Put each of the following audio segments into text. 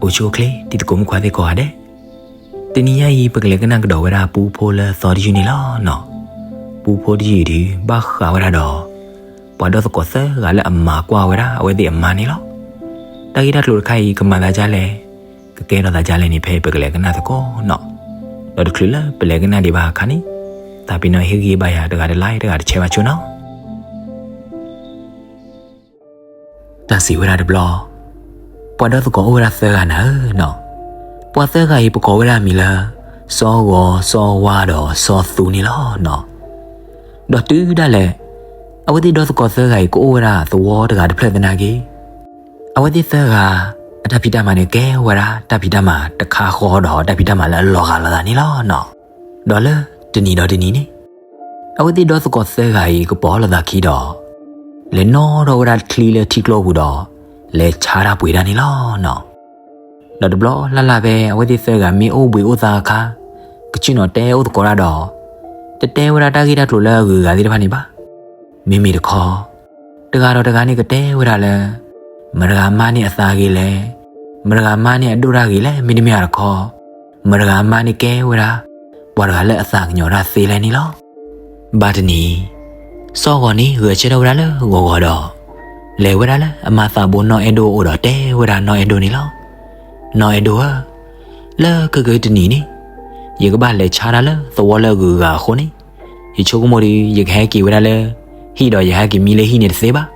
အိၣ်ဆူၣ်အိၣ်ချ့ တံၤသကိးမုၣ်ခွါသ့ၣ်ကိးဂၤဒဲး, တနံၤညါအံၤ ပကလဲၤကနၣ်ကဒီးဝဲဒၣ်ပူဖိလၢသီတယုၢ်န့ၣ်လီၤနီၤ. ပူဖိတယုၢ်အံၤဒုး ဘၣ်ဃးဝဲဒၣ်ဒီး ပှၤဒီသကိးသၢဂၤလၢအမၤကွၢ်ဝဲဒၣ်အဝဲသ့ၣ်အမါန့ၣ်လီၤ. တၢ်ဂ့ၢ်တၢ်ကျိၤတခါအံၤ ကမၤသးဒ်လဲၣ်, ကကဲထီၣ်သးဒ်လဲၣ်န့ၣ် ဖဲအံၤပကလဲၤကနၣ်သကိးနီၤ. ဒီးတချုးလၢပလဲၤကနၣ်ဒံးဘၣ်အခါန့ၣ်, သးပ့ၤနီၣ်ဟ့ၣ်ဂံၢ်ဘါယၤတဂၤတlike တဂၤတshareဘၣ်ဆိနီၤ. တၢ်စံးဝဲဒၣ်တဘျီ, ပှၤဒီသကိးအိၣ်ဝဲဒၣ်သၢဂၤနၤဧၢနီၤ. ပှၤသၢဂၤအံၤ ပကိးဝဲဒၣ်မံၤလၢ စီၤဂီၤ, စီၤဝါဒီးစီၤသူန့ၣ်လီၤနီၤ. ဒီးတုၤဒၣ်လဲာ် အဝဲသ့ၣ်ဒီသကိးသၢဂၤအံၤ ကအိၣ်ဝဲဒၣ်သဝီတဂၤတဖျၢၣ်သနာ်က့ အဝဲသ့ၣ်သၢဂၤ အတၢ်ဖံးတၢ်မၤန့ၣ် ကဲဝဲဒၣ်တၢ်ဖံးတၢ်မၤတခါဃီဒီး တၢ်ဖံးတၢ်မၤလၢအလီၤဂာ်လိာ်သးန့ၣ်လီၤနီၤ. ဒီးလၢတနံၤဒီးတနံၤန့ၣ်, အဝဲသ့ၣ်ဒီသကိးသၢဂၤအံၤ ကပီၤလိာ်သးခံဒီး လဲၤနီၣ်ထီၣ်ဝဲဒၣ်ချံလၢထံကျိပူၤဒီး လဲၤဆါတၢ်ပှ့ၤတၢ်န့ၣ်လီၤနီၤ. ဒီးတဘျီလၢ်လၢ်ဖဲ အဝဲသ့ၣ်သၢဂၤမ့ၢ်အိၣ်ဘှံးအိၣ်သါအခါ, ကဆ့ၣ်နီၤတဲအိၣ်သကိးတၢ်ဒီး တတဲဝဲဒၣ်တၢ်ဂ့ၢ်တၢ်ကျိၤလၢအဂုၤအဂၤသ့ၣ်တဖၣ်န့ၣ်ဘၣ်. မ့မ့ၢ်တခီ တဂၤဒီးတဂၤန့ၣ်ကတဲဝဲဒၣ်လၢ မတၤတဂၤမါန့ၣ်အသးဂ့ၤလဲၣ်, မတၤတဂၤမါန့ၣ်အဒိၣ်တၢ်ဂ့ၤလဲၣ်, မ့တမ့ၢ်တခီ မတၤတဂၤမါန့ၣ်ကဲဝဲဒၣ် ပှၤတဂၤလၢအသးကညီၤတၢ်သ့လဲၣ်န့ၣ်လီၤ. ဘၣ်တနံၤ, စီၤဂီၤန့ၣ်ဂဲၤဆၢထၢၣ်ဝဲဒၣ်လၢဂီၤဂီၤဒီး လဲၤဝဲဒၣ်လၢအမါသးဘိနီၢ်အဲၣ်ဒိၣ်အအိၣ်ဒီးတဲဝဲဒၣ်နီၢ်အဲၣ်ဒိၣ်န့ၣ်လီၤ. နီၢ်အဲၣ်ဒိၣ်ဧၢ, လၢခဲကတနံၤန့ၣ် ယကဘၣ်လဲၤဆါတၢ်လၢသဝီလၢအဂုၤအဂၤအဃိန့ၣ်, ယဆိကမိၣ်ဒီး ယကဟဲက့ၤဝဲဒၣ်လၢ ဟံၣ်ဒီးယဟဲက့ၤမံလၢဟံၣ်န့ၣ်တသ့ဘၣ်,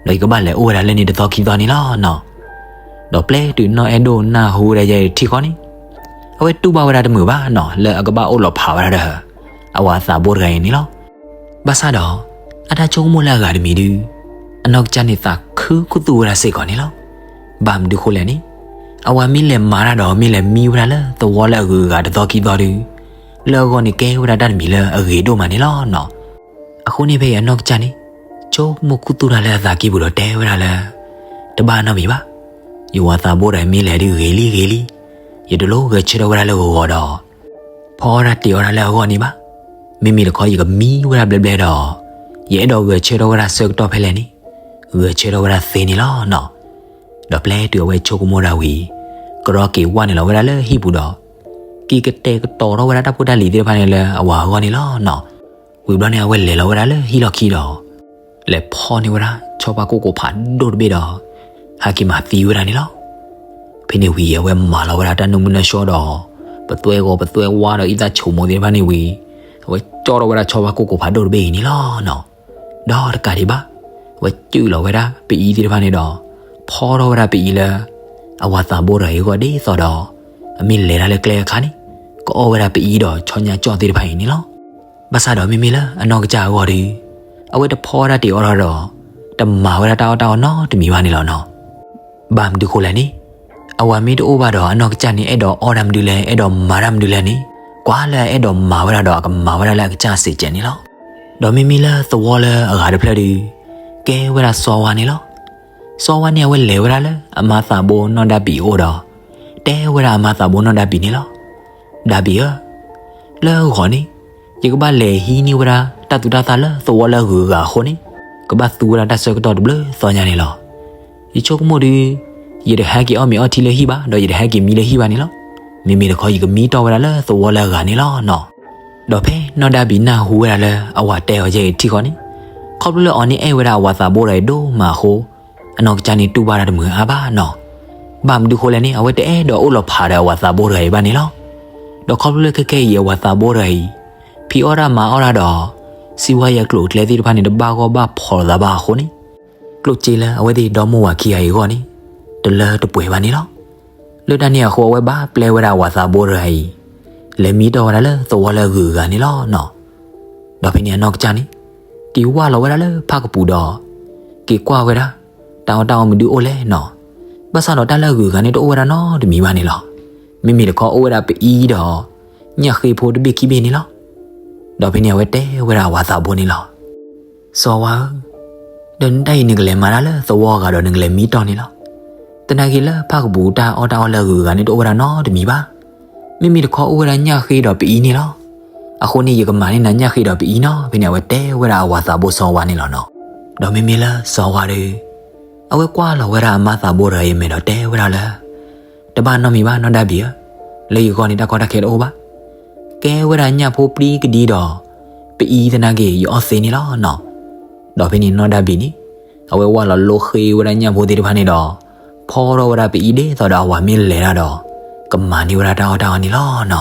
ဒီးယကဘၣ်လဲၤအိၣ်ဝဲဒၣ်လၢန့ၣ်တသီခံသီန့ၣ်လီၤနီၤ. ဒီးပျဲတုၤနီၢ်အဲၣ်ဒိၣ်နၢ်ဟူဝဲဒၣ်ယဲထံၣ်ဃီန့ၣ်, အဝဲတူၢ်ဘၣ်ဝဲဒၣ်တမုာ်ဘၣ်နီၤ လၢအကဘၣ်အိၣ်လီၤဖးဝဲဒၣ်ဒီး အဝၤသးဘိတဂၤအံၤန့ၣ်လီၤ. ဘၣ်ဆၣ်ဒီး အတၢ်ဆိကမိၣ်လၢအဂၤတမံၤဒုး အနီၢ်ကစၢ်န့ၣ်သးခုခူသူၣ်ဝဲဒၣ်စ့ၢ်ကီးန့ၣ်လီၤ. ဘၣ်မနုၤဃိလဲၣ်န့ၣ်, အဝၤမ့ၢ်လဲၤမၤတၢ်ဒီး မ့ၢ်လဲၤမံဝဲဒၣ်လၢသဝီလၢအဂုၤအဂၤတသီခံသီဒုး လၢအဂီၢ်န့ၣ်ကဲဝဲဒၣ်တၢ်တမံၤလၢအဂ့ၤဒိၣ်မးန့ၣ်လီၤနီၤ. အဃိန့ၣ်ဖဲအံၤအနီၢ်ကစၢ်န့ၣ် ဆိကမိၣ်ခူသူၣ်တၢ်လၢအသးကံၢ်ပူၤဒီးတဲဝဲဒၣ်လၢ တဘၣ်နီတမံၤဘၣ်. ယဝၤသးဘိတဂၤအံၤမ့ၢ်လဲၤဒုးဂ့ၤလံဂ့ၤလံ, ယတလိၣ်ဂဲၤဆၢထၢၣ်ဝဲဒၣ်လၢဂီၤဂီၤဒီး ဖီအီၣ်တၢ်တ့ၤအီၣ်တၢ်လၢအဂီၢ်န့ၣ်ဘၣ်. မ့မ့ၢ်တခီယကမံဝဲဒၣ်ဘျဲဘျဲဒီး ယအဲၣ်ဒိးဂဲၤဆၢထၢၣ်ဝဲဒၣ်ဆၢကတီၢ်ဖဲလဲၣ်န့ၣ် ဂဲၤဆၢထၢၣ်ဝဲဒၣ်သ့န့ၣ်လီၤနီၤ. ဒီးပျဲတုၤအဝဲဆိကမိၣ်တၢ်ဝံၤ ကရီက့ၤဝဲနုာ်လီၤဝဲဒၣ်လၢဟံၣ်ပူၤဒီး က့ၤကတဲာ်ကတီၤထီၣ်ဝဲဒၣ်တၢ်ဖိတၢ်လံၤသ့ၣ်တဖၣ်န့ၣ်လၢအဝၤအဂီၢ်န့ၣ်လီၤနီၤ. ဝံၤဘျီန့ၣ် အဝဲလဲၤလီၤဝဲဒၣ်လၢဟံၣ်လီၢ်ခံဒီး လဲၤဖီန့ၢ်ဝဲဒၣ် ဆီဖါကိၢ်ကိးဖးဒိၣ်တဘ့ၣ်ဒီး ဟဲက့ၤမၤသံဝဲဒၣ်န့ၣ်လီၤ. ဖဲန့ၣ်ဝံၤ အဝဲမၤလီၤဝဲဒၣ်တၢ်နၢမုၢ်နၢဆှီဒီး ပသွဲဂီၤပသွဲဝါဒီး အံသၣ်ဆိမိၣ်သ့ၣ်တဖၣ်န့ၣ်ဝံၤ အဝဲကၠီထီၣ်ဝဲဒၣ်ဆီဖါကိၢ်ကိးဖးဒိၣ်တဘ့ၣ်အံၤန့ၣ်လီၤနီၤ. ဒီးတကးဒံးဘၣ် အဝဲစုၣ်လီၤဝဲဒၣ်ပအံသ့ၣ်တဖၣ်န့ၣ်ဒီး ဖီထီၣ်ဝဲဒၣ်ပအံလၢ အဝၤသးဘိတဂၤအံၤအဂီၢ်ဒ်သိးဒီး အမ့ၢ်လဲၤတၢ်လၢကျဲအခါန့ၣ် ကအီၣ်ဝဲဒၣ်ပအံဒီးဆီညါကၠီၣ်သ့ၣ်တဖၣ်အံၤန့ၣ်လီၤ. ဘၣ်ဆၣ်ဒီးမ့မ့ၢ်လၢအနီၢ်ကစၢ်အဂီၢ်ဒီး အဝဲတဖီတၢ်တ့ၤအီၣ်ထီၣ်ဒီး တမၤဝဲဒၣ်တၢ်အီၣ်တၢ်အီနီတမံၤဘၣ်န့ၣ်လီၤနီၤ. ဘၣ်မနုၤဃိလဲၣ်န့ၣ်, အဝၤမ့ၢ်တအိၣ်ဘၣ်ဒီး အနီၢ်ကစၢ်န့ၣ် အဲၣ်ဒိးအီၣ်တၢ်မနုၤလဲၣ် အဲၣ်ဒိးမၤတၢ်မနုၤလဲၣ်န့ၣ် ကွၢ်လၢအအဲၣ်ဒိးမၤဝဲဒၣ်ဒီး အကမၤဝဲဒၣ်လၢအကစၢ်စ့ၢ်ကီးန့ၣ်လီၤ. ဒီးမ့မ့ၢ်လၢသဝီလၢအဂၤတဖျၢၣ်ဒီး ကဲဝဲဒၣ်စီၤဝါန့ၣ်လီၤ. စီၤဝါန့ၣ် အဝဲလဲၤဝဲဒၣ်လၢအမါသးဘိနီၢ်ဒၢဘံးအအိၣ်ဒီး တဲဝဲဒၣ်အမါသးဘိနီၢ်ဒၢဘံးန့ၣ်လီၤ. ဒၢဘံးဧၢ, လၢဂီၤန့ၣ် ယကဘၣ်လဲၤဟံးန့ၢ်ဝဲဒၣ် တၢ်သူတၢ်သၣ်လၢသဝီလၢအဂုၤအဂၤအဃိန့ၣ် ကဘၣ်သူဝဲဒၣ်တၢ်ဆၢကတီၢ်တဘျုးသီညါန့ၣ်လီၤ. ယဆိကမိၣ်ဒီး ယတဟဲက့ၤအီၣ်မ့ၤအီထံလၢဟံၣ်ဘၣ် ဒီးယတဟဲက့ၤမံလၢဟံၣ်ဘၣ်န့ၣ်လီၤ. မ့မ့ၢ်တခီ ယကမံတီၢ်ဝဲဒၣ်လၢသဝီလၢအဂၤန့ၣ်လီၤနီၤ. ဒီးဖဲနီၢ်ဒၢဘံးနၢ်ဟူဝဲဒၣ်လၢအဝၤတဲအီၤယဲအံၤထံၣ်ဃီန့ၣ်, ခီဖျိလၢအီၤန့ၣ်အဲၣ်ဝဲဒၣ်အဝၤသးဘိတဂၤအံၤဒိၣ်မးအဃိ အနီၢ်ကစၢ်န့ၣ်တူၢ်ဘၣ်တၢ်တမုာ်အါဘၣ်နီၤ. ဘၣ်မနုၤဃိလဲၣ်န့ၣ် အဝဲတအဲၣ်ဒိးအိၣ်လီၤဖးဒီးအဝၤသးဘိတဂၤအံၤဘၣ်န့ၣ်လီၤ. ဒီးခီဖျိလၢခဲခဲအံၤ အဝၤသးဘိတဂၤအံၤ ဖံးအီၣ်တၢ်မၤအီၣ်တၢ်ဒီး စံးဝါယဲကျိၤကျဲသ့ၣ်တဖၣ်န့ၣ် တဘၣ်ဂီၢ်ဘၣ်ဖီၣ်လိာ်သးဘၣ်အဃိန့ၣ် ကျိၣ်စ့လၢအဝဲသ့ၣ်ဒီမိၢ်ဝၤခံဂၤအံၤအဂီၢ်န့ၣ် တလၢတပှဲၤဘၣ်န့ၣ်လီၤ. လၢတၢ်န့ၣ်အဃိ အဝဲဘၣ်ပျဲဝဲဒၣ်အဝၤသးဘိတဂၤအံၤ လဲၤမံတီၢ်ဝဲဒၣ်လၢသဝီလၢအဂုၤအဂၤန့ၣ်လီၤနီၤ. ဒီးဖဲန့ၣ်အနီၢ်ကစၢ်န့ၣ် က့ၤဝၢ်လီၤဝဲဒၣ်လၢဖၣ်ကပူၤဒီး က့ၤကွၢ်ဝဲဒၣ် တၢ်အီၣ်တၢ်အီမနုၤအိၣ်လဲၣ်နီၤ. ဘၣ်ဆၣ်ဒီးတၢ်လၢအဂုၤအဂၤန့ၣ်တအိၣ်ဝဲဒၣ်နီတမံၤဘၣ်န့ၣ်လီၤ. မ့မ့ၢ်တခီအိၣ်ဝဲဒၣ်ပအံဒီး ညၣ်ဃ့ဖိတဘ့ၣ်ခံဘ့ၣ်န့ၣ်လီၤ. ဒီးဖဲန့ၣ်အဝဲတဲဝဲဒၣ်အဝၤသးဘိန့ၣ်လီၤ. စီၤဝါဧၢ, ဒီးနတၢ်အံၤနကလဲၤမၤတၢ်လၢသဝီအဂၤဒီးနကလဲၤမံတီၢ်န့ၣ်လီၤ. သနာ်က့လၢဖၣ်ကပူၤတၢ်အီၣ်တၢ်အီလၢအဂုၤအဂၤန့ၣ်တအိၣ်ဝဲဒၣ်နီတမံၤဘၣ်. မ့မ့ၢ်တခီအိၣ်ဝဲဒၣ်ညၣ်ဃ့ဒီးပအံန့ၣ်လီၤ. အဃိန့ၣ်ယကမၤန့ၢ်နၤညၣ်ဃ့ဒီးပအံနီၤ. ဖဲန့ၣ်အဝဲတဲဝဲဒၣ်အဝၤသးဘိစီၤဝါန့ၣ်လီၤနီၤ. ဒီးမ့မ့ၢ်လၢစီၤဝါဒီး အဝဲကွၢ်လီၤဝဲဒၣ်အမါသးဘိတဂၤအံၤအမဲာ်ဒီးတဲဝဲဒၣ်လၢ တဘၣ်နီတမံၤဘၣ်နီၢ်ဒၣ်ဘံၣ်ဧၢ, လၢယဂီၢ်န့ၣ်တၢ်ကီတၢ်ခဲတအိၣ်ဘၣ်. ကဲဝဲဒၣ်ညၣ်ဖိပျံၤကဒံဒီး ပအံၤသနာ်က့ ယအီၣ်သ့န့ၣ်လီၤနီၤ. ဒီးဖဲန့ၣ်နီၢ်ဒၣ်ဘံၣ်န့ၣ် အဝဲဝၢ်လီၤလိဃ့ဝဲဒၣ်ညၣ်ဖိသ့ၣ်တဖၣ်န့ၣ်ဒီး ဖီထီၣ်ဝဲဒၣ်ပအံၤဒ်သိးဒီးအဝၤမ့ၢ်လဲၤတၢ်ဒီး ကမၤန့ၢ်ဝဲဒၣ်တၢ်အီၣ်တၢ်အီန့ၣ်လီၤန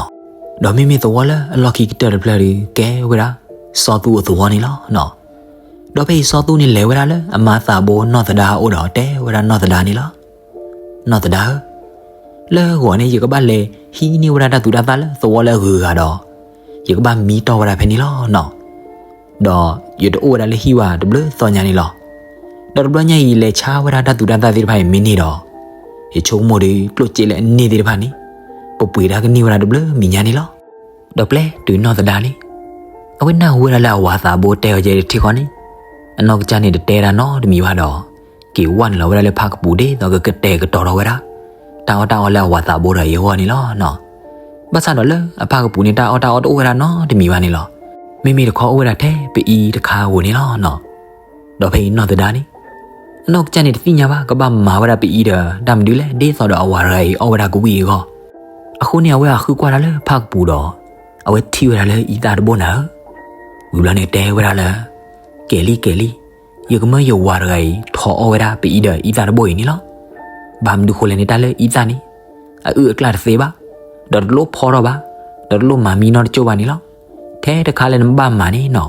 ီၤ. ဒီးမ့မ့ၢ်သဝီလၢအလီၢ်ခံကတၢၢ်တဖျၢၣ်ဒီး ကဲဝဲဒၣ် စီၤသူအသဝီန့ၣ်လီၤနီၤ. ဒီးဖဲအံၤစီၤသူန့ၣ်လဲၤဝဲဒၣ်လၢအမါသးဘိနီၢ်သဒါအအိၣ်ဒီးတဲဝဲဒၣ်နီၢ်သဒါန့ၣ်လီၤ. နီၢ်သဒါဧၢ, လၢဂီၤန့ၣ် ယကဘၣ်လဲၤဟံးန့ၢ်ဝဲဒၣ်တၢ်သူတၢ်သၣ်လၢသဝီလၢအဂုၤအဂၤဒီး ယကဘၣ်မံတီၢ်ဝဲဒၣ်ဖဲန့ၣ်လီၤနီၤ. ဒီးယတအိၣ်ဝဲဒၣ်လၢဟံၣ်ဝၤတဘျုးသီညါန့ၣ်လီၤ. ဒီးတဘျီညါအံၤ လဲၤဆါဝဲဒၣ်တၢ်သူတၢ်သၣ်သ့ၣ်တဖၣ်အံၤမ့ၢ်န့ၢ်ဒီး ယဆိကမိၣ်ဒီး ကျိၣ်စ့လၢအန့ၢ်သ့ၣ်တဖၣ်န့ၣ် ပပှ့ၤတၢ်ကန့ၢ်ဝဲဒၣ်တဘျုးမံၤညါန့ၣ်လီၤ. ဒီးပျဲတုၤနီၢ်သဒါန့ၣ် အဝဲနၢ်ဟူဝဲဒၣ်လၢအဝၤသးဘိတဲအီၤကဲတထံဃီန့ၣ် အနီၢ်ကစၢ်န့ၣ်တတဲဒၣ်နီတမံၤဘၣ်ဒီး က့ၤဝဲနုာ်လီၤဝဲဒၣ်လၢဖၣ်ကပူၤဒ်သိးကကတဲာ်ကတီၤထီၣ်ဝဲဒၣ် တၢ်အီၣ်တၢ်အီလၢအဝၤသးဘိဒီးအံၤအဂီၢ်န့ၣ်လီၤနီၤ. ဘၣ်ဆၣ်ဒီးလၢအဖၣ်ကပူၤန့ၣ် တၢ်အီၣ်တၢ်အီတအိၣ်ဝဲဒၣ်နီတမံၤဘၣ်န့ၣ်လီၤ. မ့မ့ၢ်တခီအိၣ်ဝဲဒၣ်ထဲပအံၤတခါဧိၤန့ၣ်လီၤနီၤ. ဒီးဖဲအံၤနီၢ်သဒါန့ၣ် အနီၢ်ကစၢ်န့ၣ်တသ့ၣ်ညါဘၣ် ကဘၣ်မၤဝဲဒၣ်ပအံၤဒီးတၢ်မနုၤလဲၣ် ဒ်သိးဒီးအဝၤတဂၤအံၤအီၣ်ဝဲဒၣ်ကဝံၣ်အဂီၢ်. အဃိန့ၣ် အဝဲအဃုကွၢ်တၢ်လၢဖၣ်ကပူၤဒီး အဝဲထံၣ်ဝဲဒၣ်လၢအံသၣ်တဘိၣ်နၤဧၢ. ဝံၤဘျီန့ၣ်တဲဝဲဒၣ်လၢ ကဲၤလံ ကဲၤလံ, ယကမၢယဝၤတဂၤအံၤ ထိးအီၣ်ဝဲဒၣ်ပအံၤဒီးအံသၣ်တဘိၣ်အံၤန့ၣ်လီၤ. ဘၣ်မနုၤဃိလဲၣ်န့ၣ် တၢ်လၢအံသၣ်န့ၣ် အအုၣ်အကျၣ်တသ့ဘၣ်, ဒီးတလိၣ်ဖီထီၣ်ဘၣ်, ဒီးတလိၣ်မၤမံနီတကၠိၢ်ဘၣ်န့ၣ်လီၤ. ထဲတခါလၢနဘၣ်မၤန့ၣ်နီၤ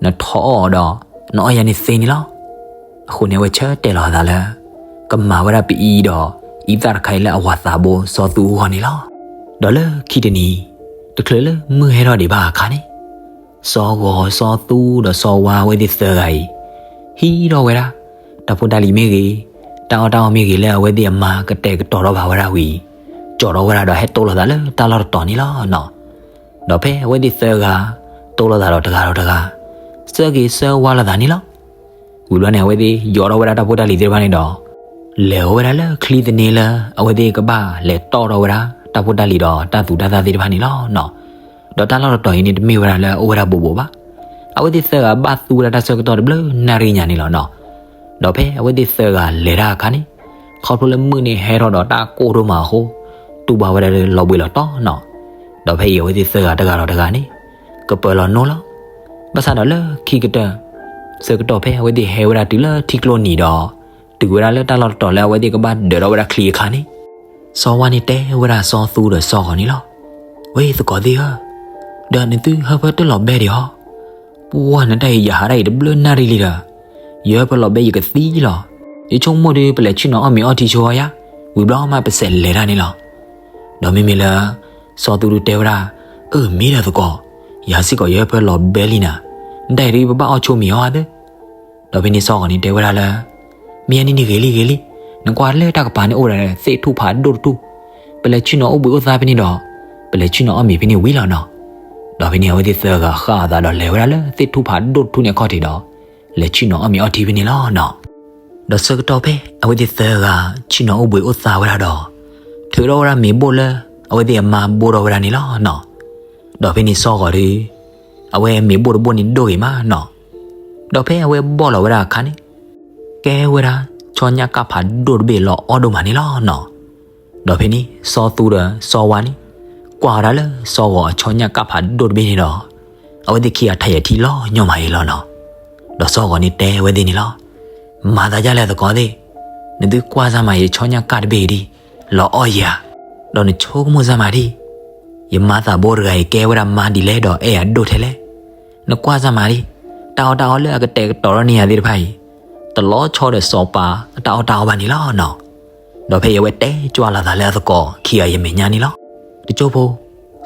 နထိးအီၣ်အီၤဒီး နအီၣ်ယၤန့ၣ်သ့န့ၣ်လီၤ. အဃိန့ၣ် အဝဲဆၢတဲာ်လီၤအသးလၢ ကမၤဝဲဒၣ်ပအံၤဒီး အံသၣ်တခါအံၤလၢအဝၤသးဘိစီၤသူအဂီၢ်န့ၣ်လီၤ. ဒီးလၢခံတနံၤ တချုးလၢမုၢ်ဟဲထီၣ်ဒံးဘၣ်အခါန့ၣ် စီၤဂီၤ စီၤသူဒီးစီၤဝါအဝဲသ့ၣ်သၢဂၤအံၤ ဟံးထီၣ်ဝဲဒၣ် တၢ်ဖိတၢ်လံၤမ့ၢ်ဂ့ၤ, တၢ်အီၣ်တၢ်အီမ့ၢ်ဂ့ၤ လၢအဝဲသ့ၣ်အမါကတဲာ်ကတီၤထီၣ်ဘၣ်ဝဲဒၣ်ဝံၤ ကၠီၣ်ထီၣ်ဝဲဒၣ်ဒီးဟဲတိၢ်လိာ်သးလၢတၢ်လီၢ်တတီၤန့ၣ်လီၤနီၤ. ဒီးဖဲအဝဲသ့ၣ်သၢဂၤ တိၢ်လိာ်သးဒီးတဂၤဒီးတဂၤ ဆၢဂ့ၤဆၢဝါလိာ်သးန့ၣ်လီၤ. ဝံၤဘျီန့ၣ် အဝဲသ့ၣ်ယီၤထီၣ်ဝဲဒၣ်တၢ်ဖိတၢ်လံၤသ့ၣ်တဖၣ်န့ၣ်ဒီး လဲၤဝဲဒၣ်လၢချံသန့လၢ အဝဲသ့ၣ်ကဘၣ်လဲၤတီၢ်ထီၣ်ဝဲဒၣ် တၢ်ဖိတၢ်လံၤဒီးတၢ်သူတၢ်သၣ်သ့ၣ်တဖၣ်န့ၣ်လီၤနီၤ. ဒီးတၢ်လီၢ်တတီၤအံၤန့ၣ် တမ့ၢ်ဝဲဒၣ်လၢအအိၣ်ဝဲဒၣ်ဘူးဘူးဘၣ်. အဝဲသ့ၣ်သၢဂၤဘၣ်သူဝဲဒၣ်တၢ်ဆၢကတီၢ်တဘျုးနၣ်ရံၣ်ညါန့ၣ်လီၤနီၤ. ဒီးဖဲအဝဲသ့ၣ်သၢဂၤလဲၤတၢ်အခါန့ၣ် ခီဖျိလၢမုၢ်န့ၣ်ဟဲထီၣ်ဒီးတၢ်ကိၢ်ဒိၣ်မးအဃိ တူၢ်ဘၣ်ဝဲဒၣ်လၢလီၤဘှံးလီၤတီၤနီၤ. ဒီးဖဲအံၤအဝဲသ့ၣ်သၢဂၤတဂၤဒီးတဂၤန့ၣ် ကပၢၤလီၤနိလီၤ. ဘၣ်ဆၣ်ဒီးလၢခံကတၢၢ် ဆၢကတီၢ်ဖဲ အဝဲသ့ၣ်ဟဲဝဲဒၣ်တုၤလၢထံကျိနံၤဒီး တုၤဝဲဒၣ်လၢတၢ်လီၢ်တတီၤလၢအဝဲသ့ၣ်ကဘၣ်ဒၢးထီၣ်ဝဲဒၣ်ချံအခါန့ၣ် စီၤဝါန့ၣ်တဲဝဲဒၣ်စီၤသူဒီးစီၤဂီၤန့ၣ်လီၤ. ဝဲသကိးသ့ၣ်ဧၢ, ဒီးနသုဟၢဖၢတၢၢ်လီၤဘဲဒံးဟီ, ပှၢ်နတၢ်အံၤယဟးဒၣ်အံၤတဘျုးနၣ်ရံၣ်လံဒီး ယဟၢဖၢလီၤဘဲယကသံလီၤ. ယဆိကမိၣ်ဒီး ပလဲၤဆ့ၣ်နီၤအီၣ်မ့ၤအီထံဆိအီယါ, ဝံၤဘျီမးပစဲးလဲၤတၢ်န့ၣ်လီၤ. ဒီးမ့မ့ၢ်လၢ စီၤသူဒုးတဲဝဲဒၣ်, အၢ မ့ၢ်ဒီးသကိး, ယၤစ့ၢ်ကီးယဟၢဖၢလီၤဘဲလံနၤ, နတၢ်အံၤဒ်ပဘၣ်အီၣ်ဆိမ့ၤအီၣ်ဧါသၢ. ဒီးဖဲန့ၣ်စီၤဂီၤန့ၣ်တဲဝဲဒၣ်လၢ မ့ၢ်အန့ၣ်န့ၣ်ဂ့ၤလံဂ့ၤလံ, နကွၢ်လၢတၢ်ကပၤန့ၣ်အိၣ်ဒီးသ့ၣ်ထူၣ်ဖးဒိၣ်တထူၣ်, ပလဲၤဆ့ၣ်နီၤအိၣ်ဘှံးအိၣ်သါဖဲန့ၣ်ဒီး ပလဲၤဆ့ၣ်နီၤအီၣ်မ့ၤဖဲန့ၣ်ဝံၤလီၤနီၤ. ဒီးဖဲန့ၣ်အဝဲသ့ၣ်သၢဂၤဃၣ်အသးဒီးလဲၤဝဲဒၣ်လၢသ့ၣ်ထူၣ်ဖးဒိၣ်တထူၣ်န့ၣ်အခီၣ်ထံးဒီး လဲၤဆ့ၣ်နီၤအီၣ်မ့ၤအီထံဖဲန့ၣ်လီၤနီၤ. ဒီးဆၢကတီၢ်ဖဲအဝဲသ့ၣ်သၢဂၤဆ့ၣ်နီၤအိၣ်ဘှံးအိၣ်သါဝဲဒၣ်ဒီး ထုးထီၣ်ဝဲဒၣ်မ့ၤဘိၣ်လၢအဝဲသ့ၣ်အမါဘိၣ်ထီၣ်ဝဲဒၣ်န့ၣ်လီၤနီၤ. ဒီးဖဲန့ၣ်စီၤဂီၤဒီး အဝဲမ့ၤဘိၣ်တဘိၣ်န့ၣ်ဒိၣ်ဂ့ၤမးနီၤ. ဒီးဖဲအဝဲဘိၣ်လီၤဝဲဒၣ်အခါန့ၣ် ကဲဝဲဒၣ်ဆီညၣ်ကၣ်ဖးဒိၣ်တဘ့ၣ်လီၤအီၣ်ဒိၣ်မးန့ၣ်လီၤနီၤ. ဒီးဖဲန့ၣ်စီၤသူဒီးစီၤဝါန့ၣ် ကွၢ်ဝဲဒၣ်လၢစီၤဂီၤအဆီညၣ်ကၣ်ဖးဒိၣ်တဘ့ၣ်န့ၣ်ဒီး အဝဲသ့ၣ်ခံဂၤထးယံာ်ထံလီၤညီမးအံၤလီၤနီၤ. ဒီးစီၤဂီၤန့ၣ်တဲဝဲသ့ၣ်န့ၣ်လီၤ. မၤသးဒ်လဲၣ်သကိးသ့ၣ်, နသုကွၢ်စၢ်မးယဆီညၣ်ကၣ်တဘ့ၣ်ဒံး, လီၤအီၣ်ယၤ, ဒီးနဆိကမိၣ်စၢ်မးဒံး, ယမါသးဘိတဂၤအံၤကဲဝဲဒၣ်မါဒ်လဲၣ်ဒီးအဲၣ်ယၤဒိၣ်ထဲလဲၣ်. နကွၢ်စၢ်မးဒံး, တၢ်အီၣ်တၢ်အီလၢအကတဲာ်ကတီၤထီၣ်န့ၢ်ယၤသ့ၣ်တဖၣ်အံၤ, တလီၤဆီဒီးစီၤပၤအတၢ်အီၣ်တၢ်အီဘၣ်န့ၣ်လီၤနီၤ. ဒီးဖဲအံၤအဝဲတဲကွၢ်လီၤသးလၢအသကိးခံဂၤအံၤအမဲာ်ညါန့ၣ်လီၤ. တကၠိဖိ,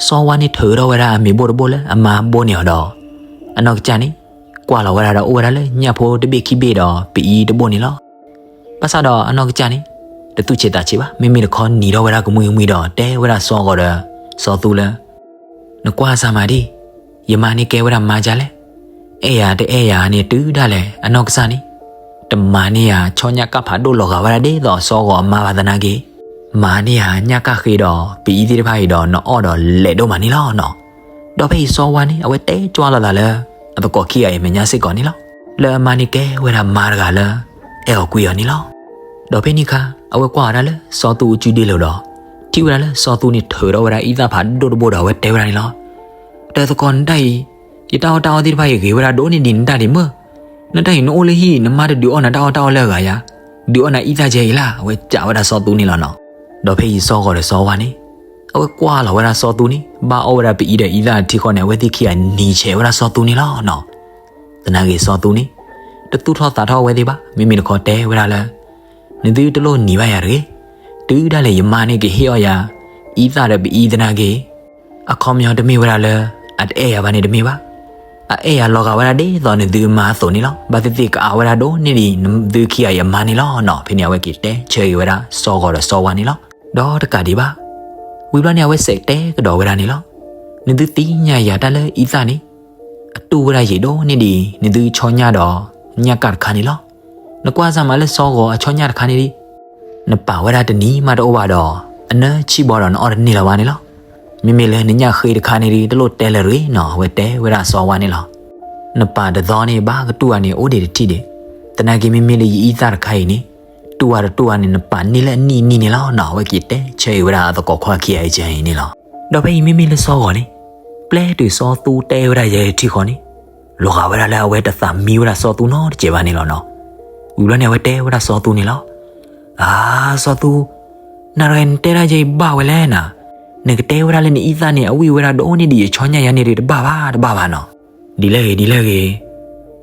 စီၤဝါန့ၣ်ထုးထီၣ်ဝဲဒၣ်အမ့ၤဘိၣ်တဘိၣ်လၢအမါဘိၣ်န့ၢ်အီၤဒီး အနီၢ်ကစၢ်န့ၣ် ကွၢ်လီၤဝဲဒၣ်ဒီးအိၣ်ဝဲဒၣ်လၢညၣ်ဖိတဘ့ၣ်ခံဘ့ၣ်ဒီးပအံၤတဘိၣ်န့ၣ်လီၤ. ဘၣ်ဆၣ်ဒီးအနီၢ်ကစၢ်န့ၣ် တသူၣ်ဆံးသးဆံးဘၣ်, မ့မ့ၢ်တခီနံၤထီၣ်ဝဲဒၣ်ကမှံကမှံဒီးတဲဝဲဒၣ်စီၤဂီၤဒီးစီၤသူလၢ နကွၢ်စၢ်မးဒံး, ယမါန့ၣ်ကဲဝဲဒၣ်မါဒ်လဲၣ်, အဲၣ်ယၤတအဲၣ်ယၤန့ၣ်တုၤဒၣ်လဲာ်, အနီၢ်ကစၢ်န့ၣ် တမၤန့ၢ်ယၤဆီညၣ်ကၣ်ဖးဒိၣ်လီၤဂာ်ဝဲဒၣ်ဒ်သိးစီၤဂီၤအမါဘၣ်သနာ်က့, မၤန့ၢ်ယၤညၣ်ကၣ်ဃ့ဒီးပအံၤသ့ၣ်တဖၣ်အံၤဒီးနအီၣ်ဒီးလဲၤဒိၣ်မးန့ၣ်လီၤနီၤ. ဒီးဖဲအံၤစီၤဝါန့ၣ် အဝဲတဲကွၢ်လီၤသးလၢ အသကိးခံဂၤအံၤအမဲာ်ညါစ့ၢ်ကီးန့ၣ်လီၤ. လၢအမါန့ၣ်ကဲဝဲဒၣ်မါတဂၤလၢ အဲၣ်အီၤကွံအီၤန့ၣ်လီၤ. ဒီးဖဲန့ၣ်အခါ အဝဲကွၢ်ဝဲဒၣ်လၢစီၤသူအစုဒ့လိာ်ဒီး ထံၣ်ဝဲဒၣ်လၢစီၤသူန့ၣ်ထုးထီၣ်ဝဲဒၣ်အံသၣ်ဖးဒိၣ်တဘိဒီး အဝဲတဲဝဲဒၣ်န့ၣ်လီၤ. တၢ်သကိး နတၢ်အံၤ, ယတၢ်အီၣ်တၢ်အီသ့ၣ်တဖၣ်အံၤဂ့ၤဝဲဒၣ်ဒိၣ်န့ၢ်ဒံးနတၢ်ဒံးမ့ၢ်, နတၢ်အံၤနအိၣ်လၢဟံၣ် နမါတဒုးအီၣ်နၤတၢ်အီၣ်တၢ်အီလၢအဂၤယၤ, ဒုးအီၣ်နၤအံသၣ်ကဲအံၤလၢ်, အဝဲကးဝဲဒၣ်စီၤသူန့ၣ်လီၤနီၤ. ဒီးဖဲအံၤစီၤဂီၤဒီးစီၤဝါန့ၣ် အဝဲကွၢ်လီၤဝဲဒၣ်စီၤသူန့ၣ် ဘၣ်အီၣ်ဝဲဒၣ်ပအံဒီးအံသၣ်ထံဃီန့ၣ် အဝဲသ့ၣ်ခံဂၤနံၤဆဲးဝဲဒၣ်စီၤသူန့ၣ်လီၤနီၤ. သနာ်က့စီၤသူန့ၣ် တသူၣ်ထီၣ်သးထီၣ်ဝဲသ့ၣ်ဘၣ်, မ့မ့ၢ်တခီတဲဝဲဒၣ်လၢ နသုတလိၣ်နံၤဘၣ်ယၤတဂ့ၤ. တုၤဒၣ်လဲာ်ယမါန့ၣ်ကဟ့ၣ်အီၣ်ယၤ အံသၣ်ဒီးပအံသနာ်က့ အခီပညီတမ့ၢ်ဝဲဒၣ်လၢ အတအဲၣ်ယၤဘၣ်န့ၣ်တမ့ၢ်ဘၣ်. အအဲၣ်ယၤလီၤဂာ်ဝဲဒၣ်ဒ်သိးနသုအမါအသိးန့ၣ်လီၤ. ဘၣ်သ့ၣ်သ့ၣ်ကအါဝဲဒၣ်ဒိၣ်န့ၢ်ဒံးနသုခံဂၤအံၤအမါန့ၣ်လီၤနီၤ. ဖဲန့ၣ်အဝဲက့ၤတဲဆၢက့ၤဝဲဒၣ်စီၤဂီၤဒီးစီၤဝါန့ၣ်လီၤ. ဒီးတကးဒံးဘၣ်, ဝံၤဘျီန့ၣ် အဝဲစဲးတဲကဒီးဝဲဒၣ်န့ၣ်လီၤ. နသုသ့ၣ်ညါယၤတၢ်လၢအံသၣ်န့ၣ် အတူၢ်ဝဲဒၣ်ယံာ်ဒိၣ်န့ၢ်ဒံး နသုဆီညၣ်ဒီး ညၣ်ကၣ်တခါန့ၣ်လီၤ. နကွၢ်စၢ်မးလၢစီၤဂီၤအဆီညၣ်တခါန့ၣ်ဒံး နပာ်ဝဲဒၣ်တနံၤမးတအိၣ်ဘၣ်ဒီး အနၢဆံၣ်ဘီဒီးနအီၣ်တန့ၢ်လၢၤဘၣ်န့ၣ်လီၤ. မ့မ့ၢ်လၢနညၣ်ဃ့တခါန့ၣ်ဒံး တလိၣ်တဲလၢၤတဂ့ၤနီၤ, အဝဲတဲဝဲဒၣ်စီၤဝါန့ၣ်လီၤ. နပာ်တသီန့ၣ် ဘၣ်ကတူၢ်အီၤန့ၣ် အိၣ်ဒံးတထံၣ်ဒံး, သနာ်က့မ့မ့ၢ်လၢယအံသၣ်တခါအံၤန့ၣ် တူၢ်အီၤတတူၢ်အီၤန့ၣ် နပာ်န့ၢ်လၢအနံၣ်အနံၣ်န့ၣ်လီၤနီၤ. အဝဲက့ၤတဲဆၢက့ၤဝဲဒၣ်အသကိးခွါခံဂၤအံၤန့ၣ်လီၤ. ဒီးဖဲအံၤမ့မ့ၢ်လၢစီၤဂီၤန့ၣ် ပျဲတုၤစီၤသူတဲဝဲဒၣ်ယဲထံဃီန့ၣ် လီၤဂာ်ဝဲဒၣ်လၢအဝဲတသးမံဝဲဒၣ်စီၤသူနီတစဲးဘၣ်န့ၣ်လီၤနီၤ. ဝံၤဘျီန့ၣ် အဝဲတဲဝဲဒၣ်စီၤသူန့ၣ်လီၤ. အါ, စီၤသူ, နၤတဂၤနတဲဒၣ်ယဲအံၤဘၣ်ဝဲလဲၣ်နၤ, နကတဲဝဲဒၣ်လၢနအံသၣ်န့ၣ် အဝံၣ်ဝဲဒၣ်ဒိၣ်န့ၢ်ဒံးယဆီညၣ်ယၤန့ၣ်ဒံး တဘၣ်ဘၣ် တဘၣ်ဘၣ်နီၤ. ဒ်လဲၣ်ဂ့ၤ ဒ်လဲၣ်ဂ့ၤ,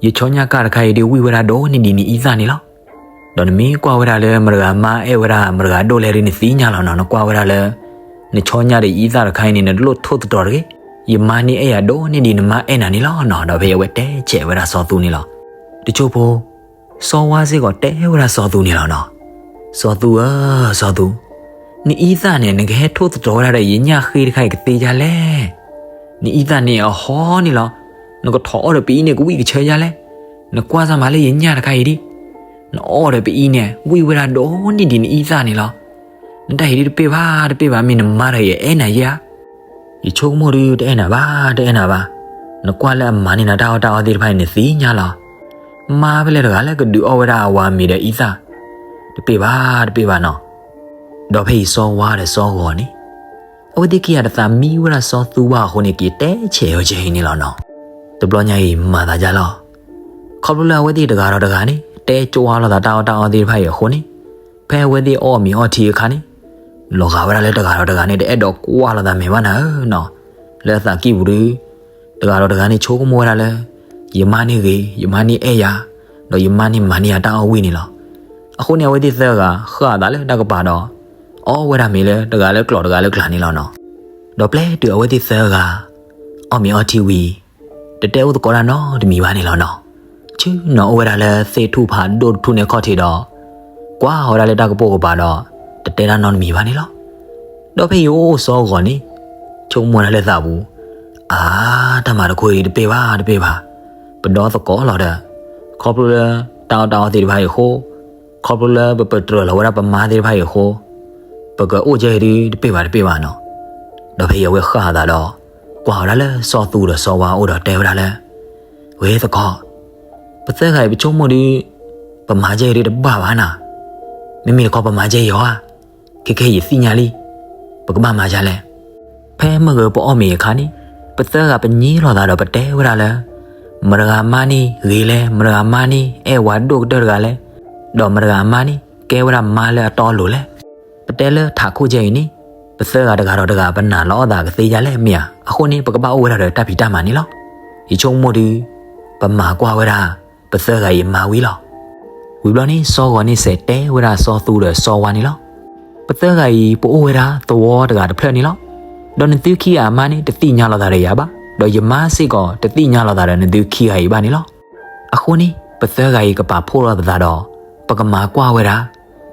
ယဆီညၣ်ကၣ်တခါအံၤဒံး ဝံၣ်ဝဲဒၣ်ဒိၣ်န့ၢ်ဒံးနအံသၣ်န့ၣ်လီၤ. ဒီးနမ့ၢ်ကွၢ်ဝဲဒၣ်လၢမတၤတဂၤမါအဲၣ်ဝဲဒၣ်မတၤတဂၤဒိၣ်လဲၣ်ဒံး နသ့ၣ်ညါလီၤနီၤ. နကွၢ်ဝဲဒၣ်လၢ နဆီညၣ်ဒီးယအံသၣ်တခါအံၤန့ၣ် နတလိၣ်ထိၣ်သတြီၤတဂ့ၤ. ယမါန့ၣ်အဲၣ်ယၤဒိၣ်န့ၢ်ဒံးနမါအဲၣ်နၤန့ၣ်လီၤနီၤ. ဒီးဖဲအံၤအဝဲတဲဆဲးဝဲဒၣ်စီၤသူန့ၣ်လီၤ. တဆိဖိ စီၤဝါစ့ၢ်ကီးတဲဝဲဒၣ်စီၤသူန့ၣ်လီၤနီၤ. စီၤသူဧၢ, စီၤသူ, နအံသၣ်န့ၣ် နကဟဲထိၣ်သတြီၤဝဲဒၣ်ဒီးယညၣ်ဃ့တခါအံၤကသ့ဒ်လဲၣ်. နအံသၣ်န့ၣ်အဟီန့ၣ်လီၤ. နကထီၣ်အီၣ်ဒီးပအံန့ၣ် ကဝံၣ်ကဆၢဒ်လဲၣ်. နကွၢ်စၢ်မးလၢယညၣ်တခါအံၤဒံး, နအီၣ်ဒီးပအံန့ၣ် ဝံၣ်ဝဲဒၣ်ဒိၣ်န့ၢ်ဒံးနအံသၣ်န့ၣ်လီၤ. နတၢ်အံၤဒံးတပ့ၢ်ဘၣ် တပ့ၢ်ဘၣ်, မ့ၢ်နမါဒီးယအဲၣ်နၤယဲဧါ. ယဆိကမိၣ်ဒုး တအဲၣ်နၤဘၣ် တအဲၣ်နၤဘၣ်. နကွၢ်လၢအမၤန့ၢ်နၤတၢ်အီၣ်တၢ်အီသ့ၣ်တဖၣ်န့ၣ် နသ့ၣ်ညါလီၤ. မါဖဲလဲၣ်တဂၤလၢကဒုးအီၣ်ဝဲဒၣ်အဝၤမ့ၤဒီးအံသၣ်, တပ့ၢ်ဘၣ် တပ့ၢ်ဘၣ်နီၤ. ဒီးဖဲအံၤစီၤဝါဒီးစီၤဂီၤန့ၣ် အဝဲသ့ၣ်ခံဂၤတသးမံဝဲဒၣ်စီၤသူဘၣ်အဃိန့ၣ် က့ၤတဲဆဲးအီၤကဲအံၤန့ၣ်လီၤနီၤ. တဘျီညါအံၤမၤသးဒ်လီၤ. ခီဖျိလၢအဝဲသ့ၣ်တဂၤဒီးတဂၤန့ၣ် တဲကၠိဝါလိာ်သးတၢ်အီၣ်တၢ်အီသ့ၣ်တဖၣ်အံၤအဃိန့ၣ်, ဖဲအဝဲသ့ၣ်အီၣ်မ့ၤအီထံအခါန့ၣ်, လီၤဂာ်ဝဲဒၣ်လၢတဂၤဒီးတဂၤန့ၣ် တအဲၣ်ဒိးကွၢ်လိာ်သးမဲာ်ဘၣ်နၤဧၢနီၤ. လၢအသးကံၢ်ပူၤဒုး တဂၤဒီးတဂၤန့ၣ်ဆိကမိၣ်ဝဲဒၣ်လၢ ယမါန့ၣ်ဂ့ၤ, ယမါန့ၣ်အဲၣ်ယၤ, ဒီးယမါန့ၣ်မၤန့ၢ်ယၤတၢ်အီၣ်ဝံၣ်န့ၣ်လီၤ. အဃိန့ၣ် အဝဲသ့ၣ်သၢဂၤဃၣ်အသးလၢတၢ်ကပၤဒီး အီၣ်ဝဲဒၣ်မ့ၤလၢတဂၤလၢကျိၤတဂၤလၢကျါန့ၣ်လီၤနီၤ. ဒီးပျဲတုၤအဝဲသ့ၣ်သၢဂၤ အီၣ်မ့ၤအီထံဝံၤ တတဲအိၣ်သကိးတၢ်နီတမံၤဘၣ်န့ၣ်လီၤနီၤ. ဆူနီၤအိၣ်ဝဲဒၣ်လၢသ့ၣ်ထူၣ်ဖးဒိၣ်တထူၣ်န့ၣ်အခီၣ်ထံးဒီး ကွၢ်ဝဲဒၣ်လၢတၢ်ကပိာ်ကပၤဒီး တတဲတၢ်နီတမံၤဘၣ်န့ၣ်လီၤ. ဒီးဖဲအံၤအိၣ်အိၣ်စီၤဂီၤန့ၣ် ဆိကမိၣ်ဝဲဒၣ်လၢသးပူၤ, အါ, တၢ်မၤတခီအံၤဒံးတပ့ၢ်ဘၣ်တပ့ၢ်ဘၣ်, ပဒီသကိးလီၤဒီး ခီဖျိလၢတၢ်အီၣ်တၢ်အီသ့ၣ်တဖၣ်အံၤအဃိ, ခီဖျိလၢပပတြၢၤလီၤဝဲဒၣ်ပမါသ့ၣ်တဖၣ်အံၤအဃိ, ပကအိၣ်ကဲအံၤဒံးတပ့ၢ်ဘၣ်တပ့ၢ်ဘၣ်နီၤ. ဒီးဖဲအံၤအဝဲဃၣ်အသးဒီး ကွၢ်ဝဲဒၣ်လၢစီၤသူဒီးစီၤဝါအအိၣ်ဒီးတဲဝဲဒၣ်လၢ ဝဲသကိး, ပသၢဂၤအံၤပဆိကမိၣ်ဒုး ပမၤကဲအံၤဒုးတဘၣ်ဘၣ်နၤ, မ့မ့ၢ်တခီပမၤကဲအံၤဧါ, ခဲခဲယသ့ၣ်ညါလံ, ပကဘၣ်မၤဒ်လဲၣ်. ဖဲမုၢ်ဂီၤပအီၣ်မ့ၤအခါန့ၣ် ပသၢဂၤပညိလီၤသးဒီးပတဲဝဲဒၣ်လၢ မတၤဂၤမါန့ၣ်ဂ့ၤလဲၣ်, မတၤဂၤမါန့ၣ် အဲၣ်ဝၤဒိၣ်ကတၢၢ်တဂၤလဲၣ်, ဒီးမတၤဂၤမါန့ၣ် ကဲဝဲဒၣ်မါလၢအတီအလိၤလဲၣ်. ပတဲလၢထးခိၣ်ကဲအံၤန့ၣ် ပသၢဂၤတဂၤဒီးတဂၤ ပနာ်လီၤအီၣ်သးကသ့ဒ်လဲၣ်မ့ၢ်ဧါ. အဃိန့ၣ် ပကဘၣ်အိၣ်ဝဲဒၣ်ဒီးတၢ်ဖံးတၢ်မၤန့ၣ်လီၤ. ယဆိကမိၣ်ဒုး ပမၤကွၢ်ဝဲဒၣ် ပသၢဂၤအံၤအမါဝံၤလီၤ. ဝံၤဘျီန့ၣ် စီၤဂီၤန့ၣ်စဲးတဲဝဲဒၣ်စီၤသူဒီးစီၤဝါန့ၣ်လီၤ. ပသၢဂၤအံၤ ပအိၣ်ဝဲဒၣ်သဝီတဂၤတဖျၢၣ်န့ၣ်လီၤ. ဒီးနသုခံဂၤအမါန့ၣ် တသ့ၣ်ညါလိာ်သးဒီးယၤဘၣ်, ဒီးယမါစ့ၢ်ကီး တသ့ၣ်ညါလိာ်သးဒီးနသုခံဂၤအံၤဘၣ်န့ၣ်လီၤ. အဃိန့ၣ် ပသၢဂၤအံၤကပာ်ဖှိၣ်လိာ်ပသးဒီး ပကမၤကွၢ်ဝဲဒၣ်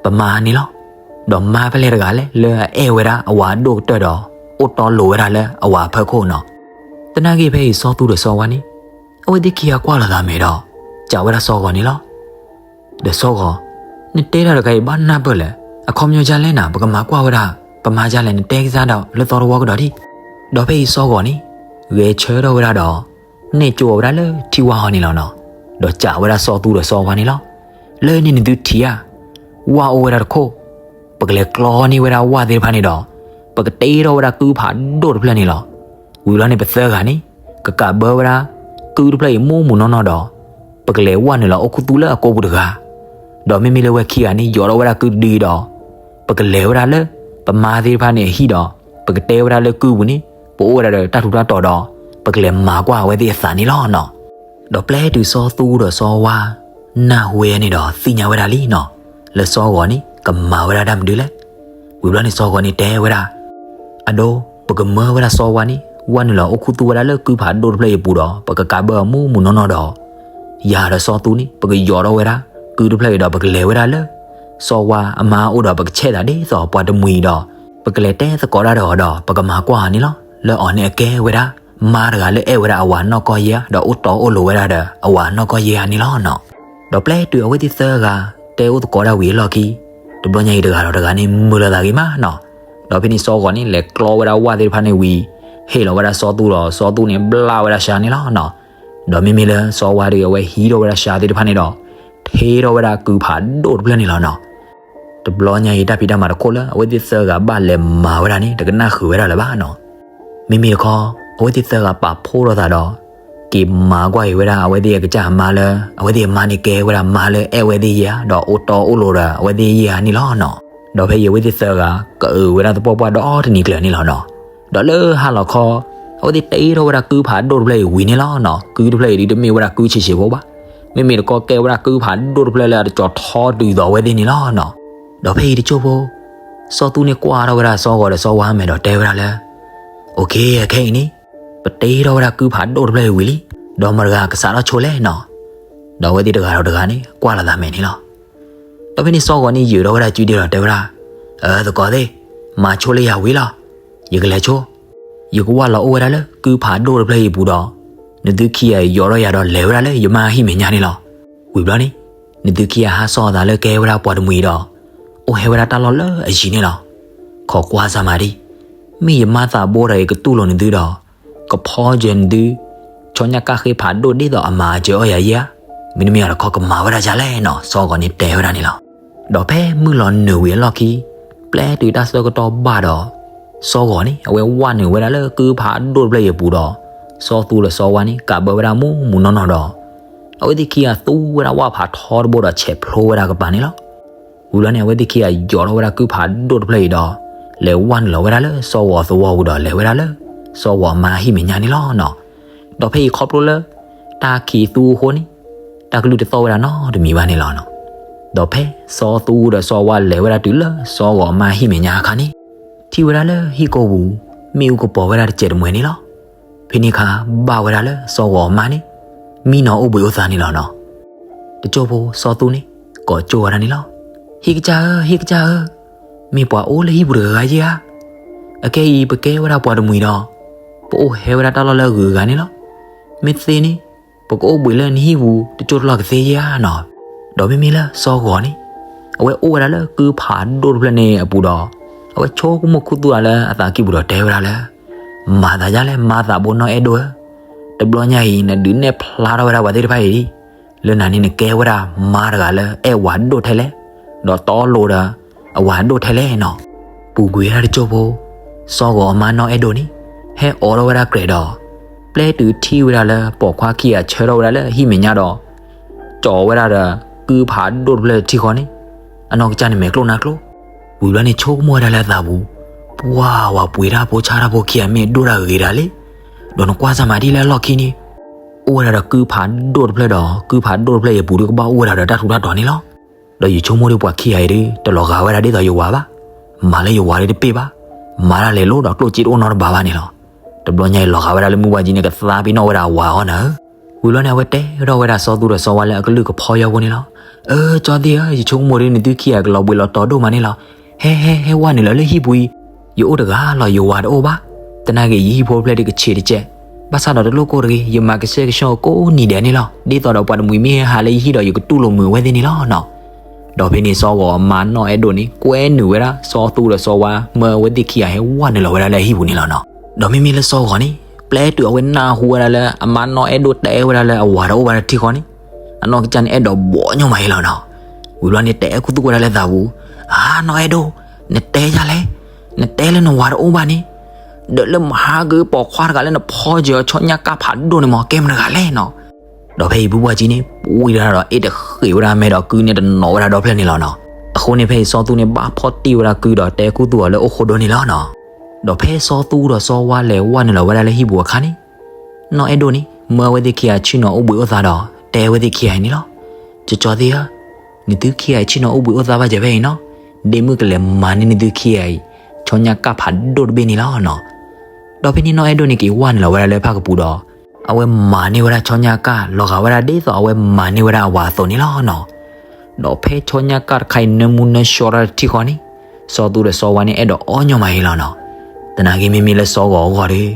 ပမါန့ၣ်လီၤ. ဒီးမါဖဲလဲၣ်တဂၤလဲၣ် လၢအအဲၣ်ဝဲဒၣ်အဝၤဒိၣ်ကတၢၢ်ဒီး အိၣ်တီလိၤဝဲဒၣ်လၢအဝၤအဖီခိၣ်နီၤ. သနာ်က့ဖဲအံၤစီၤသူဒီးစီၤဝါန့ၣ် အဝဲသ့ၣ်ခံဂၤကွၢ်လိာ်သးမဲာ်ဒီး စံးဝဲဒၣ်စီၤဂီၤန့ၣ်လီၤ. ဒီးစီၤဂီၤ, နတဲတၢ်တခါအံၤဘၣ်နၢ်ပၢၢ်လဲၣ်, အခီပညီဒ်လဲၣ်နၤ, ပကမၤကွၢ်ဝဲဒၣ် ပမါဒ်လဲၣ်, နတဲကစၢ်ဒီးလၢသီတဝီကဒီးဒံး. ဒီးဖဲအံၤစီၤဂီၤန့ၣ် ဂဲၤဆၢထၢၣ်ဝဲဒၣ်ဒီး နဲၣ်ကၠိအီၤဝဲဒၣ်လၢထံဝၢ်ဟီန့ၣ်လီၤနီၤ. ဒီးစံးဝဲဒၣ်စီၤသူဒီးစီၤဝါန့ၣ်လီၤ. လၢန့ၣ်နသုထံၣ်ဧါ, ဝၣ်အိၣ်ဝဲဒၣ်တခိၣ်, ပကလဲၤကျီန့ၢ်ဝဲဒၣ်ဝၣ်သ့ၣ်တဖၣ်န့ၣ်ဒီး ပကတ့ထီၣ်ဝဲဒၣ်ကုဖးဒိၣ်တဖျၢၣ်န့ၣ်လီၤ. ဝံၤဘျီန့ၣ် ပသၢဂၤန့ၣ် ကကးဘၢဝဲဒၣ် ကုတဖျၢၣ်အံၤမူးမူးနီၢ်နီၢ်ဒီး ပကလဲၤဝဲနုာ်လီၤအိၣ်ခူသူၣ်လၢအကိာ်ပူၤတဂၤ ဒီးမ့မ့ၢ်လၢဝဲခံဂၤန့ၣ် ယီၤထီၣ်ဝဲဒၣ်ကုတဒုအံၤဒီး ပကလဲၤဝဲဒၣ်လၢ ပမါသ့ၣ်တဖၣ်န့ၣ်အဟံၣ်ဒီး ပကတဲဝဲဒၣ်လၢကုပူၤန့ၣ် ပအိၣ်ဝဲဒၣ်ဒီးတၢ်ထူးတၢ်တီၤဒီး ပကလဲၤမၤကွၢ်အဝဲသ့ၣ်အသးန့ၣ်လီၤနီၤ. ဒီးပျဲတုၤစီၤသူဒီးစီၤဝါ နၢ်ဟူဝဲန့ၣ်ဒီးသ့ၣ်ညါဝဲဒၣ်လံနီၤ, လၢစီၤဂီၤန့ၣ် ကမၤဝဲဒၣ်တၢ်မနုၤလဲၣ်. ဝံၤဘျီန့ၣ်စီၤဂီၤန့ၣ်တဲဝဲဒၣ် အဒိ ပကမၢဝဲဒၣ်စီၤဝါန့ၣ် ဝဲနုာ်လီၤအိၣ်ခူသူၣ်ဝဲဒၣ်လၢကုဖးဒိၣ်တဖျၢၣ်အံၤအပူၤဒီး ပကကးဘၢအီၤမူးမူးနီၢ်နီၢ်ဒီး ယၤဒီးစီၤသူန့ၣ် ပကယီၤထီၣ်ဝဲဒၣ် ကုတဖျၢၣ်အံၤဒီး ပကလဲၤဝဲဒၣ်လၢ စီၤဝါအမါအိၣ်ဒီး ပကဆဲးသးဒ်သိးပှၤတမှံၤဒီး ပကလဲၤတဲသကိးတၢ်ဒီးအီၤဒီး ပကမၤကွၢ်အီၤန့ၣ်လီၤ. လၢအီၤန့ၣ်အကဲဝဲဒၣ် မါတဂၤလၢအဲၣ်ဝဲဒၣ်အဝၤနီၢ်ကီၢ်ယဲၢ်ဧါ ဒီးအိၣ်တီအိၣ်လိၤဝဲဒၣ်ဒီး အဝၤနီၢ်ကီၢ်ယဲၢ်ဧါန့ၣ်လီၤနီၤ. ဒီးပျဲတုၤအဝဲသ့ၣ်သၢဂၤ တဲအိၣ်သကိးတၢ်ဝံၤအလီၢ်ခံ တဘျီညါအံၤတဂၤဒီးတဂၤန့ၣ် မုာ်လီၤသးဂ့ၤမးနီၤ. ဒီးဖဲန့ၣ်စီၤဂီၤန့ၣ် လဲၤကျီဝဲဒၣ်ဝၣ်သ့ၣ်တဖၣ်န့ၣ်ဝံၤ ဟ့ၣ်လီၤဝဲဒၣ်စီၤသူဒီး စီၤသူန့ၣ် ဘျၣ်ဝဲဒၣ်စှၤန့ၣ်လီၤနီၤ. ဒီးမ့မ့ၢ်လၢစီၤဝါဒီး အဝဲဟံးထီၣ်ဝဲဒၣ်စှၤသ့ၣ်တဖၣ်န့ၣ်ဒီး ထ့ထီၣ်ဝဲဒၣ်ကုဖးဒိၣ်တဖျၢၣ်န့ၣ်လီၤနီၤ. တဘျီညါအံၤ တၢ်ဖံးတၢ်မၤတခိၣ်လၢ အဝဲသ့ၣ်သၢဂၤဘၣ်လဲၤမၤဝဲဒၣ်န့ၣ် တကနၣ်ဃုာ်ဝဲဒၣ်လၢၤဘၣ်နီၤ. မ့မ့ၢ်တခီ အဝဲသ့ၣ်သၢဂၤပာ်ဖှိၣ်ထီၣ်သးဒီး က့ၤမၤကွၢ်က့ၤဝဲဒၣ် အဝဲသ့ၣ်အကစၢ်အမါလၢ အဝဲသ့ၣ်အမါန့ၣ်ကဲဝဲဒၣ်မါလၢအဲၣ်ဝဲသ့ၣ်ယဲၢ်ဧါ ဒီးအိၣ်တီအိၣ်လိၤဒီးအဝဲသ့ၣ်ယဲၢ်ဧါန့ၣ်လီၤနီၤ. ဒီးဖဲအံၤအဝဲသ့ၣ်သၢဂၤ ကအုးဝဲဒၣ်သပှၢ်ပှၢ်ဒီတနံၤကျၢၤန့ၣ်လီၤနီၤ. ဒီးလၢဟါလီၤခီ အဝဲသ့ၣ်တ့ထီၣ်ဝဲဒၣ်ကုဖးဒိၣ်တဖျၢၣ်အံၤဝံၤန့ၣ်လီၤနီၤ. ကုတဖျၢၣ်အံၤဒ်တမ့ၢ်ဝဲဒၣ်ကုဆံးဆံးဖိဘၣ်. မ့မ့ၢ်တခီကဲဝဲဒၣ်ကုဖးဒိၣ်တဖျၢၣ်လၢ အတကၠီၤထီဒုးသိးအဝဲသ့ၣ်န့ၣ်လီၤနီၤ. ဒီးဖဲအံၤတကၠိၢ်ဖိ စီၤသူန့ၣ်ကွၢ်ထီၣ်ဝဲဒၣ်စီၤဂီၤဒီးစီၤဝါမဲာ်ဒီးတဲဝဲဒၣ်လၢ အိၣ်ခ့ အခဲအံၤန့ၣ် ပတ့ထီၣ်ဝဲဒၣ်ကုဖးဒိၣ်တဖျၢၣ်အံၤဝံၤလံ, ဒီးမတၤတဂၤကစးထီၣ်ဆိလဲၣ်နီၤ. ဒီးအဝဲသ့ၣ်တဂၤဒီးတဂၤန့ၣ် ကွၢ်လိာ်သးမဲာ်န့ၣ်လီၤ. ဒီးဖဲန့ၣ်စီၤဂီၤန့ၣ်ယုာ်ထီၣ်ဝဲဒၣ်ကုဒ့ဒီးတဲဝဲဒၣ်, အၢ သကိးသ့ၣ်, မၤဆိလၢယၤဝံၤလီၤ. ယကလဲၤဆိ, ယကဝၢ်လီၤအိၣ်ဝဲဒၣ်လၢကုဖးဒိၣ်တဖျၢၣ်အံၤအပူၤဒီး နသုခံဂၤအံၤယီၤထီၣ်ယၤဒီးလဲၤဝဲဒၣ်လၢယမါဟံၣ်မဲာ်ညါန့ၣ်လီၤ. ဝံၤဘျီန့ၣ် နသုခံဂၤဟးစီၣ်အသးလၢကဲဝဲဒၣ်ပှၤတမှံၤဒီး အိၣ်ဟဲဝဲဒၣ်တၢ်လီၢ်လၢအယံၤန့ၣ်လီၤ. ခိးကွၢ်စၢ်မၤဒံး, မ့ၢ်ယမါသးဘိဒီးယကတူၢ်လိာ်နသုဒီး ကဖီကၢၤနသု, ဆီညၣ်ကၣ်ဃ့ဖးဒိၣ်ဒ်သိးအမၤအစၢၤအီၣ်ယၤယဲၢ်ဧါ. မ့တမ့ၢ်အီၤတခီကမၤဝဲဒၣ်ဒ်လဲၣ်နီၤ. စီၤဂီၤန့ၣ်တဲဝဲဒၣ်န့ၣ်လီၤ. ဒီးဖဲမုၢ်လီၤနုာ်ဝံၤအလီၢ်ခံ ပျဲတုၤတၢ်ဆၢကတီၢ်ဘၣ်ဒီး စီၤဂီၤန့ၣ် အဝဲဝၢ်နုာ်ဝဲဒၣ်လၢကုဖးဒိၣ်တဖျၢၣ်အံၤအပူၤဒီး စီၤသူဒီးစီၤဝါန့ၣ် ကးဘၢဝဲဒၣ်မူးမူးနီၢ်နီၢ်ဒီး အဝဲသ့ၣ်ခံဂၤသူဝဲဒၣ်ဝၣ်ဖးထီတဘိဒီး ဆဲးဖျိဝဲဒၣ်ကပၤန့ၣ်လီၤ. ဝံၤဘျီန့ၣ် အဝဲသ့ၣ်ခံဂၤယီၤထီၣ်ဝဲဒၣ်ကုဖးဒိၣ်တဖျၢၣ်အံၤဒီး လဲၤဝၢ်နုာ်လီၤဝဲဒၣ်လၢစီၤဂီၤအသဝီပူၤဒီး လဲၤဝဲဒၣ်လၢ စီၤဂီၤအမါဟံၣ်မဲာ်ညါန့ၣ်လီၤနီၤ. ဒီးဖဲအံၤခီဖျိလၢ တၢ်ခံးသူအဃိန့ၣ် တၢ်ကလုၢ်တသီၣ်ဝဲဒၣ်နီတမံၤဘၣ်န့ၣ်လီၤနီၤ. ဒီးဖဲစီၤသူဒီးစီၤဝါလဲၤဝဲဒၣ်တုၤလၢစီၤဂီၤအမါဟံၣ်မဲာ်ညါအခါန့ၣ် ထံၣ်ဝဲဒၣ်လၢဟံၣ်ကိာ်ပူၤ မ့ၣ်အူကပီၤဝဲဒၣ်တစဲးတမှဲၤန့ၣ်လီၤ. ဖဲန့ၣ်အခါ ဘၣ်ဝဲဒၣ်လၢစီၤဂီၤအမါန့ၣ် မံနီၤအိၣ်ဘှံးအိၣ်သါန့ၣ်လီၤနီၤ. တစိၢ်ဖိစီၤသူန့ၣ် ကိးကၠိဝဲဒၣ်န့ၣ်လီၤ. ဟံၣ်ကစၢ်ဧၢ, ဟံၣ်ကစၢ်ဧၢ, မ့ၢ်ပှၤအိၣ်လၢဟံၣ်ပူၤတဂၤဂၤယဲဧါ. အခဲအံၤပကဲဝဲဒၣ်ပှၤတမှံၤဒီး ပအိၣ်ဟဲဝဲဒၣ်တၢ်လီၢ်လၢအဂုၤအဂၤန့ၣ်လီၤ. မ့ၢ်သ့န့ၣ် ပကအိၣ်ဘှံးလၢနဟံၣ်ပူၤ တစိၢ်တလီၢ်ကသ့ယဲဧါနီၤ. ဒီးမ့မ့ၢ်လၢစီၤဂီၤန့ၣ် အဝဲအိၣ်ဝဲဒၣ်လၢကုဖးဒိၣ်တဖျၢၣ်န့ၣ်အပူၤဒီး အဝဲဆိကမိၣ်ခူသူၣ်အလၢအသးကံၢ်ပူၤဒီးတဲဝဲဒၣ်လၢ မၤသးဒ်လဲၣ် မါသးဘိနီၢ်အဲၣ်ဒိၣ်ဧၢ, တဘျီညါအံၤ နဒုးနဲၣ်ဖျါထီၣ်ဝဲဒၣ်ပှၤသ့ၣ်တဖၣ်အံၤ လၢနၤန့ၣ် နကဲဝဲဒၣ်မါတဂၤလၢအဲၣ်ဝၤဒိၣ်ထဲလဲၣ်, ဒီးတီလိၤဒီးအဝၤဒိၣ်ထဲလဲၣ်နီၤ. ပူၤကွံာ်ဝဲဒၣ်တစိၢ်ဖိ စီၤဂီၤအမါနီၢ်အဲၣ်ဒိၣ်န့ၣ် ဟဲအိးထီၣ်ဝဲဒၣ်ကြဲးဒီး ပျဲတုၤထံၣ်ဝဲဒၣ်လၢပိာ်ခွါခံဂၤဆၢထီၣ်ဝဲဒၣ်လၢဟံၣ်မဲာ်ညါဒီး ကၠီၤဝဲဒၣ်ဒီးကုဖးဒိၣ်တဖျၢၣ်ထံဃီန့ၣ် အနီၢ်ကစၢ်န့ၣ်မဲာ်ကျိၣ်နါကျိၣ်. ဝံၤဘျီန့ၣ်ဆိကမိၣ်ဝဲဒၣ်လၢအသးပူၤ ပှၢ်ဝၤပှ့ၤတၢ်ဖိဆါတၢ်ဖိခံဂၤမ့ၢ်ဒိၣ်တၢ်ဂ့ၤတၢ်လံ. ဒီးနကွၢ်စၢ်မၤဒ်လၢအလီၢ်ခံန့ၣ် အိၣ်ဝဲဒၣ်ဒီးကုဖးဒိၣ်တဖျၢၣ်ဒီး ကုဖးဒိၣ်တဖျၢၣ်အံၤအပူၤဒီးကဘၣ်အိၣ်ဝဲဒၣ်ဒီးတၢ်ထူးတၢ်တီၤန့ၣ်လီၤ. ဒီးယဆိကမိၣ်ဒီးပှၤခံဂၤအံၤဒီး တလီၤဂာ်ဝဲဒၣ်ဒ်သိးယဝၤဘၣ်. မၤလၢယဝၤဒီးတပ့ၢ်ဘၣ်. မၤတၢ်လဲၤလိၤဒီးကျိၣ်စ့တအိၣ်နီတဘ့ၣ်ဘၣ်န့ၣ်လီၤ. တဘျီညါအံၤလီၤဂာ်ဝဲဒၣ်လၢမုၢ်ဝါကံန့ၣ် ကသါပ့ၤနီၣ်ဝဲဒၣ်အဝၤအီၤနၤဧၢ. ဝံၤဘျီန့ၣ် အဝဲတဲထီၣ်ဝဲဒၣ်စီၤသူဒီးစီၤဝါလၢအကလုၢ်ကဖီယီဖိန့ၣ်လီၤ. အၢ ကၠီသ့ၣ်ဧၢ, ယဆိကမိၣ်ဒီးနသုခံဂၤကလီၤဘှံးလီၤတီၤဒိၣ်မးန့ၣ်လီၤ. ဟဲ ဟဲ ဟဲဝဲနုာ်လီၤလၢဟံၣ်ပူၤအံၤ, ယအိၣ်တဂၤလီၤ ယဝၤတအိၣ်ဘၣ်. သနာ်က့ယဟံၣ်ဖိတဖျၢၣ်ဒီးကဆံးတကဲး, ဘၣ်ဆၣ်ဒီးတလိၣ်ကိၢ်တဂ့ၤ, ယမၤကဆှဲကဆှီကိးနံၤဒဲးန့ၣ်လီၤ. ဒ်သိးဒီးပှၤတမှံၤမ့ၢ်ဟဲဟးလၢယဟံၣ်ဒီးယကတူၢ်လိာ်မုာ်အဝဲသ့ၣ်န့ၣ်လီၤနီၤ. ဒီးဖဲန့ၣ်စီၤဂီၤအမါနီၢ်အဲၣ်ဒိၣ်န့ၣ် ကွဲနုာ်ဝဲဒၣ်စီၤသူဒီးစီၤဝါ မၢအဝဲသ့ၣ်ခံဂၤဟဲဝဲနုာ်လီၤဝဲဒၣ်လၢအဟံၣ်ပူၤန့ၣ်လီၤနီၤ. ဒီးမ့မ့ၢ်လၢစီၤဂီၤန့ၣ် ပျဲတုၤအဝဲနၢ်ဟူဝဲဒၣ်လၢအမါနီၢ်အဲၣ်ဒိၣ်တဲဝဲဒၣ်လၢအဝၤဒီးအိၣ်ဘၣ်ဒီးထံဃီန့ၣ် အနီၢ်ကစၢ်န့ၣ်အဲၣ်ဒိးဘီၣ်ညီမးအံၤလီၤနီၤ. ဝံၤဘျီန့ၣ်တဲခူသူၣ်ဝဲဒၣ်လၢသးပူၤ, အါ နီၢ်အဲၣ်ဒိၣ်, နတဲယၤလဲၣ်, န နတဲလၢနဝၤတအိၣ်ဘၣ်န့ၣ်, ဒီးလၢမဟါကပိာ်ခွါတဂၤလၢနဖီက့ၤအီၤဆီညၣ်ကၣ်ဖးဒိၣ်န့ၣ်မး ကဲမတဂၤလဲၣ်နီၤ. ဒီးဖဲအံၤဘုဘၣ်ကၠံန့ၣ် ပှံၤတၢ်ဒီး အ့ၣ်တဃ့ၢ်ဝဲဒၣ်မဲဒီးကုန့ၣ်တနီၤဝဲဒၣ်ဒီဖျၢၣ်န့ၣ်လီၤနီၤ. အဃိန့ၣ်ဖဲအံၤစီၤသူန့ၣ် ဘၣ်ဖီၣ်တံၢ်ဝဲဒၣ်ကုဒီးတဲခူသူၣ်အီၤလၢအိၣ်ဃိဒိၣ်န့ၣ်လီၤနီၤ. ဒီးဖဲစီၤသူဒီးစီၤဝါလဲၤဝဲနုာ်လီၤဝဲဒၣ်လၢဟံၣ်ပူၤအခါန့ၣ်, နီၢ်အဲၣ်ဒိၣ်န့ၣ် မၢအဝဲသ့ၣ်ခံဂၤဆ့ၣ်နီၤအိၣ်ဘှံးအိၣ်သါဒီး တဲဝဲသ့ၣ်ခံဂၤအံၤန့ၣ်လီၤ. ကၠီကၠီသ့ၣ်ဧၢ, နသုခံဂၤအံၤဆ့ၣ်နီၤအိၣ်ဘှံးအိၣ်သါဘၣ်စၢၤဖဲအံၤနီၤ, ဒ့မုၣ်ကလဲၤမၤန့ၢ်နသုခံဂၤအံၤ ဆီညၣ်ကၣ်ဖးဒိၣ်တဘ့ၣ်န့ၣ်လီၤနီၤ. ဒီးဖဲန့ၣ်နီၢ်အဲၣ်ဒိၣ်န့ၣ်က့ၤဝဲနုာ်လီၤဝဲဒၣ်လၢဖၣ်ကပူၤဒီး အဝဲမၤန့ၢ်ဝဲဒၣ်ဆီညၣ်ကၣ် လီၤဂာ်ဝဲဒၣ်ဒ်သိးအဝဲမၤန့ၢ်ဝဲဒၣ်အဝၤအသိးန့ၣ်လီၤနီၤ. ဒီးဖဲဆီညၣ်ကၣ်တခါအံၤနၢမူနၢဆှီတၢ်တထံၣ်ဃီန့ၣ်, စီၤသူဒီးစီၤဝါန့ၣ်အဲၣ်ဒိးအီၣ်ညီမးအံၤလီၤနီၤ. သနာ်က့မ့မ့ၢ်လၢစီၤဂီၤအဂီၢ်ဒီး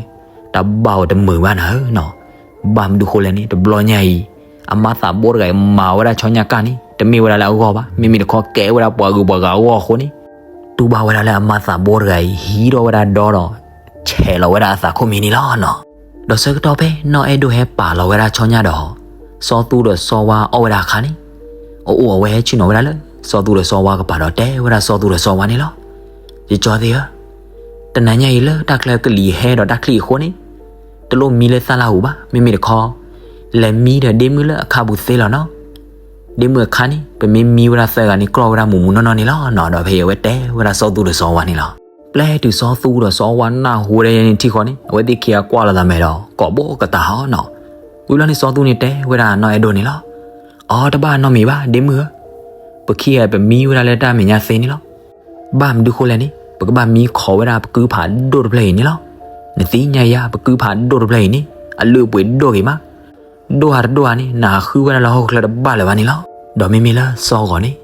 တၢ်ဘၣ်အီၤတမုာ်ဘၣ်နၤဧၢနီၤ. ဘၣ်မနုၤဃိလဲၣ်န့ၣ် တဘျီညါအံၤ အမါသးဘိတဂၤအံၤမၤဝဲဒၣ်ဆီညၣ်ကၣ်န့ၣ် တမ့ၢ်ဝဲဒၣ်လၢအဂီၢ်ဘၣ်, မ့မ့ၢ်တခီကဲဝဲဒၣ်ပှၤဂုၤပှၤဂၤအဂီၢ်အဃိန့ၣ် တူၢ်ဘၣ်ဝဲဒၣ်လၢအမါသးဘိတဂၤအံၤ ဟံးထီၣ်ဝဲဒၣ်ဒီဒီး ဆဲးလီၤဝဲဒၣ်အသးခိၣ်မံၤန့ၣ်လီၤနီၤ. ဒီးဆၢကတီၢ်ဖဲနီၢ်အဲၣ်ဒိၣ်ဟဲပာ်လီၤဝဲဒၣ်ဆီညၣ်ဒီး စီၤသူဒီးစီၤဝါအီၣ်ဝဲဒၣ်အခါန့ၣ်, အအိၣ်အဝဲဟဲဆ့ၣ်နီၤဝဲဒၣ်လၢ စီၤသူဒီးစီၤဝါကပၤဒီးတဲဝဲဒၣ်စီၤသူဒီးစီၤဝါန့ၣ်လီၤ. ယကၠီသ့ၣ်ဧၢ, တနၤညါအံၤလၢတၢ်ချၢကလံၤဟဲဒီးတၢ်ချံအဃိန့ၣ်, တလိၣ်မံလၢသၣ်လၢ်ဟူဘၣ်, မ့မ့ၢ်တခီ လဲၤမံဒီးဒ့မုၣ်လၢအခါပူၤသ့လီၤနီၤ. ဒ့မုၣ်အခါန့ၣ် ပမ့ၢ်မံဝဲဒၣ်သၢဂၤန့ၣ် ကြီၢ်ဝဲဒၣ်မူးမူးနီၢ်နီၢ်န့ၣ်လီၤနီၤ. ဒီးဖဲအံၤအဝဲတဲဝဲဒၣ်စီၤသူဒီးစီၤဝါန့ၣ်လီၤ. ပျဲတုၤစီၤသူဒီးစီၤဝါနၢ်ဟူဝဲဒၣ်ယဲန့ၣ်ထံၣ်ဃီန့ၣ် အဝဲသ့ၣ်ခံဂၤကွၢ်လိာ်သးမဲာ်ဒီး ကိးဘိကတၢ်ဟီနီၤ. ဝံၤဘျီန့ၣ်စီၤသူန့ၣ်တဲဝဲဒၣ်နီၢ်အဲၣ်ဒိၣ်န့ၣ်လီၤ. အိ တဘၣ်နီတမံၤဘၣ် ဒ့မုၣ်ဧၢ, ပခံဂၤပမံဝဲဒၣ်လၢတၢ်မဲာ်ညါသ့န့ၣ်လီၤ. ဘၣ်မနုၤဃိလဲၣ်န့ၣ် ပကဘၣ်မံခိးဝဲဒၣ်ပကုဖးဒိၣ်တဖျၢၣ်အံၤန့ၣ်လီၤ. နသ့ၣ်ညါယါ ပကုဖးဒိၣ်တဖျၢၣ်အံၤန့ၣ် အလုၢ်အပှ့ၤဒိၣ်ဂ့ၤမး ဒိၣ်ဧါတဒိၣ်ဧါန့ၣ် နဃုဝဲဒၣ်လၢဟီၣ်ခိၣ်ချၢတဘၣ်လၢၤဘၣ်န့ၣ်လီၤ. ဒီးမ့မ့ၢ်လၢစီၤဂီၤန့ၣ်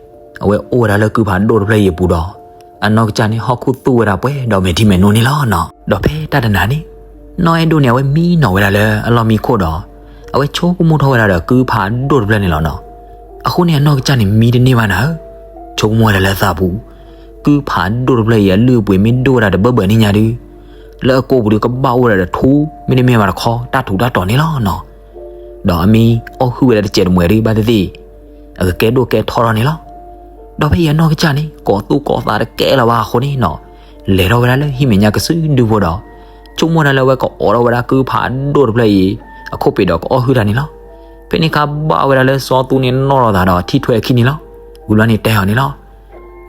အဝဲအိၣ်ဝဲဒၣ်လၢကုဖးဒိၣ်တဖျၢၣ်အံၤအပူၤဒီး အနီၢ်ကစၢ်န့ၣ် ဟီၣ်ခိၣ်သူၣ်ဝဲဒၣ်ပှဲၤဒီးမဲာ်ထံမဲာ်နိန့ၣ်လီၤနီၤ. ဒီးဖဲတၢ်တနၤန့ၣ် နီၢ်အဲၣ်ဒိၣ်န့ၣ် အဝဲမံနီၤဝဲဒၣ်လၢအလီၢ်မံခိၣ်ဒီး အဝဲဆိကမိၣ်ထီၣ်ဝဲဒၣ်ဒီးကုဖးဒိၣ်တဖျၢၣ်န့ၣ်လီၤနီၤ. အဃိန့ၣ် အနီၢ်ကစၢ်န့ၣ် မံတန့ၢ်ဘၣ်နၤဧၢ, ဆိကမိၣ်ဝဲဒၣ်လၢသးပူၤ ကုဖးဒိၣ်တဖျၢၣ်အံၤ အလုၢ်အပှ့ၤမ့ၢ်ဒိၣ်ဝဲဒၣ်တဘၢဘၢန့ၣ်ညါဒုး လၢအကိာ်ပူၤဒုးကဘၣ်အိၣ်ဝဲဒၣ်ဒီးထူ မ့တမ့ၢ်ဘၣ်တခီ တၢ်ထူးတၢ်တီၤန့ၣ်လီၤနီၤ. ဒီးအမ့ၢ်အီၣ်ဟုၣ်ဝဲဒၣ်တစဲးတမှဲးဒုး ဘၣ်သ့ၣ်သ့ၣ် အကကဲဒိၣ်ကဲထီထီၣ်န့ၣ်လီၤ. ဒီးဖဲအံၤအနီၢ်ကစၢ်န့ၣ် ကိးသူၣ်ကိးသးတကဲလၢၤဘၣ်အဃိန့ၣ်နီၤ, လဲၤထီၣ်ဝဲဒၣ်လၢဟံၣ်မဲာ်ညါကစုဒုဖိဒီး ဆိကမိၣ်ဝဲဒၣ်လၢအဝဲကအိးထီၣ်ဝဲဒၣ်ကုဖးဒိၣ်တဖျၢၣ်အံၤ အခိၣ်ပ့ၤဒီးကအီၣ်ဟုၣ်တၢ်န့ၣ်လီၤ. ဖဲန့ၣ်အခါဘၣ်ဝဲဒၣ်လၢစီၤသူန့ၣ်နီၣ်လီၤသးဒီး ထံၣ်ထွဲအခံန့ၣ်လီၤ. ဝံၤဘျီန့ၣ်တဲအီၤန့ၣ်လီၤ.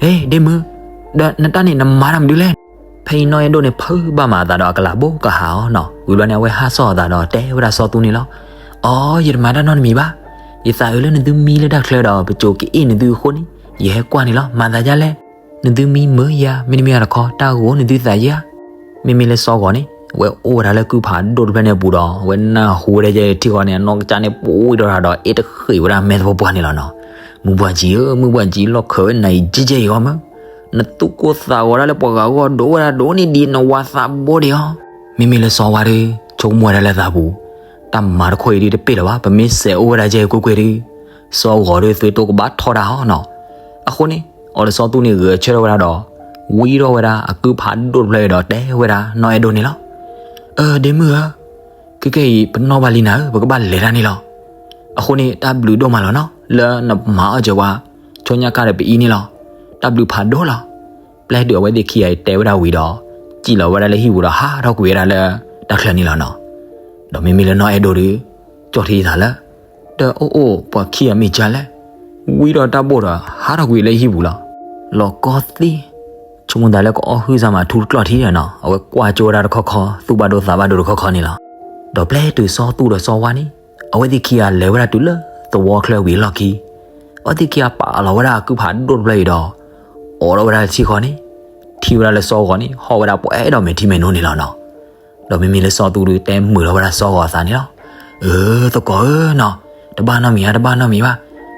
ဟ့ ဒ့မုၣ်, ဒီးနတၢ်န့ၣ်နမၤတၢ်မနုၤလဲၣ်. ဖဲအံၤနီၢ်အဲၣ်ဒိၣ်န့ၣ် ဖုးဘၣ်မးအသးဒီးအကလးဘိကဟးအီၤနီၤ. ဝံၤဘျီန့ၣ် အဝဲဟးစီၣ်အသးဒီးတဲဝဲဒၣ်စီၤသူန့ၣ်လီၤ. အိ ယတမၤတၢ်နီတမံၤဘၣ်. ယသးအုးလၢနသုမံလၢတၢ်ချၢဒီး ပစိၤကအ့ၣ်နသုအဃိန့ၣ် ယဟဲကွၢ်န့ၣ်လီၤ. မၤသးဒ်လဲၣ်. နသုမံမုာ်ယၤ မ့တမ့ၢ်တခီ တၢ်ဂိၢ်နသုသးယါ. မ့မ့ၢ်လၢစီၤဂီၤန့ၣ် အဝဲအိၣ်ဝဲဒၣ်လၢကုဖးဒိၣ်တဖျၢၣ်န့ၣ်အပူၤဒီး အဝဲနၢ်ဟူဝဲဒၣ်ယဲထံၣ်ဃီန့ၣ် အနီၢ်ကစၢ်န့ၣ် ပှံၤထီၣ်တၢ်ဒီး အ့ၣ်တဃ့ၢ်ဝဲဒၣ်မဲာ်သပှၢ်ပှၢ်န့ၣ်လီၤနီၤ. မုၢ်ဘှၢ်ကၠံဧၢ, မုၢ်ဘှၢ်ကၠံ လီၢ်ခၢးဝဲနၤအံၤ ကဲကဲအံၤဂီၢ်မၢ်, နသူၣ်ကိၢ်သးဂီၤဒၣ်လၢပှၤဂၤဂီၢ်ဒိၣ်ဝဲဒၣ်ဒိၣ်န့ၢ်ဒံးနဝၤသးဘိဒံးဧါ. မ့မ့ၢ်လၢစီၤဝါဒီး ဆိကမိၣ်ဝဲဒၣ်လၢသးပူၤ တၢ်မၤတခီအံၤဒုးတပ့ၢ်လၢၤဘၣ်, ပမ့ၢ်စဲးအိၣ်ဝဲဒၣ်ယဲကွ့ၢ်ကွ့ၢ်ဒီး စီၤဂီၤဒီး သုတိကဘၣ်ထီဒါဟီနီၤ. အဃိန့ၣ် အီၤဒီးစီၤသူန့ၣ်ဂဲၤဆၢထၢၣ်ဝဲဒၣ်ဒီး ဝံထီၣ်ဝဲဒၣ်အကုဖးဒိၣ်တဖျၢၣ်အံၤဒီးတဲဝဲဒၣ်နီၢ်အဲၣ်ဒိၣ်န့ၣ်လီၤ. အၢ ဒ့မုၣ်ဧၢ, ခဲကဲအံၤ ပနီၣ်ဘၣ်လံနၤဧၢ, ပကဘၣ်လဲၤတၢ်န့ၣ်လီၤ. အဃိန့ၣ် တၢ်ဘျုးဒိၣ်မးလီၤနီၤ လၢနမၤအီၣ်စၢၤဝဲ ဆီညၣ်ကၣ်ဒီးပအံၤန့ၣ်လီၤ. တၢ်ဘျုးဖးဒိၣ်လီၤ. ပျဲတုၤအဝဲသ့ၣ်ခံဂၤအံၤတဲဝဲဒၣ်ဝံၤဒီး စံၣ်လီၤဝဲဒၣ်လၢဟံၣ်ပူၤဒီးဟးထီၣ်ကွံာ်ဝဲဒၣ်လၢတၢ်ချၢန့ၣ်လီၤနီၤ. ဒီးမ့မ့ၢ်လၢနီၢ်အဲၣ်ဒိၣ်ဒီး ကၠီၣ်ထံသးလၢ တၢ်အိၣ်အိၣ်ပှၤခံဂၤမ့ၢ်ကလဲၣ်, ဝံထီၣ်တၢ်ဘိၣ်ဒီးဟးထီၣ်ကွံာ်လၢဟံၣ်ပူၤလီၤ. လီၤကီသ့ၣ် ဆိကမိၣ်သးလၢကအီၣ်ဟုၣ်စၢ်မးထူတကျီၢ်ထံဒီးနီၤ အဝဲကွၢ်ကၠိဝဲဒၣ်တခီခီ သူၣ်ဘၣ်ဒိသးဘၣ်ဒိတခီခီန့ၣ်လီၤ. ဒီးပျဲတုၤစီၤသူဒီးစီၤဝါန့ၣ် အဝဲသ့ၣ်ခံဂၤလဲၤဝဲဒၣ်တုၤလၢသဝီချၢဝံၤအလီၢ်ခံ အဝဲသ့ၣ်ခံဂၤပာ်လီၤဝဲဒၣ်အကုဖးဒိၣ်တဖျၢၣ်အံၤဒီး အိးထီၣ်ဝဲဒၣ်တထံၣ်ဃီန့ၣ် ထံၣ်ဝဲဒၣ်လၢစီၤဂီၤန့ၣ် ဟီၣ်ဝဲဒၣ်ပှဲၤဒီးမဲာ်ထံမဲာ်နိန့ၣ်လီၤနီၤ. ဒီးမ့မ့ၢ်လၢစီၤသူဒီးတဲမုာ်ထီၣ်ဝဲဒၣ်စီၤဂီၤအသးန့ၣ်လီၤ. အၢ သကိးဧၢနီၤ, တဘၣ်နီတမံၤဧါ, တဘၣ်နီတမံၤဘၣ်,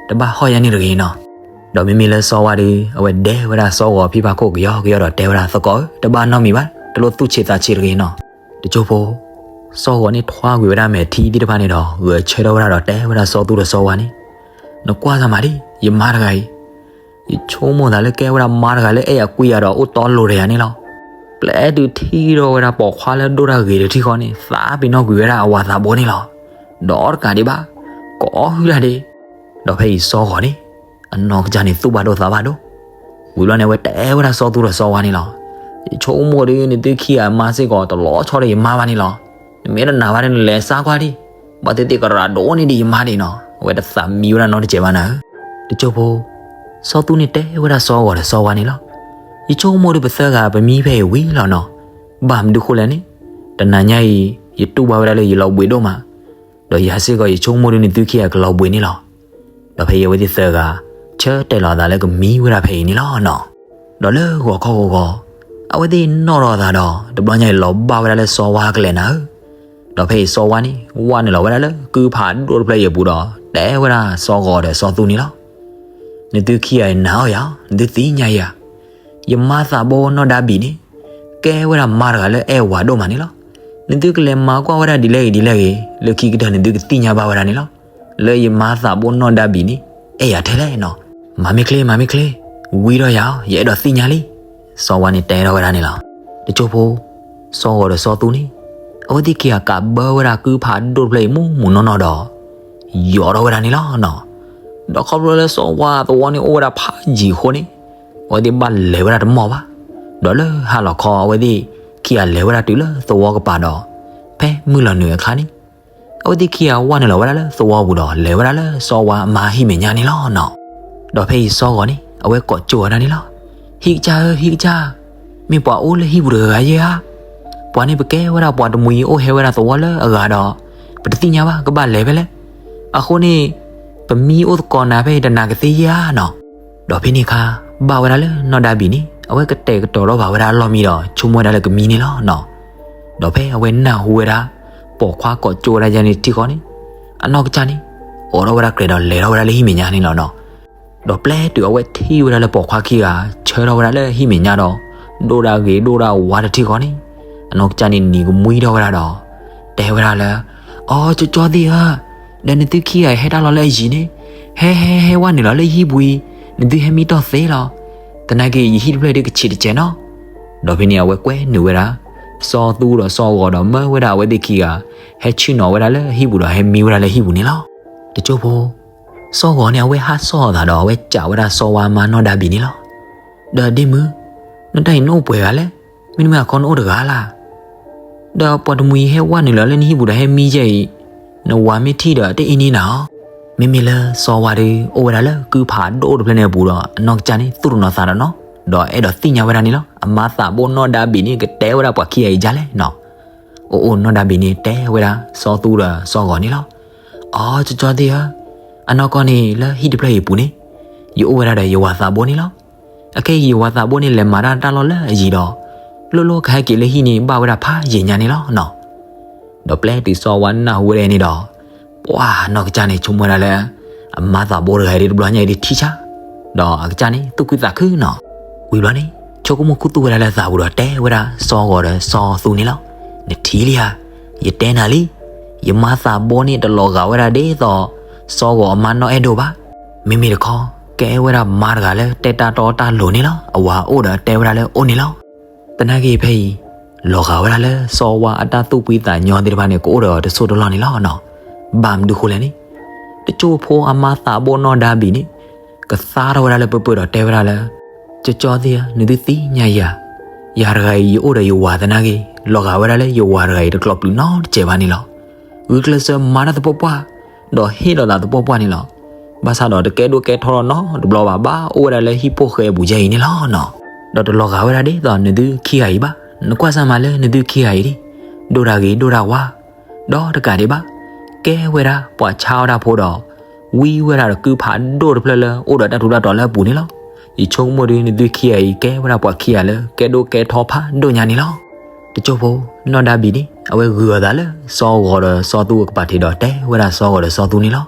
တဘၣ်ဟီၣ်ယါန့ၣ်တဂ့ၤနီၤ. ဒီးမ့မ့ၢ်လၢစီၤဝါဒီး အဝဲဒဲဝဲဒၣ်စီၤဂီၤဖံဖးခိၣ်ကယီကယီဒီးတဲဝဲဒၣ် သကိးဧၢ, တဘၣ်နီတမံၤဘၣ်, တလိၣ်သူၣ်ဆံးသးဆံးတဂ့ၤနီၤ. တကၠိဖိ စီၤဂီၤန့ၣ်ထွါကွံာ်ဝဲဒၣ်မဲာ်ထံသ့ၣ်တဖၣ်န့ၣ်ဒီး ဂဲၤဆၢထၢၣ်ဝဲဒၣ်ဒီးတဲဝဲဒၣ်စီၤသူဒီးစီၤဝါန့ၣ်, နကွၢ်စၢ်မးဒံး ယမါတဂၤအံၤ ယဆိကမိၣ်သးလၢကဲဝဲဒၣ်မါတဂၤလၢအဲၣ်ယၤကွံယၤဒီးအိၣ်တီလိၤဒီးယၤန့ၣ်လီၤ. ပျဲတုၤထံၣ်ထီၣ်ဝဲဒၣ်ပိာ်ခွါလၢဒိၣ်တၢ်ဂ့ၤတထံၣ်ဃီန့ၣ် သးပ့ၤနီၣ်ကွံာ်ဝဲဒၣ်အဝၤသးဘိန့ၣ်လီၤ. ဒီးတကးဒံးဘၣ် ကအီၣ်ဟုၣ်တၢ်ဒံး. ဒီးဖဲအံၤစီၤဂီၤန့ၣ် အနီၢ်ကစၢ်န့ၣ်သူၣ်ဘၣ်ဒိသးဘၣ်ဒိ. ဝံၤဘျီန့ၣ် အဝဲတဲဝဲဒၣ်စီၤသူဒီးစီၤဝါန့ၣ်လီၤ. ယဆိကမိၣ်ဒီး နသုခံဂၤမါစ့ၢ်ကီးတလီၤဆီဒီးယမါဘၣ်န့ၣ်လီၤ. နမ့ၢ်တနာ်ဘၣ်ဒီး နလဲၤစါကွၢ်ဒံး, ဘၣ်သ့ၣ်သ့ၣ်ကရၤဒိၣ်န့ၢ်ဒံးယမါဒံးနီၤ. အဝဲတသးမံဝဲဒၣ်နီတစဲးဘၣ်နၤဧၢ. တစိၢ်ဖိ စီၤသူန့ၣ်တဲဝဲဒၣ်စီၤဂီၤဒီးစီၤဝါန့ၣ်လီၤ. ယဆိကမိၣ်ဒီး ပသၢဂၤပမံဖဲအံၤဝံၤလီၤနီၤ. ဘၣ်မနုၤဃိလဲၣ်န့ၣ်, တနၤညါအံၤ ယတူၢ်ဘၣ်ဝဲဒၣ်လၢယလီၤဘှံးဒိၣ်မး, ဒီးယၤစ့ၢ်ကီးယဆိကမိၣ်ဒီး နသုခံဂၤကလီၤဘှံးန့ၣ်လီၤ. ဒီးဖဲအံၤအဝဲသ့ၣ်သၢဂၤ ဆၢတဲာ်လီၤအသးလၢကမံဝဲဒၣ်ဖဲအံၤန့ၣ်လီၤနီၤ. ဒီးလၢဂီၤခီဂီၤဂီၤ အဝဲသ့ၣ်နီၣ်ထီၣ်အသးဒီး တဘျီညါအံၤလီၤဘၣ်ဝဲဒၣ်လၢစီၤဝါကလဲာ်နၤဧၢ. ဒီးဖဲအံၤစီၤဝါန့ၣ် ဝၢ်နုာ်လီၤဝဲဒၣ်လၢကုဖးဒိၣ်တဖျၢၣ်အံၤအပူၤဒီး တဲဝဲဒၣ်စီၤဂီၤဒီးစီၤသူန့ၣ်လီၤ. နသုခံဂၤအံၤနာ်အီၤယၤ, နသုသ့ၣ်ညါယၤ, ယမါသးဘိနီၢ်ဒါဘံၣ်န့ၣ် ကဲဝဲဒၣ်မါတဂၤလၢအဲၣ်ဝၤဒိၣ်မးန့ၣ်လီၤ. နသုကလဲၤမၤကွၢ်ဝဲဒၣ်ဒ်လဲၣ်ဂ့ၤဒ်လဲၣ်ဂ့ၤ လၢခံကတၢၢ်နသုကသ့ၣ်ညါဘၣ်ဝဲဒၣ်န့ၣ်လီၤ. လၢယမါသးဘိနီၢ်ဒါဘံၣ်န့ၣ် အဲၣ်ယၤထဲလဲၣ်နီၤ. မၤမ့ၢ်ချ့ မၤမ့ၢ်ချ့, ဝံထီၣ်ယၤအီၤ ယအဲၣ်ဒိးသ့ၣ်ညါလံ. စီၤဝါန့ၣ်တဲထီၣ်ဝဲဒၣ်န့ၣ်လီၤ. တစိၢ်ဖိ စီၤဂီၤဒီးစီၤသူန့ၣ် အဝဲသ့ၣ်ခံဂၤကးဘၢဝဲဒၣ်ကုဖးဒိၣ်တဖျၢၣ်အံၤမူးမူးနီၢ်နီၢ်ဒီး ယီၤထီၣ်ဝဲဒၣ်န့ၣ်လီၤနီၤ. ဒီးခီဖျိလၢစီၤဝါသဝီန့ၣ်အိၣ်ဝဲဒၣ်ဖးယံၤအဃိန့ၣ် အဝဲသ့ၣ်ဘၣ်လဲၤဝဲဒၣ်တမီၢ်ဘၣ်. ဒီးလၢဟါလီၤခီ အဝဲသ့ၣ်ခံဂၤလဲၤဝဲဒၣ်တုၤလၢသဝီကပၤဒီး ဖဲမုၢ်လီၤနုာ်အခါန့ၣ် အဝဲသ့ၣ်ခံဂၤဝၢ်နုာ်လီၤဝဲဒၣ်လၢသဝီပူၤဒီး လဲၤဝဲဒၣ်လၢစီၤဝါအမါဟံၣ်မဲာ်ညါန့ၣ်လီၤနီၤ. ဒီးဖဲအံၤစီၤဂီၤန့ၣ် အဝဲကိးကၠိဝဲဒၣ်န့ၣ်လီၤ. ဟံၣ်ကစၢ်ဧၢ ဟံၣ်ကစၢ်, မ့ၢ်ပှၤအိၣ်လၢဟံၣ်ပူၤတဂၤဧါ. ပှၤန့ၣ်ပကဲဝဲဒၣ်ပှၤတမှံၤအိၣ်ဟဲဝဲဒၣ်သဝီလၢအဂၤဒီး ပတသ့ၣ်ညါဘၣ် ကဘၣ်လဲၤဖဲလဲၣ်. အဃိန့ၣ် ပမံအိၣ်သကိးနၤဖဲအံၤတနၤကသ့ဧါနီၤ. ဒီးဖဲန့ၣ်အခါ ဘၣ်ဝဲဒၣ်လၢနီၢ်ဒါဘံၣ်န့ၣ် အဝဲကတဲာ်ကတီၤထီၣ်ဘၣ်ဝဲဒၣ်အလီၢ်မံဒီး ဆိကမိၣ်ဝဲဒၣ်လၢကမံန့ၣ်လီၤနီၤ. ဒီးဖဲအဝဲနၢ်ဟူဝဲဒၣ် ပိာ်ခွါကိးကၠိဝဲဒၣ်ယၤန့ၣ်တထံၣ်ဃီန့ၣ် အနီၢ်ကစၢ်န့ၣ် အိးထီၣ်ဝဲဒၣ်ကြဲးဒီးလဲၤထီၣ်ဝဲဒၣ်လၢဟံၣ်မဲာ်ညါန့ၣ်လီၤနီၤ. ဒီးပျဲတုၤအဝဲထံၣ်ဝဲဒၣ်လၢပိာ်ခွါခံဂၤ ဆၢထီၣ်ဝဲဒၣ်လၢဟံၣ်မဲာ်ညါဒီး ဒိၣ်ဒၣ်ဂ့ၤဒိၣ်ဒၣ်ဝါတထံၣ်ဃီန့ၣ် အနီၢ်ကစၢ်န့ၣ်နံၤကမှံထီၣ်ဝဲဒၣ်ဒီး တဲဝဲဒၣ်လၢ အိ ကၠီကၠီသ့ၣ်ဧၢ, ဒီးနသုခံဂၤအံၤဟဲတၢ်လီၤလၢအယံၤန့ၣ်, ဟဲ ဟဲ ဟဲဝၢ်နုာ်လီၤလၢယဟံၣ်ပူၤအံၤ, နသုဟဲမံတီၢ်သ့လီၤ. သနာ်က့ ယဟံၣ်တဖျၢၣ်ဒ်ကဆံးတစဲးနီၤ. ဒီးဖဲန့ၣ်အဝဲကွဲနုာ်ဝဲဒၣ် စီၤသူဒီးစီၤဂီၤဒီးမၢဝဲဒၣ်အဝဲသ့ၣ်ခံဂၤ ဟဲဆ့ၣ်နီၤဝဲဒၣ်လၢဟံၣ်ပူၤဒီးဟဲမံဝဲဒၣ်လၢဟံၣ်ပူၤန့ၣ်လီၤ. တစိၢ်ဖိ စီၤဂီၤန့ၣ် အဝဲဟးစီၣ်အသးဒီးအဝဲစံးဝဲဒၣ်စီၤဝါအမါနီၢ်ဒါဘံၣ်န့ၣ်လီၤ. ဒီးဒ့မုၣ်, နတၢ်အံၤနအိၣ်ပှဲၤဂၤလဲၣ်, မ့တမ့ၢ်အခီနအိၣ်တဂၤလၢ် ဒီးပှၤတမှံၤဟဲဝၢ်နုာ်လီၤလၢနဟံၣ်ပူၤဒီးဟဲမံယဲအံၤ, နဝၤမ့ၢ်ထံၣ်ဒီးတအ့န့ၢ်နၤအီၤ. မ့မ့ၢ်လၢစီၤဝါဒီး အိၣ်ဝဲဒၣ်လၢကုဖးဒိၣ်တဖျၢၣ်န့ၣ်အပူၤဒီး အနီၢ်ကစၢ်န့ၣ်သူၣ်တနီၤသးတနီၤ, ဒီးအဲၣ်ဒိးသ့ၣ်ညါဝဲဒၣ်န့ၣ်လီၤ. အမါသးဘိနီၢ်ဒါဘံၣ်န့ၣ် ကတဲဝဲဒၣ်ပှၤခံဂၤအံၤဒ်လဲၣ်နီၤ. အိၣ်အိၣ်နီၢ်ဒါဘံၣ်န့ၣ် တဲဝဲဒၣ်စီၤသူဒီးစီၤဂီၤန့ၣ်လီၤ. အိ ကၠီကၠီသ့ၣ်ဧၢ, အနီၢ်ကီၢ်န့ၣ်လၢဟံၣ်တဖျၢၣ်အံၤအပူၤန့ၣ် ယအိၣ်ဝဲဒၣ်ဒီးယဝၤသးဘိန့ၣ်လီၤ. အခဲအံၤ ယဝၤသးဘိန့ၣ် လဲၤမၤတၢ်တၢ်လီၢ်လၢအယံၤဒီး လိၣ်လိၣ်ကဟဲက့ၤလၢဟံၣ်န့ၣ် ဘၣ်ဝဲဒၣ်ဖးယံာ်ညါန့ၣ်လီၤနီၤ. ဒီးပျဲတုၤစီၤဝါနၢ်ဟူဝဲဒၣ်န့ၣ်ဒီး ပှၤနီၢ်ကစၢ်န့ၣ် ဆိကမိၣ်ဝဲဒၣ်လၢ အမါသးဘိတဂၤအံၤဒ်တဘျီညါအံၤဒ်ထံဆါ, ဒီးအကစၢ်န့ၣ် သူၣ်ခုသးခုနီၤ. ဝံၤဘျီန့ၣ် ဆိကမိၣ်ခူသူၣ်ဝဲဒၣ်လၢသးပူၤဒီးတဲဝဲဒၣ်စီၤဂီၤဒီးစီၤသူန့ၣ်လီၤ. နထံၣ်လံဧါ, ယတဲနၤလံ, ယမါသးဘိန့ၣ် တလီၤဂာ်ဝဲဒၣ်ဒ်သိး စီၤဂီၤအမါနီၢ်အဲၣ်ဒိၣ်ဘၣ်. မ့မ့ၢ်တခီ ကဲဝဲဒၣ်မါတဂၤလၢတဲတၢ်တီတၢ်လိၤန့ၣ်လီၤ. အဝၤအိၣ်ဒီးတဲဝဲဒၣ်လၢအိၣ်န့ၣ်လီၤ. သနာ်က့ဖဲအံၤ လီၤဂာ်ဝဲဒၣ်လၢစီၤဝါအတၢ်သူၣ်ဖှံသးညီသ့ၣ်တဖၣ်န့ၣ် ကအိၣ်ဒီးတစိၢ်တလီၢ်န့ၣ်လီၤနီၤ. ဘၣ်မနုၤဃိလဲၣ်န့ၣ်, တစိၢ်ဖိအမါသးဘိနီၢ်ဒါဘံၣ်န့ၣ် ကသါထီၣ်ဝဲဒၣ်လၢပၢၢ်ပၢၢ်ဒီးတဲဝဲဒၣ်လၢ ကၠီကၠီသ့ၣ်ဧၢ, နသုသ့ၣ်ညါယၤ, ယၤတဂၤအံၤ ယအိၣ်ဒီးယဝၤသနာ်က့ လီၤဂာ်ဝဲဒၣ်လၢယဝၤတဂၤအံၤတကျိးပျုၤနီတစဲးဘၣ်န့ၣ်လီၤ. ဂုာ်ကျဲးစၢးမၤတၢ်သပှၢ်ပှၢ်, ဒီးဟ့ၣ်လီၤသးသပှၢ်ပှၢ်န့ၣ်လီၤ. ဘၣ်ဆၣ်ဒီးတကဲဒိၣ်ကဲထီထီၣ်နီတဘျီဘၣ်, ဘၣ်အိၣ်ဝဲဒၣ်လၢဟံၣ်ဖိဃဲအပူၤယဲအံၤန့ၣ်လီၤနီၤ. ဒီးတလီၤဂာ်ဝဲဒၣ်ဒ်သိးနသုခံဂၤအံၤဘၣ်. နကွၢ်စၢ်မးလၢနသုခံဂၤအံၤဒၣ်, ဒိၣ်တၢ်ဂ့ၤဒိၣ်တၢ်ဝါ, ဒီးတကးဒံးဘၣ်, ကဲဝဲဒၣ်ပှၤဆါအီၣ်တၢ်ဖိဒီး ဝံဝဲဒၣ်ဒီးကုဖးဒိၣ်တဖျၢၣ်လၢအိၣ်ဒီးတၢ်ထူးတၢ်တီၤလၢအပူၤန့ၣ်လီၤ. ယဆိကမိၣ်ဒီးနသုခံဂၤအံၤ ကဲဝဲဒၣ်ပှၤခံဂၤလၢ ကဲဒိၣ်ကဲထီဖးဒိၣ်ညါန့ၣ်လီၤ. တစိၢ်ဖိ နီၢ်ဒါဘံၣ်န့ၣ် အဝဲဂုာ်အသးလၢစီၤဂီၤဒီးစီၤသူအကပၤထံးဒီးတဲဝဲဒၣ်စီၤဂီၤဒီးစီၤသူန့ၣ်လီၤ.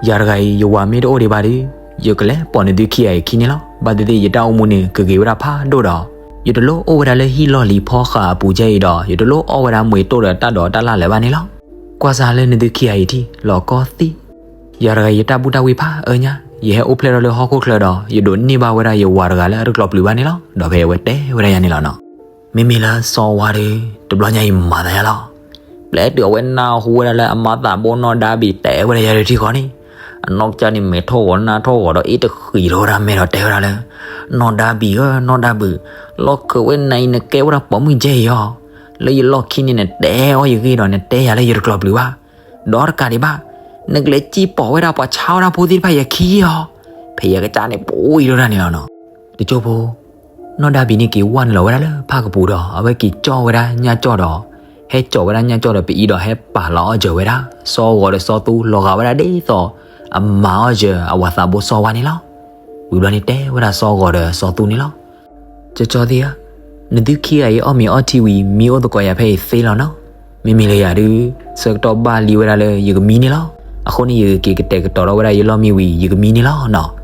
ယၤတဂၤအံၤ ယဝၤမ့ၢ်တအိၣ်ဒံးဘၣ်ဒီး ယကလဲၤပိာ်နသုခံဂၤအံၤခံန့ၣ်လီၤ. ဘၣ်သ့ၣ်သ့ၣ်ယတၢ်အိၣ်မူန့ၣ် ကဂ့ၤဝဲဒၣ်ဖးဒိၣ်ဒီး ယတလိၣ်အိၣ်ဝဲဒၣ်လၢဟံၣ်လီၢ်လံၤဖီဃးအပူၤကဲအံၤဒီး ယတလိၣ်အီၣ်ဝဲဒၣ်မှ့ၤတိၢ်ဒီးတၢ်ဒိးတၢ်လၢ်လၢၤဘၣ်န့ၣ်လီၤ. ကွၢ်စၢ်လၢနသုခံဂၤအံၤထံၣ် လီၤကီသံၣ် ယၤတဂၤအံၤ ယတၢ်ဘူၣ်တၢ်ဝံၣ်ဖးအၢညါ, ယဟဲအိၣ်ဖျဲၣ်ထီၣ်လၢဟီၣ်ခိၣ်ချၢဒီး ယဒိးန့ၢ်ဘၣ်ဝဲဒၣ်ယဝၤတဂၤလၢအတကျိးပျုၤဘၣ်န့ၣ်လီၤ. ဒီးဖဲအဝဲတဲဝဲဒၣ်ယၤန့ၣ်လီၤနီၤ. မ့မ့ၢ်လၢစီၤဝါဒီး တဘျီညါအံၤမၤသးယါလီၤ. ပျဲတုၤအဝဲနၢ်ဟူဝဲဒၣ်လၢအမါသးဘိနီၢ်ဒါဘံၣ်တဲဝဲဒၣ်ယၤဒီးထံဃီန့ၣ်, အနီၢ်ကစၢ်န့ၣ်မဲာ်ထီၣ်ဂီၤနၢ်ထီၣ်ဂီၤဒီးအ့ၣ်တဃံးထီၣ်ဝဲဒၣ်မဲာ်ဒီးတဲဝဲဒၣ်လၢ နီၢ်ဒါဘံၣ်ဧၢ နီၢ်ဒါဘံၣ်, လီၢ်ခၢးဝဲနၤအံၤနကဲဝဲဒၣ်ပိာ်မုၣ်ကဲအံၤအီၤ, လၢယလီၢ်ခံန့ၣ်နတဲအီၤယဂ့ၢ်ဒီးနတဲယၤလၢယတကျိးပျုၤဘၣ်, ဒီးတကးဒံးဘၣ်, နကလဲၤစံၣ်ပိာ်ဝဲဒၣ်ပှၤဆါဝဲဒၣ်ဖိသ့ၣ်တဖၣ်အခံအီၤ, ဖဲယကစၢ်န့ၣ်ပှံၤထီၣ်ဒၣ်န့ၣ်လီၤနီၤ. တကၠိဖိ နီၢ်ဒါဘံၣ်န့ၣ်က့ၤဝဲနုာ်လီၤဝဲဒၣ်လၢဖၣ်ကပူၤဒီး အဝဲက့ၤကၠီၣ်ဝဲဒၣ်ညၣ်ကၠီၣ်ဒီး ဟဲကၠီၣ်ဝဲဒၣ်ညၣ်ကၠီၣ်ဒီး ပအံၤဒီးဟဲပာ်လီၤအီၣ်စၢၤဝဲဒၣ် စီၤဂီၤဒီးစီၤသူလီၤဂာ်ဝဲဒၣ်ဒ်သိး အမၤအီၣ်စၢၤအဝၤသးဘိစီၤဝါန့ၣ်လီၤ. ဝံၤဘျီန့ၣ်တဲဝဲဒၣ်စီၤဂီၤဒီးစီၤသူန့ၣ်လီၤ. ကၠီကၠီသ့ၣ်ဧၢ, နသုခံဂၤအံၤအီၣ်မ့ၤအီထံဝံၤ မံအိၣ်သကိးယၤဖဲအံၤသ့လီၤနီၤ. မ့မ့ၢ်လၢယၤဒုး ဆၢကတီၢ်ဘၣ်လံဝဲဒၣ်လၢယကမံန့ၣ်လီၤ. အဃိန့ၣ်ယက့ၤကတဲာ်ကတီၤထီၣ်ဝဲဒၣ်ယလီၢ်မံဝံၤ ယကမံန့ၣ်လီၤနီၤ.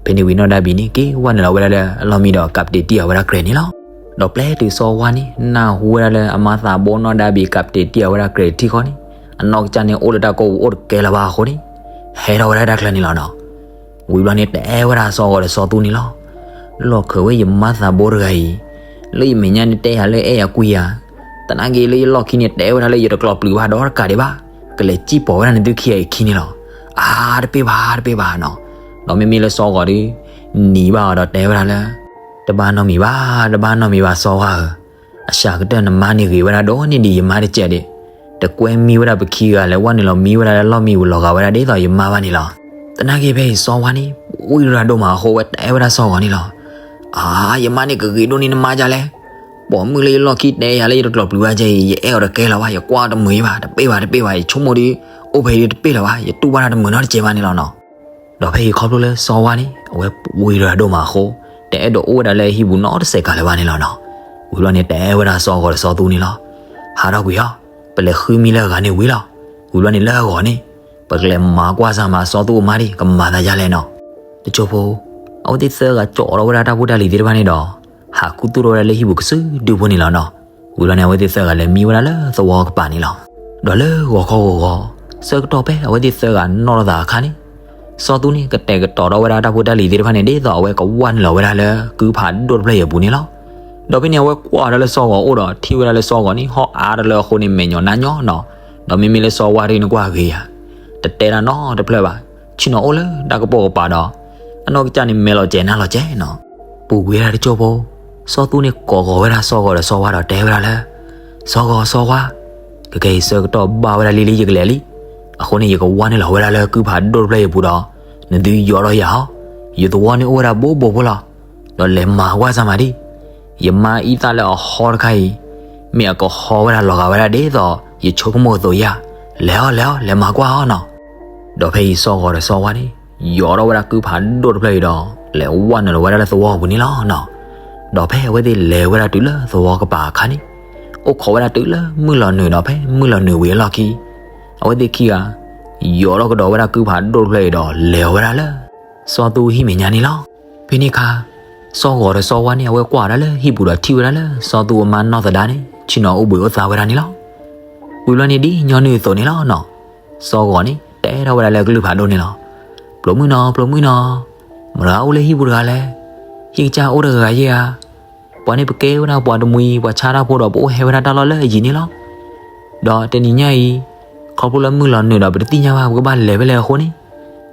ဖဲန့ၣ်ဝံၤနီၢ်ဒါဘံၣ်န့ၣ် က့ၤဝဲနုာ်လီၤဝဲဒၣ်လၢအလီၢ်မံဒီးကးပတ့ၢ်တံၢ်အီၤဝဲဒၣ်ကြဲးန့ၣ်လီၤ. ဒီးပျဲတုၤစီၤဝါန့ၣ် နၢ်ဟူဝဲဒၣ်လၢအမါသးဘိနီၢ်ဒါဘံၣ်ကးပတ့ၢ်တံၢ်အီၤဝဲဒၣ်ကြဲးတထံၣ်ဃီန့ၣ် အနီၢ်ကစၢ်န့ၣ်အိၣ်လၢတၢ်ကိၢ်ပူၤအိၣ်တကဲလၢၤဘၣ်အဃိန့ၣ် ဟဲထီၣ်ဝဲဒၣ်တၢ်ချၢန့ၣ်လီၤနီၤ. ဝံၤဘျီန့ၣ်တဲဝဲဒၣ်စီၤဂီၤဒီးစီၤသူန့ၣ်လီၤ. လီၢ်ခၢးဝဲယမါသးဘိတဂၤအံၤ လၢယမဲာ်ညါန့ၣ်တဲယၤလၢအဲၣ်ယၤကွံယၤ, သနာ်က့လၢယလီၢ်ခံန့ၣ်တဲဝဲဒၣ်လၢယတကျိးပျုၤဘၣ်ဒီးတကးဒံးဘၣ်, ကလဲၤစံၣ်ပိာ်ဝဲဒၣ်နသုခံဂၤအံၤခံန့ၣ်လီၤ. အါတပ့ၢ်ဘၣ်တပ့ၢ်ဘၣ်နီၤ. ဒီးမ့မ့ၢ်လၢစီၤဂီၤဒုး နံၤဘၣ်အီၤဒီးတဲဝဲဒၣ်လၢ တဘၣ်နီတမံၤဘၣ်, တဘၣ်နီတမံၤဘၣ်စီၤဝါဧၢ, အစှၤကတၢၢ်နမါန့ၣ်ဂ့ၤဝဲဒၣ်ဒိၣ်န့ၢ်ဒံးယမါတစဲးဒံး, တကွဲမံဝဲဒၣ်ပခံဂၤလဲၤဝဲနုာ်လီၤမံဝဲဒၣ်လၢလီၢ်မံပူၤ လီၤဂာ်ဝဲဒၣ်ဒ်သိးယမါဘၣ်န့ၣ်လီၤ. သနာ်က့ဖဲအံၤစီၤဝါန့ၣ် ဝံဒၣ်ဒိၣ်မးအဃိ ဝဲတဲဝဲဒၣ်စီၤဂီၤန့ၣ်လီၤ. အါ, ယမါန့ၣ်ကဂ့ၤဒိၣ်န့ၢ်နမါဒ်လဲၣ်. ပိာ်မုၣ်လၢယလီၢ်ခံတဲယၤလၢယတကျိးပျုၤဘၣ်ကဲအံၤ ယအဲၣ်အီၤတကဲလၢၤဘၣ်, ယကွၢ်အီၤတမုာ်ဘၣ်, တပ့ၢ်ဘၣ်တပ့ၢ်ဘၣ်, ယဆိကမိၣ်ဒီး အိၣ်ဖဲအံၤတပ့ၢ်လၢၤဘၣ်, ယတူၢ်ဘၣ်တၢ်တမုာ်နီတစဲးဘၣ်န့ၣ်လီၤနီၤ. ဒီးဖဲအံၤခီဖျိလၢစီၤဝါန့ၣ် အဝဲဝံဒၣ်ဒိၣ်မးအဃိ တအဲၣ်ဒိးအိၣ်ဝဲဒၣ်လၢအဟံၣ်ပူၤနီတစဲးကးလၢၤဘၣ်န့ၣ်လီၤနီၤ. ဝံၤဘျီန့ၣ် တဲဝဲဒၣ်စီၤဂီၤဒီးစီၤသူန့ၣ်လီၤ. ဟးထီၣ်ကွံာ်အီၤ, ပလဲၤဃုမံလၢအဂၤန့ၣ်ဝံၤလီၤ. ဝံၤဘျီန့ၣ်လၢအဂီၢ်န့ၣ် ပကလဲၤမၤကွၢ်စၢ်မးစီၤသူအမါဒံး ကမၤသးဒ်လဲၣ်နီၤ. တကၠိဖိ အဝဲသ့ၣ်သၢဂၤကၠီထီၣ်ဝဲဒၣ်တၢ်ဖိတၢ်လံၤသ့ၣ်တဖၣ်န့ၣ်ဒီး ဟးခူသူၣ်ထီၣ်ဝဲဒၣ်လၢဟံၣ်ပူၤကစုဒုဖိန့ၣ်လီၤနီၤ. ဝံၤဘျီန့ၣ် အဝဲသ့ၣ်သၢဂၤလဲၤမံဝဲဒၣ်လၢသဝီကပၤန့ၣ်လီၤ. ဒီးလၢဂီၤခီဂီၤဂီၤ ဆၢကတီၢ်ဖဲအဝဲသ့ၣ်သၢဂၤနီၣ်ထီၣ်သးအခါန့ၣ် စီၤသူန့ၣ် ကတဲာ်ကတီၤထီၣ်ဝဲဒၣ်တၢ်ဖိတၢ်လံၤသ့ၣ်တဖၣ်န့ၣ် ဒ်သိးအဝဲကဝၢ်နုာ်လီၤဝဲဒၣ်လၢကုဖးဒိၣ်တဖျၢၣ်အံၤအပူၤန့ၣ်လီၤ. ဒီးဖဲန့ၣ် အဝဲကွၢ်ဒီးလၢစီၤဂီၤအိၣ်ဒီး ထံၣ်ဝဲဒၣ်လၢစီၤဂီၤန့ၣ် ဟီၣ်အါတလၢအဃိန့ၣ် မဲာ်ညီနါညီနီၤ. ဒီးမ့မ့ၢ်လၢစီၤဝါဒုးန့ၣ်ကွၢ်ဂ့ၤဧါ, တတဲတၢ်နီတဖျၢၣ်ဘၣ်, ဆ့ၣ်နီၤအိၣ်လၢတၢ်ကပိာ်ကပၤဒီး အနီၢ်ကစၢ်န့ၣ် မဲာ်လီၤစဲၤနါလီၤစဲၤနီၤ. ပူၤကွံာ်ဝဲဒၣ်တကၠိဖိ စီၤသူန့ၣ်ကိးဂီၤဝဲဒၣ်စီၤဂီၤဒီးစီၤဝါဒီးတဲဝဲဒၣ်လၢ စီၤဂီၤစီၤဝါ, ခဲကနံၣ်အံၤဆၢကတီၢ်ဘၣ်ဝဲဒၣ်လံလံ ယကလဲၤလံ. အဃိန့ၣ် ယကဝၢ်နုာ်လီၤဝဲဒၣ်လၢကုဖးဒိၣ်တဖျၢၣ်အံၤအပူၤဒီး နသုယီၤထီၣ်ယၤဟီ, ယသဝီန့ၣ်အိၣ်ဝဲဒၣ်ဘိဘိဖိလီၤ. ဒီးလဲၤမၤကွၢ်စၢ်မးဒံး, ယမါအံသၣ်လၢအဟီတခါအံၤ မ့ၢ်အကဟီဝဲဒၣ်လီၤဂာ်ဝဲဒၣ်ဒ်သိးယဆိကမိၣ်အသိးဧါ. လဲၤအီၤ လဲၤအီၤ လဲၤမၤကွၢ်အီၤနီၤ. ဒီးဖဲအံၤစီၤဂီၤဒီးစီၤဝါန့ၣ် ယီၤထီၣ်ဝဲဒၣ်ကုဖးဒိၣ်တဖျၢၣ်အံၤဒီး လဲၤဝၢ်နုာ်လီၤဝဲဒၣ်လၢသဝီပူၤန့ၣ်လီၤနီၤ. ဒီးဖဲအဝဲသ့ၣ်လဲၤဝဲဒၣ်တုၤလၢသဝီကပၤအခါန့ၣ် အိၣ်ခိးဝဲဒၣ်တုၤလၢမုၢ်လီၤနုာ်ဒီး ဖဲမုၢ်လီၤနုာ်ဝံၤအလီၢ်ခံ အဝဲသ့ၣ်ခံဂၤ ယီၤထီၣ်ကဒီးဝဲဒၣ်ကုဖးဒိၣ်တဖျၢၣ်အံၤဒီး လဲၤအီၤဝဲဒၣ်လၢ စီၤသူဟံၣ်မဲာ်ညါန့ၣ်လီၤ. ဖဲန့ၣ်အခါ စီၤဂီၤဒီးစီၤဝါန့ၣ် အဝဲကွၢ်ဝဲဒၣ်လၢဟံၣ်ပူၤဒီးထံၣ်ဝဲဒၣ်လၢစီၤသူအမါနီၢ်သဒါန့ၣ် ဆ့ၣ်နီၤအိၣ်ဘှံးအိၣ်သါဝဲဒၣ်န့ၣ်လီၤ. ဝံၤဘျီန့ၣ်ဒ်ညီနုၢ်အသိးန့ၣ်လီၤနီၤ. စီၤဂီၤန့ၣ် တဲထီၣ်ဝဲဒၣ်လၢအကလုၢ်ဖးဒိၣ်န့ၣ်လီၤ. ပျိးမုၣ်နီၤ ပျိးမုၣ်နီၤ, မတၤဂၤအိၣ်လၢဟံၣ်ပူၤတဂၤလဲၣ်. ဟံၣ်ကစၢ်အိၣ်တဂၤယဲဧါ. ပှၤန့ၣ်ပကဲဝဲဒၣ်ပှၤတမှံၤ ပှၤဆါတၢ်ဖိဒီး ပအိၣ်ဟဲဝဲဒၣ်တၢ်လီၢ်လၢအယံၤန့ၣ်လီၤ. ဒီးတနံၤညါအံၤ ခီဖျိလၢမုၢ်လီၤနုာ်ဒီး ပတသ့ၣ်ညါဘၣ် ပကဘၣ်လဲၤဖဲလဲၣ်အဃိန့ၣ်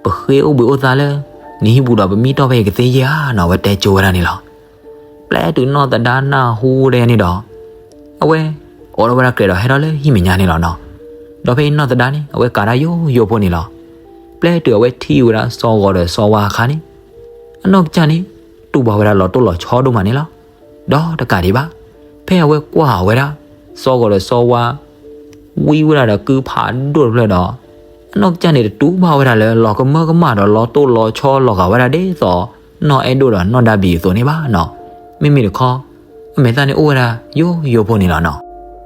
ပဃ့အိၣ်ဘှံးအိၣ်သါလၢ နဟံၣ်ပူၤဒီး ပမံတီၢ်ဖဲအံၤကသ့ယဲဧါနီၤ. အဝဲတဲကၠိဝဲဒၣ်န့ၣ်လီၤ. ပျဲတုၤနီၢ်သဒါနၢ်ဟူဒ်န့ၣ်ဒီး အဝဲ အိးထီၣ်ဝဲဒၣ်ကြဲးဒီးဟဲထီၣ်လၢဟံၣ်မဲာ်ညါန့ၣ်လီၤနီၤ. ဒီးဖဲအံၤနီၢ်သဒါန့ၣ် အဝဲကးတၢ်ယိယိဖိန့ၣ်လီၤ. ပျဲတုၤအဝဲထံၣ်ဝဲဒၣ်စီၤဂီၤဒီးစီၤဝါအခါန့ၣ် အနီၢ်ကစၢ်န့ၣ် တူၢ်ဘၣ်ဝဲဒၣ်လီၤတိၢ်လီၤဆီဒိၣ်မးန့ၣ်လီၤ. ဒီးတကးဒံးဘၣ် ဖဲအဝဲကွၢ်ဝဲဒၣ် စီၤဂီၤဒီးစီၤဝါ ဝံဝဲဒၣ်ဒီးကုဖးဒိၣ်တဖျၢၣ်ဒီး အနီၢ်ကစၢ်န့ၣ်တတူၢ်ဘၣ်ဝဲဒၣ်လၢ လီၤကမၢကမၣ်ဒီးလီၤတိၢ်လီၤဆီလီၤဂာ်ဝဲဒၣ်ဒ်သိး နီၢ်အဲၣ်ဒိၣ်ဒီးနီၢ်ဒါဘံၣ်အသိးန့ၣ်ဘၣ်နီၤ. မ့မ့ၢ်တခီ အမဲာ်သၣ်န့ၣ်အိၣ်ဝဲဒၣ်ယိယိဖိန့ၣ်လီၤနီၤ.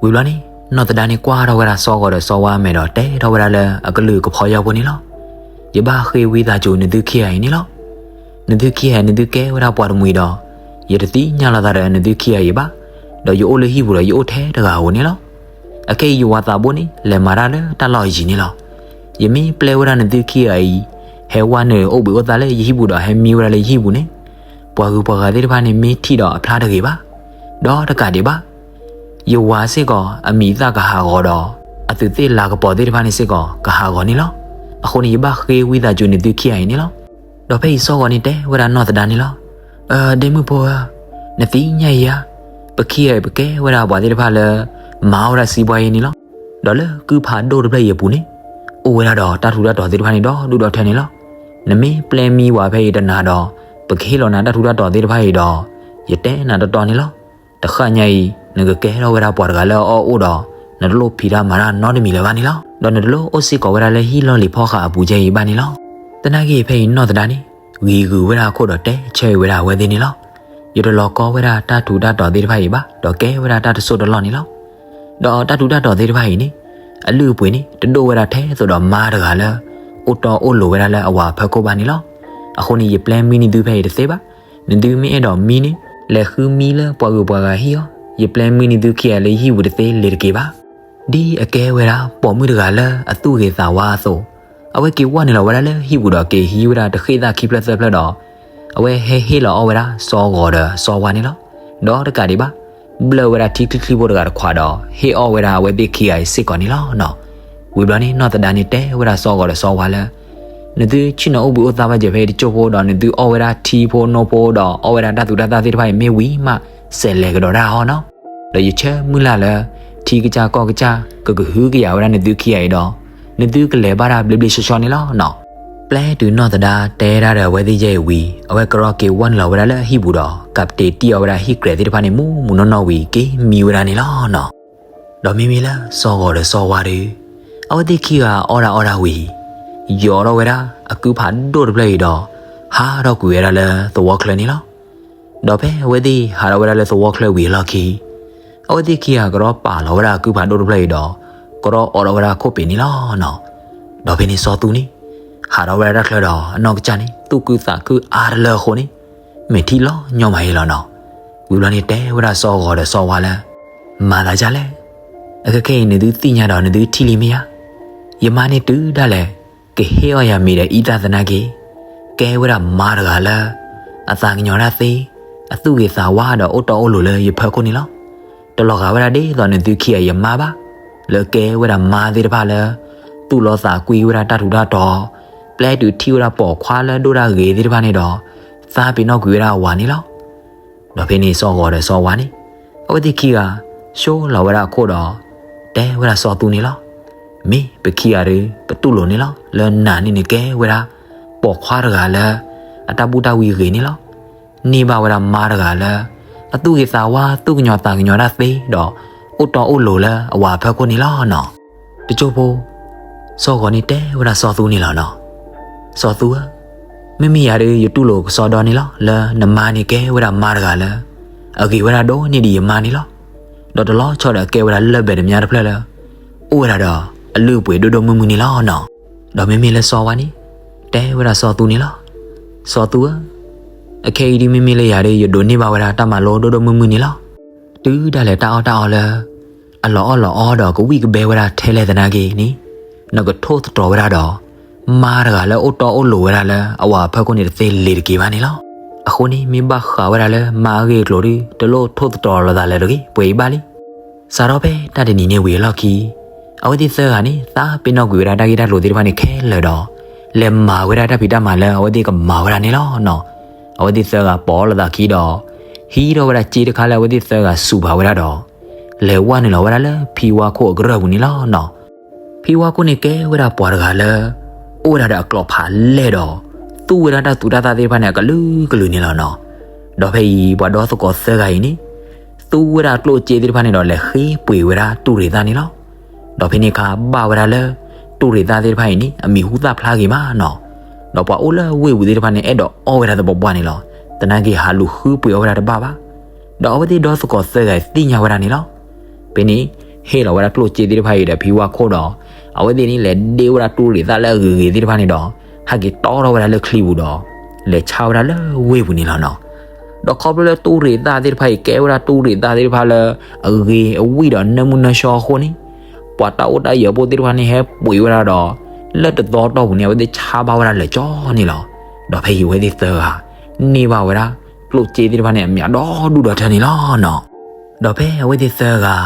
ဝံၤဘျီန့ၣ် နီၢ်သဒါန့ၣ်ကွၢ်ထီၣ်ဝဲဒၣ်စီၤဂီၤဒီးစီၤဝါအမဲာ်ဒီးတဲထီၣ်ဝဲဒၣ်လၢအကလုၢ်ကဖီယၢဖိန့ၣ်လီၤ. ယဘၣ်ဃ့ဝံသးစူၤနသုခံဂၤအံၤန့ၣ်လီၤ. နသုခံဂၤ နသုကဲဝဲဒၣ်ပှၤတမှံၤဒီး ယတသ့ၣ်ညါလီၤသးဒီးနသုခံဂၤအံၤဘၣ်. ဒီးယအိၣ်လၢဟံၣ်ပူၤဒီးယအိၣ်ထဲတဂၤဧိၤန့ၣ်လီၤ. အခဲအံၤယဝၤသးဘိန့ၣ် လဲၤမၤတၢ်လၢတၢ်လီၢ်အယံၤန့ၣ်လီၤ. ယမ့ၢ်ပျဲဝဲဒၣ်နသုခံဂၤအံၤ ဟဲဝဲနုာ်အိၣ်ဘှံးအိၣ်သါလၢယဟံၣ်ပူၤဒီးဟဲမံဝဲဒၣ်လၢယဟံၣ်ပူၤန့ၣ် ပှၤဂုၤပှၤဂၤသ့ၣ်တဖၣ်န့ၣ် မ့ၢ်ထံၣ်ဒီးအဖျါတဂ့ၤဘၣ်. ဒီးတကးဒံးဘၣ် ယဝၤစ့ၢ်ကီး အမံၤအသၣ်ကဟးဂီၤဒီး အသူးသ့ၣ်လၤကပီၤသ့ၣ်တဖၣ်န့ၣ်စ့ၢ်ကီး ကဟးဂီၤန့ၣ်လီၤ. အဃိန့ၣ် ယဘၣ်ဃ့ဝံသးစူၤနသုခံဂၤအံၤန့ၣ်လီၤ. ဒီးဖဲအံၤစီၤဂီၤန့ၣ်တဲဝဲဒၣ်နီၢ်သဒါန့ၣ်လီၤ. အၢ ဒဲမုၣ်ဖိဧၢ, နသ့ၣ်ညါအံၤဧါ, ပခံဂၤအံၤပကဲဝဲဒၣ်ပှၤသ့ၣ်တဖၣ်လၢ မၤဝဲဒၣ်စံးပှၤအံၤန့ၣ်လီၤ. ဒီးလၢကုၢ်ဖးဒိၣ်တဖျၢၣ်အံၤအပူၤန့ၣ် အိၣ်ဝဲဒၣ်ဒီးတၢ်ထူးတၢ်တီၤသ့ၣ်တဖၣ်န့ၣ်ဒီဒူၣ်ဒီထၢန့ၣ်လီၤ. နမ့ၢ်ပျဲမံဝဲဖဲအံၤတနၤဒီး ပကဟ့ၣ်လီၤနၤတၢ်ထူးတၢ်တီၤသ့ၣ်တဖၣ်အံၤဒီး ယတဲနၤတီတီန့ၣ်လီၤ. တဃၣ်ညါအံၤ နကကဲထီၣ်ဝဲဒၣ်ပှၤတဂၤလၢအအီၣ်အိၣ်ဒီး နတလိၣ်ဖံးတၢ်မၤတၢ်နီတမံၤလၢၤဘၣ်န့ၣ်လီၤ. ဒီးနတလိၣ်အိၣ်စ့ၢ်ကီးဝဲဒၣ်လၢဟံၣ်လီၢ်လံၤဖီဃာ်အပူၤကဲအံၤဘၣ်န့ၣ်လီၤ. သနာ်က့ဖဲအံၤနီၢ်သဒါန့ၣ် ဂ့ၤဂုာ်ဝဲဒၣ်အခိၣ်ဒီးတဲဆၢအံၤဝဲဒၣ်အဝဲသ့ၣ်န့ၣ်လီၤ. ယတလီၤကီဝဲဒၣ်တၢ်ထူးတၢ်တီၤသ့ၣ်တဖၣ်အံၤဘၣ် ဒီးကဲဝဲဒၣ်တၢ်တစိၢ်တလီၢ်န့ၣ်လီၤ. ဒီးတၢ်ထူးတၢ်တီၤသ့ၣ်တဖၣ်အံၤန့ၣ် အလုၢ်အပှ့ၤန့ၣ် တဒိၣ်ဝဲဒၣ်ထဲသိးဒီးမါတဂၤလၢ အိၣ်တီအိၣ်လိၤဝဲဒၣ်လၢအဝၤအဖီခိၣ်ဘၣ်န့ၣ်လီၤ. အဃိန့ၣ် ယပျဲမံနသုဖဲအံၤတသ့ဘၣ်. နသုမ့ၢ်အဲၣ်ဒိးမံန့ၣ် လဲၤဃုမံလၢပှၤဂုၤပှၤဂၤဟံၣ်အီၤ, ယပျဲမံနသုခံဂၤလၢယဟံၣ်ပူၤတသ့လ့ၤတက့ၤဘၣ်. ဒ်အကဲဝဲဒၣ်ပိာ်မုၣ်တဂၤလၢအသူၣ်ဂ့ၤသးဝါအသိး, အဝဲက့ၤဝဲနုာ်လီၤဝဲဒၣ်လၢဟံၣ်ပူၤဒီးက့ၤဟံးဝဲဒၣ်တဃ့ၢ်သၣ်ခံဖျၢၣ်သၢဖျၢၣ်ဒီး အဝဲဟဲဟ့ၣ်လီၤအီၣ်ဝဲဒၣ်စီၤဂီၤဒီးစီၤဝါန့ၣ်လီၤ. ဒီးတကးဒံးဘၣ် ဘျၢၣ်ဝဲဒၣ်ထံချံချံဖိတဂၤတခွးဒီး ဟ့ၣ်အီၣ်ဝဲဒၣ်အဝဲသ့ၣ်ခံဂၤအံၤစ့ၢ်ကီးန့ၣ်လီၤနီၤ. ဝံၤဘျီန့ၣ် နီၢ်သဒါန့ၣ်တဲဝဲဒၣ်စီၤဂီၤဒီးစီၤဝါလၢ နသုဆ့ၣ်နီၤအိၣ်ဘှံးအိၣ်သါဘၣ်စၢၤဖဲအံၤတစိၢ်ဖိဒီး နသုအီၣ်ဝဲဒၣ်ထံဖိနီၢ်ဖိဒီး အီၣ်ဝဲဒၣ်တၢ်သူတၢ်သၣ်သ့ၣ်တဖၣ်အံၤမ့ၢ်ဝံၤမး စဲးလဲၤကဒီးတၢ်ဟီနီၤ. ဒီးယဆၢမုၢ်လၢ်လၢ ထံကစၢ်ကီၢ်ကစၢ် ကကဟုကယာ်ဝဲဒၣ်နသုခံဂၤအံၤဒီး နသုကလဲၤဘၣ်တၢ်ဘျ့ဘျ့ဆှီဆှီန့ၣ်လီၤနီၤ. ပျဲတုၤနီၢ်သဒါတဲဒၣ်ဒီးအဝဲသ့ၣ်ယဲၢ်အံၤဝံၤ အဝဲကရီက့ၤဝဲနုာ်လီၤဝဲဒၣ်လၢအဟံၣ်ပူၤဒီး ကးပတ့ၤတံၢ်အီၣ်ဝဲဒၣ်ဟံၣ်ကြဲၤသ့ၣ်တဖၣ်န့ၣ် မူးမူးနီၢ်နီၢ်ဝံၤ က့ၤမံဝဲဒၣ်န့ၣ်လီၤနီၤ. ဒီးမ့မ့ၢ်လၢစီၤဂီၤဒီးစီၤဝါဒီး အဝဲသ့ၣ်ခံဂၤအီၣ်ဒၣ်အီဒၣ်ဝံၤ ယီၤထီၣ်ဝဲဒၣ်အကုၢ်ဖးဒိၣ်တဖျၢၣ်အံၤဒီး ဟးထီၣ်ကွံာ်ဝဲဒၣ်လၢသဝီချၢန့ၣ်လီၤ. ဒီးဖဲအဝဲသ့ၣ်ဟးထီၣ်ဝဲဒၣ်လၢသဝီချၢဝံၤအလီၢ်ခံ အဝဲသ့ၣ်ခံဂၤကရီပာ်လီၤဝဲဒၣ်အကုၢ်ဖးဒိၣ်တဖျၢၣ်အံၤဒီး ကရီအိးထီၣ်ဝဲဒၣ်ခိၣ်ပ့ၤန့ၣ်လီၤနီၤ. ဒီးဖဲန့ၣ်စီၤသူန့ၣ် ဟးထီၣ်ဝဲဒၣ်တၢ်ချၢဒီး အနီၢ်ကစၢ်န့ၣ် သူၣ်ခုသးခုအါတလၢအဃိန့ၣ် မဲာ်ထံလီၤညီမးအံၤလီၤနီၤ. ဝံၤဘျီန့ၣ်တဲဝဲဒၣ်စီၤဂီၤဒီးစီၤဝါလၢ မၤသးဒ်လဲၣ်, အခဲခဲအံၤနသုသ့ၣ်ညါဒီးနသုထံၣ်လံမ့ၢ်ဧါ. ယမါန့ၣ်တုၤဒၣ်လဲာ် ကဟ့ၣ်အီၣ်ယၤမ့ၤဒီးအံသၣ်သနာ်က့ ကဲဝဲဒၣ်မါတဂၤလၢ အသးကညီၤတၢ်သ့, အသူၣ်ဂ့ၤသးဝါဒီးအိၣ်တီအိၣ်လိၤလၢယဖီခိၣ်န့ၣ်လီၤ. တလီၤဂာ်ဝဲဒၣ်ဒ်သိးနသုခံဂၤယမါဘၣ်, လၢကဲဝဲဒၣ်မါသ့ၣ်တဖၣ်လၢ သူၣ်လီသးကွံဝဲဒၣ်တၢ်ထူးတၢ်တီၤ, ပျဲတုၤထံၣ်ဝဲဒၣ်ပိာ်ခွါလၢဒိၣ်ဒၣ်ဂ့ၤသ့ၣ်တဖၣ်န့ၣ်ဒီး သးပ့ၤနီၣ်ကွံာ်ဝဲဒၣ်အဝၤန့ၣ်လီၤ. ဒီးဖဲန့ၣ်စီၤဂီၤဒီးစီၤဝါန့ၣ် အဝဲသ့ၣ်ခံဂၤ ဆိလီၤဝဲဒၣ်အခိၣ်ဒီး တဲဝဲဒၣ်စီၤသူန့ၣ်လီၤ. မ့ၢ်ပခံဂၤဒီး ပတူၢ်လိာ်န့ၣ်လီၤ လၢနၤန့ၣ်နကဲဝဲဒၣ် ပိာ်ခွါတဂၤလၢ အတၢ်ဘူၣ်တၢ်ဝံဂ့ၤန့ၣ်လီၤ. န့ၢ်ဘၣ်ဝဲဒၣ်မါတဂၤလၢ အသူၣ်ဂ့ၤသးဝါ သူၣ်ကညီၤသးကညီၤတၢ်သ့ဒီး အိၣ်တီအိၣ်လိၤလၢအဝၤအဖီခိၣ်န့ၣ်လီၤနီၤ. တစိၢ်ဖိ စီၤဂီၤန့ၣ်တဲဝဲဒၣ်စီၤသူန့ၣ်လီၤနီၤ. စီၤသူဧၢ, မ့မ့ၢ်ယၤဒီးယတူၢ်လိာ်ကစီဒီန့ၣ်လီၤ လၢနမါန့ၣ်ကဲဝဲဒၣ်မါတဂၤလၢ အဂ့ၤဝဲဒၣ်ဒိၣ်န့ၢ်ဒံးယမါန့ၣ်လီၤ. ဒီးတလီၤဆီဒီးကဲဝဲဒၣ်လၢၢ်ပှဲၤတမါတဖျၢၣ်လၢ အိၣ်ဝဲဒၣ်ဒီးအလုၢ်အပှ့ၤဒိၣ်ဒိၣ်မုၢ်မုၢ်န့ၣ်လီၤနီၤ. ဒီးမ့မ့ၢ်လၢစီၤဝါန့ၣ် တဲဝဲဒၣ်စီၤသူန့ၣ်လီၤ. စီၤသူဧၢ, အခဲအံၤဒ်မ့မ့ၢ်လၢယၤဒီးယဒိးန့ၢ်ဘၣ်ဝဲဒၣ်တၢ်မၤလိဒိၣ်ဒိၣ်မုၢ်မုၢ်န့ၣ်လီၤ. တုၤဒၣ်လဲာ်တၢ်အီၣ်တၢ်အီလၢ အလီၤအီၣ်လီၤအီဒီးကဝံၣ်ကဘဲဝဲဒၣ်ထဲလဲၣ်သနာ်က့န့ၣ် နကထိၣ်သတြီၤဝဲဒၣ်ဒီး မါတဂၤလၢအိၣ်တီအိၣ်လိၤဝဲဒၣ်လၢအဝၤအဖီခိၣ်န့ၣ်တသ့လ့ၤတက့ၤဘၣ်န့ၣ်လီၤ. အဃိန့ၣ် မ့ၢ်ဘၣ်ဃးဝဲဒၣ်လၢမါအဂ့ၢ်အကျိၤဒီး တလိၣ်ထိၣ်သတြီၤလိာ်သးလၢၤတဂ့ၤ ပှဲၤအံၤဘၣ်လံ. စးထီၣ်ဖဲတၢ်တနံၤန့ၣ်ဝံၤအလီၢ်ခံ အဝဲသ့ၣ်သၢဂၤန့ၣ် သးပ့ၤနီၣ်ကွံာ်ဝဲဒၣ်တၢ်ဂ့ၢ်တၢ်ကျိၤသ့ၣ်တဖၣ်န့ၣ်ခဲလၢာ်ဒီး လဲၤမၤဝဲဒၣ်တၢ်ဖံးတၢ်မၤလၢအဝဲသ့ၣ်ကမၤဝဲဒၣ်န့ၣ်လီၤနီၤ. အဝဲသ့ၣ်သၢဂၤပိာ်လိာ်သးခံဒီး ဟံးထီၣ်ဝဲဒၣ်စ့တခါလၢအဝဲသ့ၣ်သၢဂၤစူးဖးဝဲဒၣ်ဒီး လဲၤဝဲနုာ်လီၤဝဲဒၣ်လၢဖံဝါခိၣ်အကရၢၢ်ပူၤန့ၣ်လီၤနီၤ. ဖံဝါခိၣ်န့ၣ်ကဲဝဲဒၣ်ပှၤတဂၤလၢ အိၣ်ဝဲဒၣ်ဒီးအကျိာ်ဖးလဲၢ်ဒီး သူၣ်ဝဲဒၣ်တၢ်သူတၢ်သၣ်သ့ၣ်တဖၣ်န့ၣ် အကလုာ်ကလုာ်န့ၣ်လီၤနီၤ. ဒီးဖဲအံၤပှၤဒီသကိးသၢဂၤအံၤန့ၣ် သူဝဲဒၣ်ကျိၣ်စ့သ့ၣ်တဖၣ်န့ၣ်ဒီး လဲၤဃ့ပှ့ၤဝဲဒၣ်တူၢ်ရ့ၣ်သၣ်န့ၣ်လီၤ. ဒီးဖဲန့ၣ်အခါဘၣ်ဝဲဒၣ်လၢ တူၢ်ရ့ၣ်သၣ်သ့ၣ်တဖၣ်အံၤန့ၣ် အမံၤဟူသၣ်ဖျါဂ့ၤမးနီၤ. ဒီးပှၤအိၣ်လၢဝ့ၢ်ပူၤသ့ၣ်တဖၣ်န့ၣ် အဲၣ်ဒိးအီၣ်ဝဲဒၣ်သပှၢ်ပှၢ်န့ၣ်လီၤ. သနာ်က့ဟးလူၤဃုပှ့ၤအီၣ်ဝဲဒၣ်တဘၣ်ဘၣ်. ဒီးအဝဲသ့ၣ်ဒီသကိးသၢဂၤသ့ၣ်ညါဝဲဒၣ်န့ၣ်လီၤ. ဖဲန့ၣ် ဟ့ၣ်လီၤဝဲဒၣ်ကျိၣ်စ့သ့ၣ်တဖၣ်အံၤဒီးဖံဝါခိၣ်ဒီး အဝဲသ့ၣ်န့ၣ်လဲၤဒ့ဝဲဒၣ်တူၢ်ရ့ၣ်သၣ်လၢအဂ့ၤဂ့ၤသ့ၣ်တဖၣ်န့ၣ်ဒီး ဟဲက့ၤတီထီၣ်ဝဲဒၣ်လၢချံပူၤဒီး လဲၤဆါဝဲဒၣ်လၢဝ့ၢ်ပူၤန့ၣ်လီၤနီၤ. ဒီးခီဖျိလၢတူၢ်ရ့ၣ်သၣ်သ့ၣ်တဖၣ်အံၤ ကဲဝဲဒၣ်တူၢ်ရ့ၣ်သၣ်သ့ၣ်တဖၣ်လၢ အဂ့ၤအဝံၣ်ဒီးနၢမုၢ်နၢဆှီအဃိန့ၣ် ပှၤတၢ်အိၣ်တၢ်ယၢၤဖိသ့ၣ်တဖၣ်န့ၣ် ဟဲပှ့ၤဝဲဒၣ်ဒီး လၢတသီတီၢ်ပူၤန့ၣ် အဝဲသ့ၣ်ဆါဘၣ်ဝဲဒၣ်လၢာ်ကၠီန့ၣ်လီၤ. ဒီးဖဲအံၤအဝဲသ့ၣ်သၢဂၤ န့ၢ်ဘၣ်ဝဲဒၣ်ကျိၣ်စ့သ့ၣ်တဖၣ်န့ၣ် အမံၤဒီဒူၣ်ဒီထၢန့ၣ်လီၤနီၤ. ဒီးဖဲအဝဲသ့ၣ်သၢဂၤ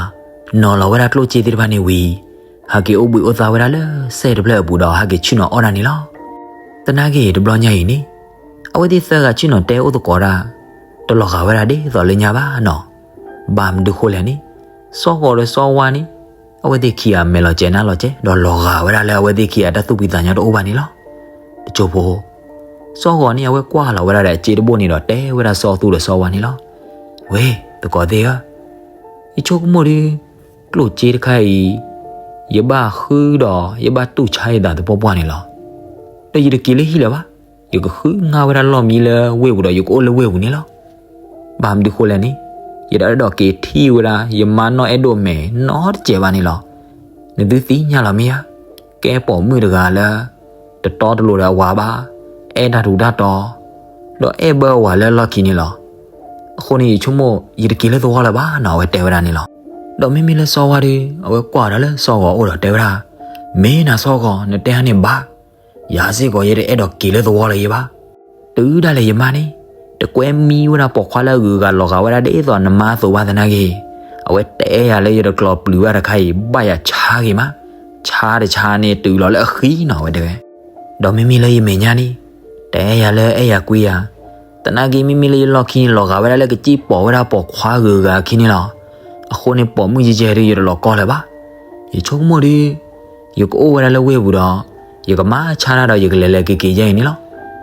နီၤလီၤဝဲဒၣ်ကျိၣ်စ့သ့ၣ်တဖၣ်န့ၣ်ဝံၤ ဟးက့ၤအိၣ်ဘှံးအိၣ်သါဝဲဒၣ်လၢစဲၣ်တဖျၢၣ်အပူၤဒီးဟးက့ၤဆ့ၣ်နီၤအီၣ်ဒၣ်န့ၣ်လီၤ. သနာ်က့တဘျီညါအံၤန့ၣ် အဝဲသ့ၣ်သၢဂၤဆ့ၣ်နီၤတဲအိၣ်သကိးတၢ် တလီၤဂာ်ဝဲဒၣ်ဒ်သိးလၢညါဘၣ်နီၤ. ဘၣ်မနုၤဃိလဲၣ်န့ၣ် စီၤဂီၤဒီးစီၤဝါန့ၣ် အဝဲသ့ၣ်ခံဂၤမဲာ်လီၤကဲးနါလီၤကဲး ဒီးလီၤဂာ်ဝဲဒၣ်လၢအဝဲသ့ၣ်ခံဂၤတၢ်သူၣ်ဖှံသးညီတအိၣ်ဘၣ်န့ၣ်လီၤ. တကၠိဖိ စီၤဂီၤန့ၣ် အဝဲကွၢ်လီၤဝဲဒၣ်ဒီးအစ့တဘိန့ၣ်ဒီးတဲဝဲဒၣ်စီၤသူဒီးစီၤဝါန့ၣ်လီၤ. ဝ့ၢ် သကိးသ့ၣ်ဧၢ, ယဆိကမိၣ်ဒုး ကျိၣ်စ့တခါအံၤ ယဘၣ်ဃုဒီးယဘၣ်တူၢ်ဆါယသးသပှၢ်ပှၢ်န့ၣ်လီၤ. ဒီးယတက့ၤလၢဟံၣ်လၢၤဘၣ်, ယကဃုငါဝဲဒၣ်လီၢ်မံလၢဝ့ၢ်ပူၤဒီးယကအိၣ်လၢဝ့ၢ်ပူၤန့ၣ်လီၤ. ဘၣ်မနုၤဃိလဲၣ်န့ၣ် ယတအဲၣ်ဒိးက့ၤထံၣ်ဝဲဒၣ် ယမါနီၢ်အဲၣ်ဒိၣ်မဲာ်နီတစဲးဘၣ်န့ၣ်လီၤ. နသုသ့ၣ်ညါလီၤမ့ၢ်ဧါ, ကဲပိာ်မုၣ်တဂၤလၢ တတီတလိၤဒီးအဝၤဘၣ်, အဲၣ်တၢ်ထူးတၢ်တီၤ, ဒီးအဲၣ်ဘၢအဝၤလၢအလီၢ်ခံန့ၣ်လီၤ. အဃိန့ၣ် ယဆိကမိၣ် ယတက့ၤလၢသဝီလၢၤဘၣ်နီၤ အဝဲတဲဝဲဒၣ်န့ၣ်လီၤ. ဒီးမ့မ့ၢ်လၢစီၤဝါဒီး အဝဲကွၢ်ဒီးလၢစီၤဂီၤအိၣ်ဒီးတဲဝဲဒၣ်, မ့ၢ်နၤစီၤဂီၤ နတဲဟါန့ၣ်ဘၣ်, ယၤစ့ၢ်ကီးယတအဲၣ်ဒိးက့ၤလၢသဝီလၢၤယဘၣ်. တုၤဒၣ်လဲာ်ယမါန့ၣ် တကွဲမံဝဲဒၣ်ပိာ်ခွါလၢအဂုၤအဂၤလီၤဂာ်ဝဲဒၣ်ဒ်သိးနမါအသိးဘၣ်သနာ်က့, အဝဲတအဲၣ်ယၤလၢယတကျိးပျုၤဘၣ်တခါအံၤ ဘၣ်ယၤဆါဂ့ၤမး, ဆါတဆါန့ၣ်တုၤလီၤလၢအဃံနီၤ အဝဲတဲဝဲ. ဒီးမ့မ့ၢ်လၢယမဲာ်ညါန့ၣ် တအဲၣ်ယၤလၢအဲၣ်ယၤကွံယၤ, သနာ်က့မ့မ့ၢ်လၢယလီၢ်ခံန့ၣ် လီၤဂာ်ဝဲဒၣ်လၢကစံၣ်ပိာ်ဝဲဒၣ်ပိာ်ခွါဂုၤအဂၤခံန့ၣ်လီၤ. အဃိန့ၣ် ပိာ်မုၣ်ယဲၢ်ယဲၢ်ဒုး ယတလီၤကီလၢၤဘၣ်. ယဆိကမိၣ်ဒုး ယကအိၣ်ဝဲဒၣ်လၢဝ့ၢ်ပူၤဒီး ယကမၤဆါတၢ်ဒီးယကလဲၤလဲၤက့ၤက့ၤယဲၢ်အံၤန့ၣ်လီၤ.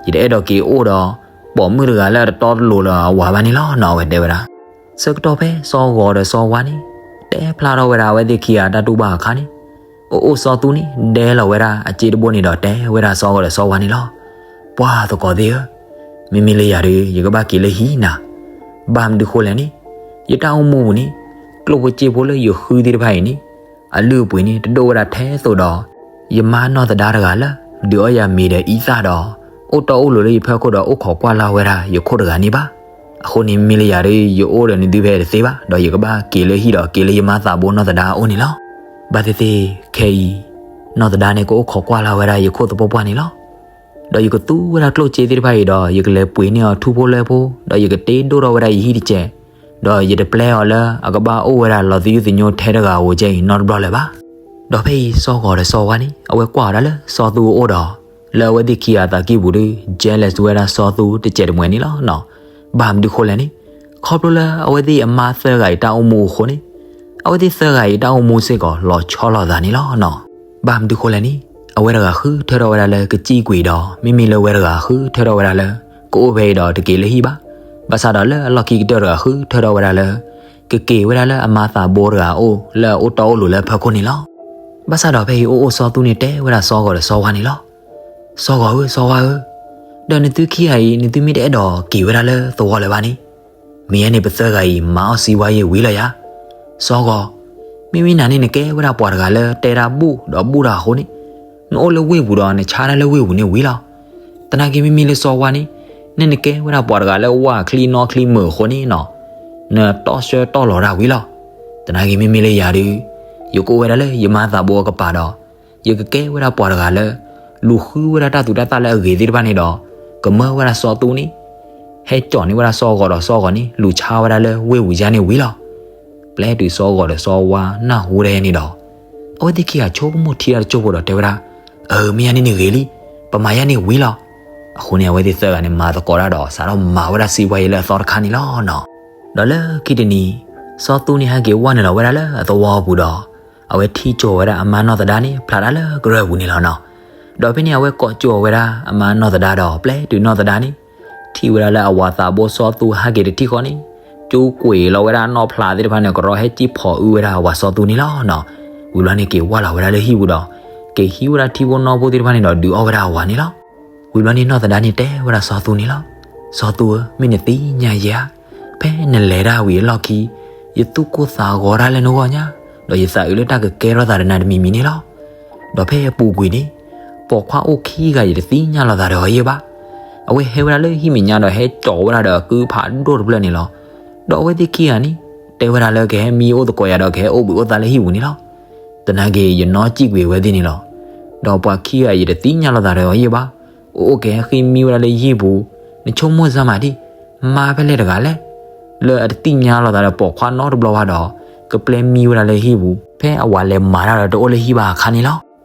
ယတအဲၣ်ဒိးက့ၤအိၣ်ဒီး ပိာ်မုၣ်တဂၤလၢအတတီတလိၤလၢအဝၤဘၣ်န့ၣ်လီၤနီၤ အဝဲတဲဝဲဒၣ်. ဆၢကတီၢ်ဖဲစီၤဂီၤဒီးစီၤဝါန့ၣ် တဲဖျါထီၣ်ဝဲဒၣ်အဝဲသ့ၣ်ခံဂၤတၢ်တူၢ်ဘၣ်အခါန့ၣ်, အိၣ်အိၣ်စီၤသူန့ၣ် ဒဲလီၤဝဲဒၣ်အစ့တဘိန့ၣ်ဒီးတဲဝဲဒၣ်စီၤဂီၤဒီးစီၤဝါန့ၣ်လီၤ. ပှၤသကိးသ့ၣ်ဧၢ, မ့မ့ၢ်လၢယၤဒီး ယကဘၣ်က့ၤလၢဟံၣ်နၤ, ဘၣ်မနုၤဃိလဲၣ်န့ၣ်, ယတၢ်အိၣ်မူပူၤန့ၣ် ကျိၣ်ဖိစ့ဖိလၢယဃုသ့ၣ်တဖၣ်အံၤန့ၣ် အလုၢ်အပှ့ၤန့ၣ် တဒိၣ်ဝဲဒၣ်ထဲသိးဒီး ယမါနီၢ်သဒါတဂၤလၢ ဒုးအီယၤမ့ၤဒီးအံသၣ်ဒီး အိၣ်တီအိၣ်လိၤလၢယဖီခိၣ်ဒီးအိၣ်ခိးကွၢ်လၢ်ဝဲဒၣ်ယခိၣ်တဂၤန့ၣ်ဘၣ်. အဃိန့ၣ်မ့မ့ၢ်လၢယၤဒီး ယအိၣ်ဒီးနသုဖဲတသ့ဘၣ်, ဒီးယကဘၣ်က့ၤလၢဟံၣ်ဒီးက့ၤလၢယမါသးဘိနီၢ်သဒါအအိၣ်န့ၣ်လီၤ. ဘၣ်သ့ၣ်သ့ၣ်ခဲအံၤ နီၢ်သဒါန့ၣ်ကအိၣ်ခိးကွၢ်လၢ်ဝဲဒၣ်ယခိၣ်သပှၢ်ပှၢ်န့ၣ်လီၤ. ဒီးယကသူဝဲဒၣ်ကျိၣ်စ့သ့ၣ်တဖၣ်အံၤဒီး ယကလဲၤပှ့ၤန့ၢ်အီၤထူဖိလၢဖိ, ဒီးယကတ့ဒိၣ်ထီၣ်ဝဲဒၣ်ယဟံၣ်တစဲး, ဒီးယတပျဲအီၤလၢအကဘၣ်အိၣ်ဝဲဒၣ်လီၤသယုၢ်သညိထဲတဂၤဧိၤကဲအံၤနီတဘျီလၢၤဘၣ်. ဒီးဖဲအံၤစီၤဂီၤဒီးစီၤဝါန့ၣ် အဝဲကွၢ်အီၤဒၣ်လၢစီၤသူအအိၣ်ဒီး လၢအဝဲသ့ၣ်ခံဂၤအသးကံၢ်ပူၤဒီး jealous ဝဲဒၣ်စီၤသူတစဲးတမှဲၤန့ၣ်လီၤနီၤ. ဘၣ်မနုၤဃိလဲၣ်န့ၣ်, ခီဖျိလၢအဝဲသ့ၣ်အမါသၢဂၤအံၤတၢ်အိၣ်မူအဃိန့ၣ်, အဝဲသ့ၣ်သၢဂၤအံၤတၢ်အိၣ်မူစ့ၢ်ကီးလီၤဆီလိာ်သးန့ၣ်လီၤနီၤ. ဘၣ်မနုၤဃိလဲၣ်န့ၣ်, အဝဲတဂၤဃုထၢထီၣ်ဝဲဒၣ်လၢကစံၣ်ကွံာ်ဒီး မ့မ့ၢ်လၢဝဲတဂၤဃုထၢထီၣ်ဝဲဒၣ်လၢ ကအိၣ်ဖဲအံၤဒီးတက့ၤလၢဟံၣ်ဘၣ်. ဘၣ်ဆၣ်ဒီးလၢအလီၢ်ခံကတၢၢ်တဂၤဃုထၢထီၣ်ဝဲဒၣ်လၢ ကက့ၤဝဲဒၣ်လၢအမါသးဘိတဂၤအအိၣ်လၢအအိၣ်တီအိၣ်လိၤလၢအဖီခိၣ်န့ၣ်လီၤ. ဘၣ်ဆၣ်ဒီးဖဲအံၤအိၣ်အိၣ်စီၤသူန့ၣ်တဲဝဲဒၣ်စီၤဂီၤဒီးစီၤဝါန့ၣ်လီၤ. စီၤဂီၤဧၢ စီၤဝါဧၢ, ဒီးနသုခံဂၤအံၤ နသုမ့ၢ်တအဲၣ်ဒိးက့ၤဝဲဒၣ်လၢသဝီလၢၤဘၣ်န့ၣ်, မ့ၢ်ယဲန့ၣ်ပသၢဂၤအံၤ မၤအီၣ်စံးဝါယဲၢ်ဝံၤလီၤယၤ. စီၤဂီၤ, မ့မ့ၢ်နၤန့ၣ်နကဲဝဲဒၣ်ပှၤတဂၤလၢတဲတၢ်ဘူၣ်ဒီးဘူၣ်တၢ်အဃိန့ၣ်, နအိၣ်လၢဝ့ၢ်ပူၤဒီးနဆါတၢ်လၢဝ့ၢ်ပူၤန့ၣ်ဝံၤလီၤ. သနာ်က့မ့မ့ၢ်လၢစီၤဝါန့ၣ်, နနကဲဝဲဒၣ်ပှၤတဂၤလၢဝၢ်ချံနီချံမုာ်အဃိန့ၣ်နီၤ, နတီဆှၢတီလီၤတၢ်ဝံၤလီၤ. သနာ်က့မ့မ့ၢ်လၢယၤဒီး, ယကအိၣ်ဝဲဒၣ်လၢယမါသးဘိအကပၤဒီး ယကကဲဝဲဒၣ်ပှၤတဂၤလၢ လူၤဃုဝဲဒၣ်တၢ်သူတၢ်သၣ်လၢအဂ့ၤသ့ၣ်တဖၣ်န့ၣ်ဒီး ကမၢဝဲဒၣ်စီၤသူန့ၣ် ဟဲကၠီၣ်န့ၢ်ဝဲဒၣ်စီၤဂီၤဒီးစီၤဂီၤန့ၣ် လူၤဆါဝဲဒၣ်လၢဝ့ၢ်ပူၤယါန့ၣ်ဝံၤလီၤ. ပျဲတုၤစီၤဂီၤဒီးစီၤဝါနၢ်ဟူဒၣ်ယဲန့ၣ်ဒီး အဝဲသ့ၣ်ခံဂၤဆိကမိၣ်ထံတၢ်တစိၢ်ဖိဒီးတဲဝဲဒၣ်, အၢ မ့ၢ်ယါန့ၣ်န့ၣ်ဂ့ၤလံ, ပမၤယါန့ၣ်ဝံၤလီၤ. အဃိန့ၣ် အဝဲသ့ၣ်သၢဂၤန့ၣ်မၤသကိးတၢ်ဒီး စးထီၣ်မၤဝဲဒၣ်စံးဝါယဲၢ်လၢအသီတခါန့ၣ်လီၤနီၤ. ဒီးလၢခံတနံၤ စီၤသူန့ၣ်ဟဲက့ၤဝဲနုာ်လီၤဝဲဒၣ်လၢအသဝီပူၤဒီး အဝဲထံၣ်ကၠိဝဲဒၣ်အမါနီၢ်သဒါန့ၣ် ဖျါတၢ်လၢကရၢၢ်ပူၤန့ၣ်လီၤနီၤ. ဒီးဖဲန့ၣ် အဝဲကိးကၠိဝဲဒၣ်အမါနီၢ်သဒါဒီး ပျဲတုၤနီၢ်သဒါန့ၣ် ထံၣ်ဝဲဒၣ်လၢအဝၤသးဘိစီၤသူဟဲက့ၤတထံၣ်ဃီန့ၣ် ကၠိကွံာ်လီၤဝဲဒၣ်အနီၣ်ဖျါသ့ၣ်တဖၣ်န့ၣ် ကရီဟဲစံၣ်ဖီၣ်အုဝဲဒၣ်အဝၤစီၤသူန့ၣ်လီၤနီၤ. ဝံၤဘျီန့ၣ်က့ၤဝၢ်လီၤဝဲဒၣ်လၢဟံၣ်ပူၤဒီး က့ၤဟံးဝဲဒၣ်ထံဖိနီၢ်ဖိသ့ၣ်တဖၣ်န့ၣ်ဒီးဒုးအီၣ်ဝဲဒၣ်အဝၤန့ၣ်လီၤ. ဝံၤဘျီန့ၣ်နီၢ်သဒါန့ၣ်တဲဝဲဒၣ်စီၤသူန့ၣ်လီၤ. စီၤသူဧၢ, မ့ၢ်နသ့ၣ်ညါယဲဧါ, ဖဲနလဲၤတၢ်ဝံၤအလီၢ်ခံ ယသူၣ်ကိၢ်သးဂီၤတၢ်လၢနဂီၢ်ညါ, ဒီးယသးအုးလၢတၢ်ကကဲထီၣ်သးဒီးနၤတမံၤမံၤန့ၣ်လီၤ. ဒီးဖဲအပူၤကွံာ်န့ၣ် ပိာ်ခွါအိၣ်ခံဂၤယတသ့ၣ်ညါလိာ်သးဒီးအီၤယဲၢ်ဘၣ်. အဝဲဟဲဝဲဒၣ်လၢဟံၣ်မဲာ်ညါဒီးဟဲကၠီၣ်ဝဲဒၣ်ဒီးအကုဖးဒိၣ်တဖျၢၣ်န့ၣ်လီၤ. ဒီးအဝဲသ့ၣ်ခံဂၤန့ၣ် တဲဝဲဒၣ်လၢကဟဲမံအိၣ်သကိးယၤဒီးကဟဲအိၣ်ဘှံးအိၣ်သါလၢဟံၣ်ပူၤန့ၣ်လီၤ. သနာ်က့ ယနီၣ်စံၣ်ကွံာ်ဝဲသ့ၣ်န့ၣ်လီၤ. ဒီးပှၤခံဂၤယတသ့ၣ်ညါလိာ်သးဒီးအီၤယဲၢ်ဘၣ်. အိၣ်အိၣ်ကဟဲဃ့မံဝဲဒၣ်လၢယဟံၣ်ပူၤ, နဆိကမိၣ်စၢ်မးဒံး, မါဖဲလဲၣ်တဂၤလဲၣ်, လၢအတသ့ၣ်ညါလိာ်သးဒီးပိာ်ခွါနီတဘျီဘၣ်ဒီး ကပျဲမံဝဲဒၣ်လၢဟံၣ်ပူၤ ဖဲအဝၤလဲၤမၤတၢ်ဒီးတအိၣ်လၢဟံၣ်ဘၣ်အခါန့ၣ်လီၤ.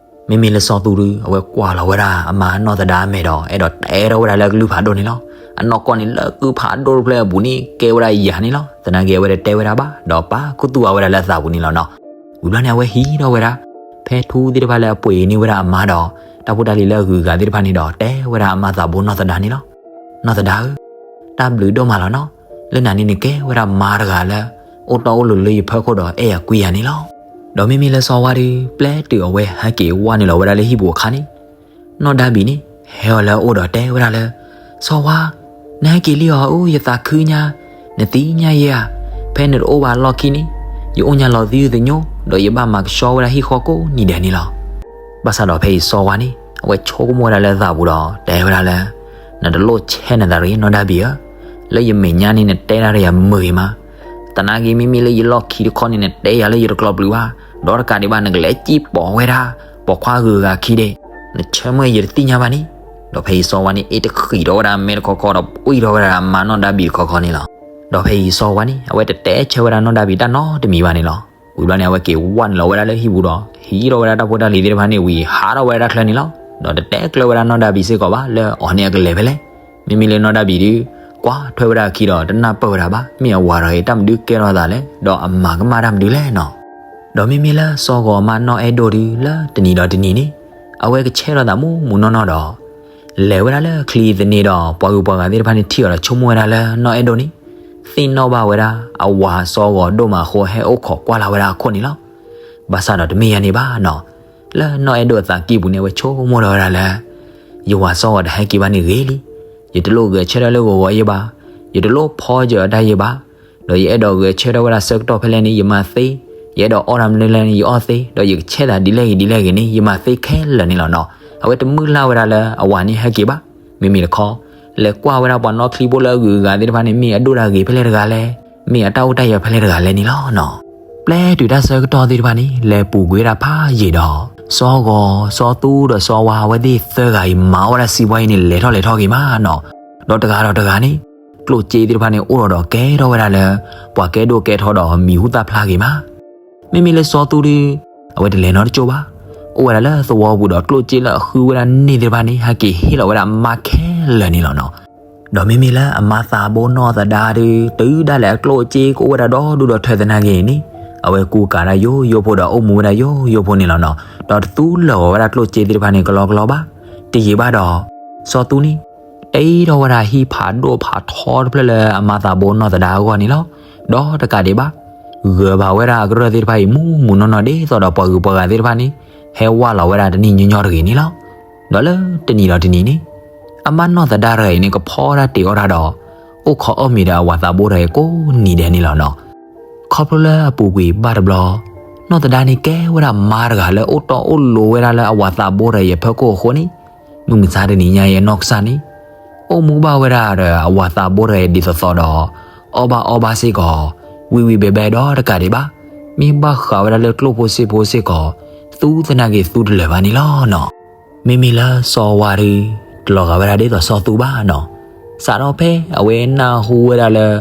မ့မ့ၢ်လၢစီၤသူဒု အဝဲကွၢ်လီၤဝဲဒၣ်အမါနီၢ်သဒါအမဲာ်ဒီး အဲၣ်ဒိးတဲထီၣ်ဝဲဒၣ်လၢအကလုၢ်ဖးဒိၣ်န့ၣ်လီၤ. အနီၢ်ကီၢ်န့ၣ်လၢကုၢ်ဖးဒိၣ်တဖျၢၣ်အပူၤန့ၣ် ကဲဝဲဒၣ်ယၤန့ၣ်လီၤ. သနာ်က့အဝဲတတဲဝဲဒၣ်ဘၣ် ဒီးပာ်ခူသူၣ်အါဝဲဒၣ်လၢအသးပူၤန့ၣ်လီၤနီၤ. ဝံၤဘျီန့ၣ် အဝဲဟံးထီၣ်ဝဲဒၣ် ဖဲထူသ့ၣ်တဖၣ်လၢအပှ့ၤန့ၢ်ဝဲဒၣ်အမါဒီး တၢ်ဖိတၢ်လံၤလၢအဂုၤအဂၤသ့ၣ်တဖၣ်န့ၣ်ဒီး တဲဝဲဒၣ်အမါသးဘိနီၢ်သဒါန့ၣ်လီၤ. နီၢ်သဒါဧၢ, တၢ်ဘျုးဒိၣ်မးလီၤနီၤ. လၢနၤန့ၣ်နကဲဝဲဒၣ်မါတဂၤလၢ အိၣ်တီၢ်အိၣ်လိၤလၢယဖီခိၣ်ဒီးအဲၣ်ယၤကွံယၤန့ၣ်လီၤ. ဒီးမ့မ့ၢ်လၢစီၤဝါဒု ပျဲတုၤအဝဲဟဲက့ၤဝဲနုာ်လီၤဝဲဒၣ်လၢဟံၣ်ပူၤအခါန့ၣ် နီၢ်ဒါဘံၣ်န့ၣ် ဟဲအီၤလၢအအိၣ်ဒီးတဲဝဲဒၣ်လၢ စီၤဝါ, နဟဲက့ၤလံဧါ, အိၣ်ယသးခုညါ, နသ့ၣ်ညါယဲဧါ, ဖဲနတအိၣ်ဘၣ်အလီၢ်ခံန့ၣ် ယအိၣ်ညါလီၤသယုၢ်သညိ ဒီးယဘၣ်မၤကဆှီဝဲဒၣ်ဟံၣ်ဃီကိးနံၤဒဲးန့ၣ်လီၤ. ဘၣ်ဆၣ်ဒီးဖဲအံၤစီၤဝါန့ၣ် အဝဲဆိကမိၣ်ဝဲဒၣ်လၢအသးပူၤဒီး တဲဝဲဒၣ်လၢ နတလိၣ်ဆဲးနသးတဂ့ၤ နီၢ်ဒါဘံၣ်ဧၢ, လၢယမဲာ်ညါန့ၣ် နတဲဒၣ်ဒီးယၤမုာ်ဂ့ၤမး, သနာ်က့မ့မ့ၢ်လၢယလီၢ်ခံတခီန့ၣ် နတဲယၤလၢယတကျီၢ်ပျုၤဘၣ်, ဒီးတကးဒံးဘၣ် နကလဲၤစံၣ်ပိာ်ဝဲဒၣ် ပိာ်ခွါဂုၤဂၤခံဒ့ၣ်, နဆၢမုၢ်ယတသ့ၣ်ညါဘၣ်န့ၣ်. ဒီးဖဲအံၤစီၤဝါန့ၣ် အ့ၣ်တဃံးထီၣ်ဝဲဒၣ်အမဲာ်တခီခီဒီး ပှံၢ်ထီၣ်ဝဲဒၣ်အမါနီၢ်ဒါဘံၣ်တခီခီန့ၣ်လီၤ. ဒီးဖဲအံၤစီၤဝါန့ၣ် အဝဲတတဲဆၢဝဲဒၣ်နီၢ်ဒါဘံၣ်တၢ်နီတမံၤဘၣ်န့ၣ်လီၤ. ဝံၤဘျီန့ၣ် အဝဲက့ၤဝဲနုာ်လီၤဝဲဒၣ်လၢဟံၣ်ပူၤဒီး ဟံးထီၣ်ဝဲဒၣ်တၢ်ဖိတၢ်လံၤသ့ၣ်တဖၣ်န့ၣ်ဝံၤ ဟးထီၣ်ဝဲဒၣ်တၢ်ချၢန့ၣ်လီၤ. ဒီးတတဲကျၢၤဝဲဒၣ်နီၢ်ဒါဘံၣ်စ့ၢ်ကီးဘၣ် လၢအီၤန့ၣ်အကလဲၤဖဲလဲၣ်. မ့မ့ၢ်လၢနီၢ်ဒါဘံၣ်ဒု ကွၢ်ထွဲဝဲဒၣ်အခံဒီး တနၢ်ပၢၢ်ဝဲဒၣ်ဘၣ် မ့ၢ်အဝၤတဂၤအံၤ တၢ်မနုၤကဲထီၣ်အသးလဲၣ် ဒီးအမၤကမၣ်တၢ်မနုၤလဲၣ်နီၤ. ဒီးမ့မ့ၢ်လၢစီၤဂီၤအမါနီၢ်အဲၣ်ဒိၣ်ဒု လၢတနံၤဒီးတနံၤန့ၣ် အဝဲကဆဲးထီၣ်သးမူးမူးနီၢ်နီၢ်ဒီး လဲၤဝဲဒၣ်လၢချံသန့ဒီး ပှၤဂုၤပှၤဂၤသ့ၣ်တဖၣ်န့ၣ်ထံၣ်အီၤဒီး ဆိကမိၣ်ဝဲဒၣ်လၢနီၢ်အဲၣ်ဒိၣ်န့ၣ် သ့ၣ်နီၣ်ဘၣ်ဝဲဒၣ် အဝၤစီၤဂီၤဒိၣ်မးအဃိ ဟဲအိၣ်ခိးကွၢ်လၢ်ဝဲဒၣ်အခိၣ်န့ၣ်လီၤ. ဘၣ်ဆၣ်ဒီးတမ့ၢ်ယၤန့ၣ်ဘၣ်နီၤ, လၢနီၢ်အဲၣ်ဒိၣ်အသးကံၢ်ပူၤန့ၣ် အဝဲဆိကမိၣ်ထီၣ်ဝဲဒၣ်လၢ ယဝၤစီၤဂီၤတဟဲက့ၤဘၣ်န့ၣ်ဂ့ၤလံ. ယတလိၣ်ဂဲၤဆၢထၢၣ်လၢဂီၤဂီၤယဲဘၣ်, ယတလိၣ်ဖီကၢၤအတၢ်ယဲဘၣ်, ဒီးယအဲၣ်ဒိးဂဲၤဆၢထၢၣ်ဝဲဒၣ်ဆၢကတီၢ်ဖဲလဲၣ်န့ၣ် ယမၤသ့, ယအဲၣ်ဒိးအီၣ်တၢ်မနုၤလဲၣ်န့ၣ် ယအီၣ်သ့, ဒီးယကဆဲးသးဒ်လဲၣ်ဂ့ၤဒ်လဲၣ်ဂ့ၤန့ၣ် ယမၤသ့ခဲလၢာ်န့ၣ်လီၤနီၤ. အဝဲတမုၢ်လၢ်ဝဲဒၣ်လၢအဝၤန့ၣ်ဟဲက့ၤဘၣ်. မ့မ့ၢ်တခီ လဲၤကွၢ်ဝဲဒၣ်ပှၤနီၣ်ချံဖိလၢအဂုၤအဂၤသ့ၣ်တဖၣ်န့ၣ် မ့ၢ်အဒိၣ်တၢ်ဂ့ၤဖဲလဲၣ်တဂၤလဲၣ်, မ့ၢ်အတၢ်အိၣ်တၢ်ယၢၤဖဲလဲၣ်တဂၤလဲၣ်န့ၣ်လီၤနီၤ. ပျဲတုၤတၢ်ဆၢကတီၢ်သ့ၣ်တဖၣ်န့ၣ် လဲၤပူၤကွံာ်ဝဲဒၣ်ဖးယံာ်ဒီး စီၤဂီၤ, စီၤသူဒီးစီၤဝါ အဝဲသ့ၣ်သၢဂၤအံၤ မၤအီၣ်ဝဲဒၣ်စံးဘှီအံၤန့ၣ် လဲၤထီၣ်လဲၤထီၣ်ဂ့ၤမးနီၤ. ဒီးတဂၤဒီးတဂၤန့ၣ် ကျိၣ်စ့သ့ၣ်တဖၣ်န့ၣ် အိၣ်ထီၣ်ဒီးကဲထီၣ်ဝဲဒၣ်လၢ ပှၤကဲဒိၣ်ကဲထီဒီးမံၤဟူသၣ်ဖျါဂ့ၤမး. မ့မ့ၢ်လၢစီၤသူဒု အဝဲတလဲၤနီတကၠိၢ်ဘၣ်. အိၣ်ဝဲဒၣ်လၢသဝီပူၤဒီး ကျိၣ်စ့လၢအဃုဝဲဒၣ်န့ၣ်သ့ၣ်တဖၣ်န့ၣ် ဟဲက့ၤဟ့ၣ်လီၤဝဲဒၣ်အမါခဲလၢာ်န့ၣ်လီၤနီၤ. ဒီးမ့မ့ၢ်လၢအမါသးဘိနီၢ်သဒါဒု တုၤဒၣ်လဲာ်အကျိၣ်အစ့ကအိၣ်ဝဲဒၣ်ဒီဒူၣ်ဒီထၢသနာ်က့န့ၣ် အဝဲကူကၤတၢ်ယိယိဖိဒီး အိၣ်မူဝဲဒၣ်ယိယိဖိန့ၣ်လီၤနီၤ. ဒီးတသူလၢာ်ဂီၤဝဲဒၣ်ကျိၣ်စ့သ့ၣ်တဖၣ်န့ၣ် ကလီကလီဘၣ်. တယံာ်ဘၣ်ဒီး စီၤသူန့ၣ် တ့ထီၣ်ဝဲဒၣ်ဟံၣ်ဖးဒိၣ်ဖးထီတဖျၢၣ်လၢအမါသးဘိနီၢ်သဒါအဂီၢ်န့ၣ်လီၤ. ဒီးတကးဒံးဘၣ် ဂၢၤဘၣ်ဝဲဒၣ်အကရၢၢ်သ့ၣ်တဖၣ်အံၤ မူးမူးနီၢ်နီၢ် ဒ်သိးဒီးပှၤဂုၤပှၤဂၤသ့ၣ်တဖၣ်န့ၣ် ဟဲဝၢ်လီၤဝဲဒၣ်တနံၣ်ညီညီတဂ့ၤန့ၣ်လီၤ. ဒီးလၢတနံၤဒီးတနံၤန့ၣ် အမါနီၢ်သဒါတဂၤအံၤန့ၣ် ကဖီတၢ်တ့ၤအီၣ်တၢ်ဒီး အိၣ်ခိးအီၣ်မ့ၤဒီးအဝၤသးဘိတဂၤအံၤကိးနံၤဒဲးန့ၣ်လီၤနီၤ. ခီဖျိလၢအပူၤကွံာ်ဘၣ်တဘျီ နီၢ်သဒါန့ၣ်ကဲဝဲဒၣ်မါတဂၤလၢ အိၣ်တီၢ်အိၣ်လိၤဝဲဒၣ်လၢအဝၤသးဘိတဂၤအံၤအဖီခိၣ်အဃိန့ၣ် မုၢ်မဆါတနံၤညါအံၤအနီၢ်ကစၢ်န့ၣ် အိၣ်မူဘၣ်ဝဲဒၣ်ဒီးအဝၤသးဘိတဂၤအံၤဒ်သိးသိးဒီး အီၣ်ဘၣ်အီဘၣ်စ့ၢ်ကီး ဝံၣ်ဝံၣ်ဘဲဘဲဒီးတကးဒံးဘၣ် မ့ၢ်ဘၣ်ဃးဝဲဒၣ်လၢကျိၣ်ဖိစ့ဖိစ့ၢ်ကီး သူသနာ်က့သူတလၢာ်ဘၣ်န့ၣ်လီၤနီၤ. မ့မ့ၢ်လၢစီၤဝါဒု တလီၤဂာ်ဝဲဒၣ်ဒ်သိးစီၤသူဘၣ်နီၤ. စးထီၣ်ဖဲအဝဲနၢ်ဟူဝဲဒၣ်လၢ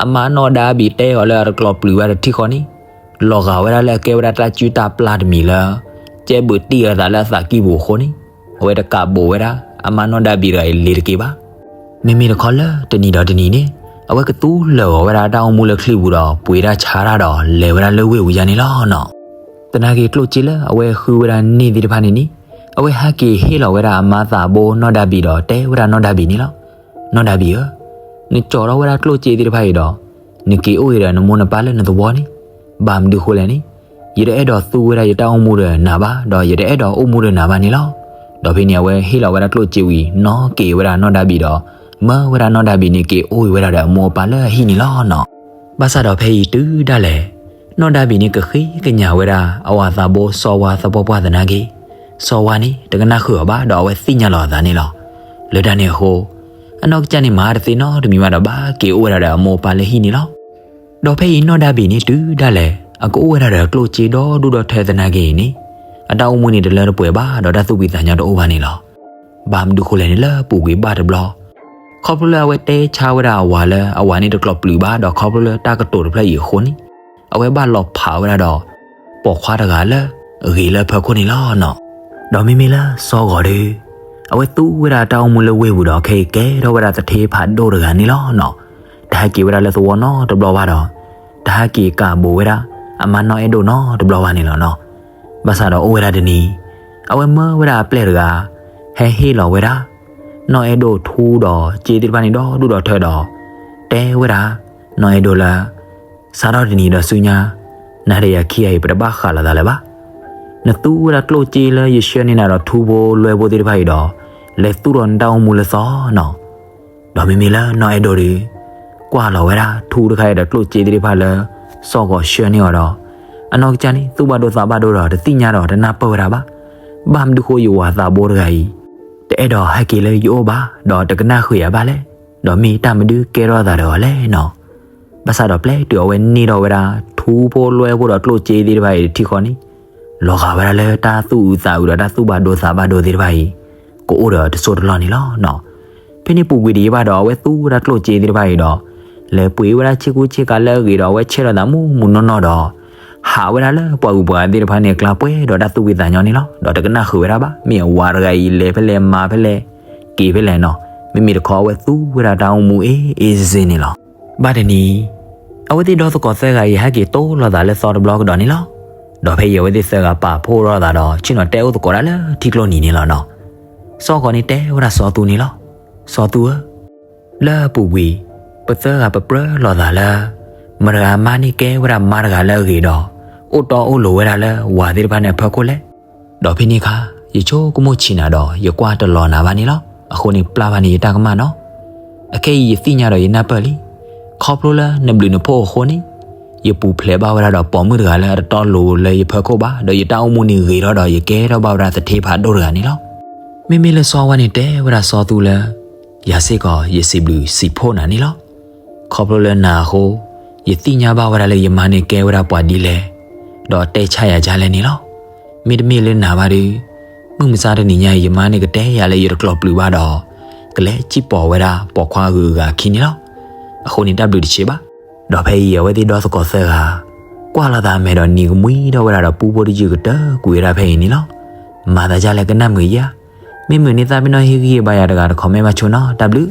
အမါနီၢ်ဒါဘံၣ်တဲအီၤလၢအတကျိးပျုၤဘၣ်တထံၣ်ဃီန့ၣ် လီၤဂာ်ဝဲဒၣ်လၢအကဲဝဲဒၣ်တၢ်စုၣ်တၢ်ပျၢ်တမံၤလၢ ကဲဘုးတံၢ်အသးလၢအသးကံၢ်ပူၤအဃိန့ၣ် အဝဲတကးဘိးဝဲဒၣ် အမါနီၢ်ဒါဘံၣ်တဂၤအံၤလ့ၤတက့ၢ်ဘၣ်. မ့မ့ၢ်တခီလၢတနံၤဒီးတနံၤန့ၣ် အဝဲကသူလၢာ်ဂီၤဝဲဒၣ်တၢ်အိၣ်မူလၢချံပူၤဒီး ပှ့ၤတၢ်ဆါတၢ်ဒီး လဲၤဝဲဒၣ်လၢဝ့ၢ်ဝံၤယါန့ၣ်လီၤနီၤ. သနာ်က့ကျိၣ်စ့လၢအဝဲဃုဝဲဒၣ်န့ၢ်သ့ၣ်တဖၣ်န့ၣ်န့ၣ် အဝဲဟဲက့ၤဟ့ၣ်လီၤဝဲဒၣ်အမါသးဘိနီၢ်ဒါဘံၣ်ဒီးတဲဝဲဒၣ်နီၢ်ဒါဘံၣ်န့ၣ်လီၤ. နီၢ်ဒါဘံၣ်ဧၢ, နကၠီၤထီၣ်ဝဲဒၣ်ကျိၣ်စ့သ့ၣ်တဖၣ်အံၤဒီး နက့ၤအိၣ်အံၤဒီးနမိၢ်နပၢ်လၢနသဝီန့ၣ်, ဘၣ်မနုၤဃိလဲၣ်န့ၣ်, ယတအဲၣ်ဒိးသူဝဲဒၣ်ယတၢ်အိၣ်မူဒီးနၤဘၣ်, ဒီးယတအဲၣ်ဒိးအိၣ်မူဒီးနၤဘၣ်န့ၣ်လီၤ. ဒီးဖဲန့ၣ် အဝဲဟ့ၣ်လီၤဝဲဒၣ်ကျိၣ်စ့ဝံၤ နီၣ်က့ၤဝဲဒၣ်နီၢ်ဒါဘံၣ်ဒီး မၢဝဲဒၣ်နီၢ်ဒါဘံၣ်န့ၣ် က့ၤအိၣ်အံၤဝဲဒၣ်ဒီးအမိၢ်အပၢ်လၢအဟံၣ်န့ၣ်လီၤနီၤ. ဘၣ်ဆၣ်ဒီးဖဲအံၤတုၤဒၣ်လဲာ် နီၢ်ဒါဘံၣ်န့ၣ် ကဃ့ကညးဝဲဒၣ် အဝၤသးဘိစီၤဝါသပှၢ်ပှၢ်သနာ်က့, စီၤဝါန့ၣ် တကနၣ်ဃုာ်အီၤဘၣ် ဒီးအဝဲသ့ၣ်ညါလီၤအသးန့ၣ်လီၤ. လၢတၢ်န့ၣ်အဃိ အနီၢ်ကစၢ်န့ၣ် မၤတသ့နီတမံၤဘၣ်ဒီး ဘၣ်က့ၤအိၣ်ဝဲဒၣ်ဒီးအမိၢ်အပၢ်လၢဟံၣ်န့ၣ်လီၤ. ဒီးဖဲအံၤနီၢ်ဒါဘံၣ်န့ၣ် တုၤဒၣ်လဲာ် အကအိၣ်ဝဲဒၣ်ဒီးကျိၣ်စ့ဒီဒူၣ်ဒီထၢသနာ်က့အံၤန့ၣ်, အတၢ်အိၣ်မူန့ၣ် တလၢတပှဲၤဘၣ် ဒီးတၢ်သူၣ်ဖှံသးညီတအိၣ်ဘၣ်န့ၣ်လီၤ. ဘၣ်မနုၤဃိလဲၣ်န့ၣ် လၢအပူၤကွံာ်ဘၣ်တဘျီ ခီဖျိလၢအဝဲတဲဆါဝဲဒၣ်အဝၤလၢအဝၤန့ၣ်တကျိးပျုၤဘၣ် ဒီးခီဖျိလၢတၢ်ကတိၤတဖျၢၣ်အံၤအဃိန့ၣ်, အဝဲဘၣ်လီၤဖးဝဲဒၣ်ဒီး ပိာ်ခွါတဂၤလၢအဂ့ၤလၢအဖၢခိၣ်န့ၣ်လီၤနီၤ. ဒီးမ့မ့ၢ်လၢစီၤဂီၤဒီး အဝဲသူဝဲဒၣ်တၢ်အိၣ်မူလၢဝ့ၢ်ပူၤဒီး ခဲအံၤကဲထီၣ်ဝဲဒၣ်သထ့ဖးဒိၣ်တဂၤန့ၣ်လီၤနီၤ. တဟဲက့ၤဝဲဒၣ်လၢသဝီနီတဘျီဘၣ်ဒီး တဟဲက့ၤကးဘိးဝဲဒၣ် အမါနီၢ်အဲၣ်ဒိၣ်နီတဘျီဘၣ်န့ၣ်လီၤနီၤ. ဘၣ်ဆၣ်ဒီးအိၣ်ဝဲဒၣ်တနံၤ အဝဲမၢဝဲဒၣ်အပျဲၢ်တဂၤ ဟဲဟ့ၣ်လီၤဝဲဒၣ် နီၢ်အဲၣ်ဒိၣ်ထူဒီးစ့သ့ၣ်တဖၣ်န့ၣ်ဒီဒူၣ်ဒီထၢဒီး တဲဝဲဒၣ် နီၢ်အဲၣ်ဒိၣ်လၢ စးထီၣ်တနံၤဒီးဆူညါ နၤဒီးယၤခံဂၤအံၤ ပတဘၣ်ဃးလိာ်သးလၢၤဘၣ်. နသူဝဲဒၣ်ကျိၣ်စ့လၢယဆှၢန့ၢ်နၤဒီးထူဖိလွဲဖိသ့ၣ်တဖၣ်အံၤဒီး လဲၤသူၣ်ထီၣ်နတၢ်အိၣ်မူလၢသီနီၤ. ဒီးမ့မ့ၢ်လၢနီၢ်အဲၣ်ဒိၣ်ဒီး ကွၢ်လီၤဝဲဒၣ်ထူတခါအံၤဒီးကျိၣ်စ့သ့ၣ်တဖၣ်လၢ စီၤဂီၤဆှၢန့ၢ်အီၤဒီး အနီၢ်ကစၢ်န့ၣ် သူၣ်ဘၣ်ဒိသးဘၣ်ဒိဒီး တသ့ၣ်ညါဒီးတနၢ်ပၢၢ်ဝဲဒၣ်ဘၣ်. ဘၣ်မနုၤဃိယဝၤသးဘိတဂၤအံၤ တအဲၣ်ဒိးဟဲက့ၤလၢယအိၣ်ဘၣ် ဒီးတကနၣ်ဃုာ်ယၤဘၣ်လဲၣ်. ဒီးမ့ၢ်တၢ်မနုၤကဲထီၣ်သးဒီးအီၤလဲၣ်နီၤ. ဘၣ်ဆၣ်ဒီးပျဲတုၤအဝဲန့ၢ်ထီၣ်ဝဲဒၣ် ထူဖိလွဲဖိဒီးကျိၣ်စ့သ့ၣ်တဖၣ်အံၤတထံၣ်ဃီန့ၣ် လီၤဂာ်ဝဲဒၣ်လၢတၢ်သူၣ်အုးသးအုးဒီးတၢ်သူၣ်ဘၣ်ဒိသးဘၣ်ဒိသ့ၣ်တဖၣ်အံၤ ကအိၣ်ဒီးတစိၢ်တလီၢ်န့ၣ်လီၤနီၤ. ဖဲန့ၣ်ပူၤကွံာ်တယံာ်ဘၣ်ဒီး အဝဲသူဝဲဒၣ်ကျိၣ်စ့သ့ၣ်တဖၣ်အံၤဒီး လဲၤပှ့ၤဝဲဒၣ်ဆ့ကူဆ့ကၤလၢအဂ့ၤဒီး အဝဲဆဲးထီၣ်သးမူးမူးနီၢ်နီၢ်ဒီး ဟးဝဲဒၣ်လၢပှၤဂုၤပှၤဂၤသ့ၣ်တဖၣ်န့ၣ်အကျါ ပှဲၤဒီးတၢ်သူၣ်ဖှံသးညီန့ၣ်လီၤ. ဒီးတကနၣ်ဃုာ်ဝဲဒၣ်ဘၣ် မ့ၢ်အဝၤတဂၤအံၤ လဲၤဖဲလဲၣ်မၤဖဲလဲၣ် က့ၤဖဲလဲၣ်နီၤ. မ့မ့ၢ်တခီအဝဲသူဝဲဒၣ်တၢ်အိၣ်မူအ့ၣ်အ့ၣ်စ့န့ၣ်လီၤ. ဘၣ်တနံၤ အဝဲသ့ၣ်ဒီသကိးသၢဂၤအံၤ ဟဲက့ၤတိၢ်လိာ်သးလၢသီတဘျီကဒီးန့ၣ်လီၤ. ဒီးဖဲအံၤအဝဲသ့ၣ်သၢဂၤပာ်ဖှိၣ်ထီၣ်သးဒီး ဆ့ၣ်နီၤတဲအိၣ်သကိးဒၣ်လၢထံကျိနံၤန့ၣ်လီၤနီၤ. စီၤဂီၤန့ၣ်တဲဝဲဒၣ်စီၤသူန့ၣ်လီၤ. စီၤသူဧၢ, လၢအပူၤကွံာ် ပသၢဂၤပပြၢလိာ်သးလၢ မတၤတဂၤမၤန့ၢ်ကဲဝဲဒၣ်မါတဂၤလၢအဂ့ၤဒီး အိၣ်တီအိၣ်လိၤဝဲဒၣ်လၢဝၤသ့ၣ်တဖၣ်န့ၣ်အဖီခိၣ်လဲၣ်. ဒီးဖဲန့ၣ်အခါ ယဆိကမိၣ်ဆံးနၤဒီး ယကွၢ်တလီၤနၤဘၣ်န့ၣ်လီၤ. အဃိန့ၣ်ပျၢ်ဘၣ်န့ၣ်ယတၢ်ကမၣ်နီၤ. အခဲအံၤယသ့ၣ်ညါဒီးယနၢ်ပၢၢ်လံ. ခီဖျိလၢနဘျုးနဖှိၣ်အဃိန့ၣ် ယပူၤဖျဲးဘၣ်ဝဲဒၣ်ဒီးပိာ်မုၣ်တဂၤလၢအတတီလိၤလၢယဖီခိၣ်ဘၣ် ဒီးယတၢ်အိၣ်မူန့ၣ်ဂ့ၤထီၣ်ဒီးယကဲထီၣ်ဘၣ်ဝဲဒၣ်သထ့ဖးဒိၣ်တဂၤန့ၣ်လီၤ. မ့မ့ၢ်လၢစီၤဝါန့ၣ်တဲဝဲဒၣ်စီၤသူလၢ ယၤစ့ၢ်ကီးယစံးဘျုးစံးဖှိၣ်နၤန့ၣ်လီၤ. ခီဖျိလၢနၤအဃိ ယသ့ၣ်ညါဘၣ်ဝဲဒၣ်လၢယမါန့ၣ်ကဲဝဲဒၣ်ပှၤဒ်လဲၣ် ဒီးတဲဆါယၤဒ်လဲၣ်န့ၣ်လီၤ. မ့တမ့ၢ်လၢနၤဘၣ်ဒီး မုၢ်မဆါတနံၤညါအံၤ ယမါန့ၣ်ကတဲယၤလၢယတကျိးပျုၤဘၣ်ဒီး ကလဲၤစံၣ်ပိာ်ဝဲဒၣ်ပိာ်ခွါဂုၤအဂၤခံန့ၣ်လီၤ. အဃိန့ၣ်တၢ်ဘျုးတဆံးဘၣ်. ဒီးဖဲအံၤအဝဲသ့ၣ်ဒီသကိးသၢဂၤ ကွၢ်လိာ်သးအမဲာ်ဒီးနံၤကမှံထီၣ်ဝဲဒၣ်ဒီးပူဖိတယုၢ်ကတၢၢ်ကွံာ်ဝဲဒၣ်ဖဲအံၤန့ၣ်လီၤ. မၤသးဒ်လဲၣ်ကနၣ်မုာ်ဧါ. မ့ၢ်မုာ်န့ၣ်သးပ့ၤနီၣ်ဟ့ၣ်ဂံၢ်ဟ့ၣ်ဘါယၤတဂၤတcommentဘၣ်ဆိနီၤ. တၢ်ဘျုး.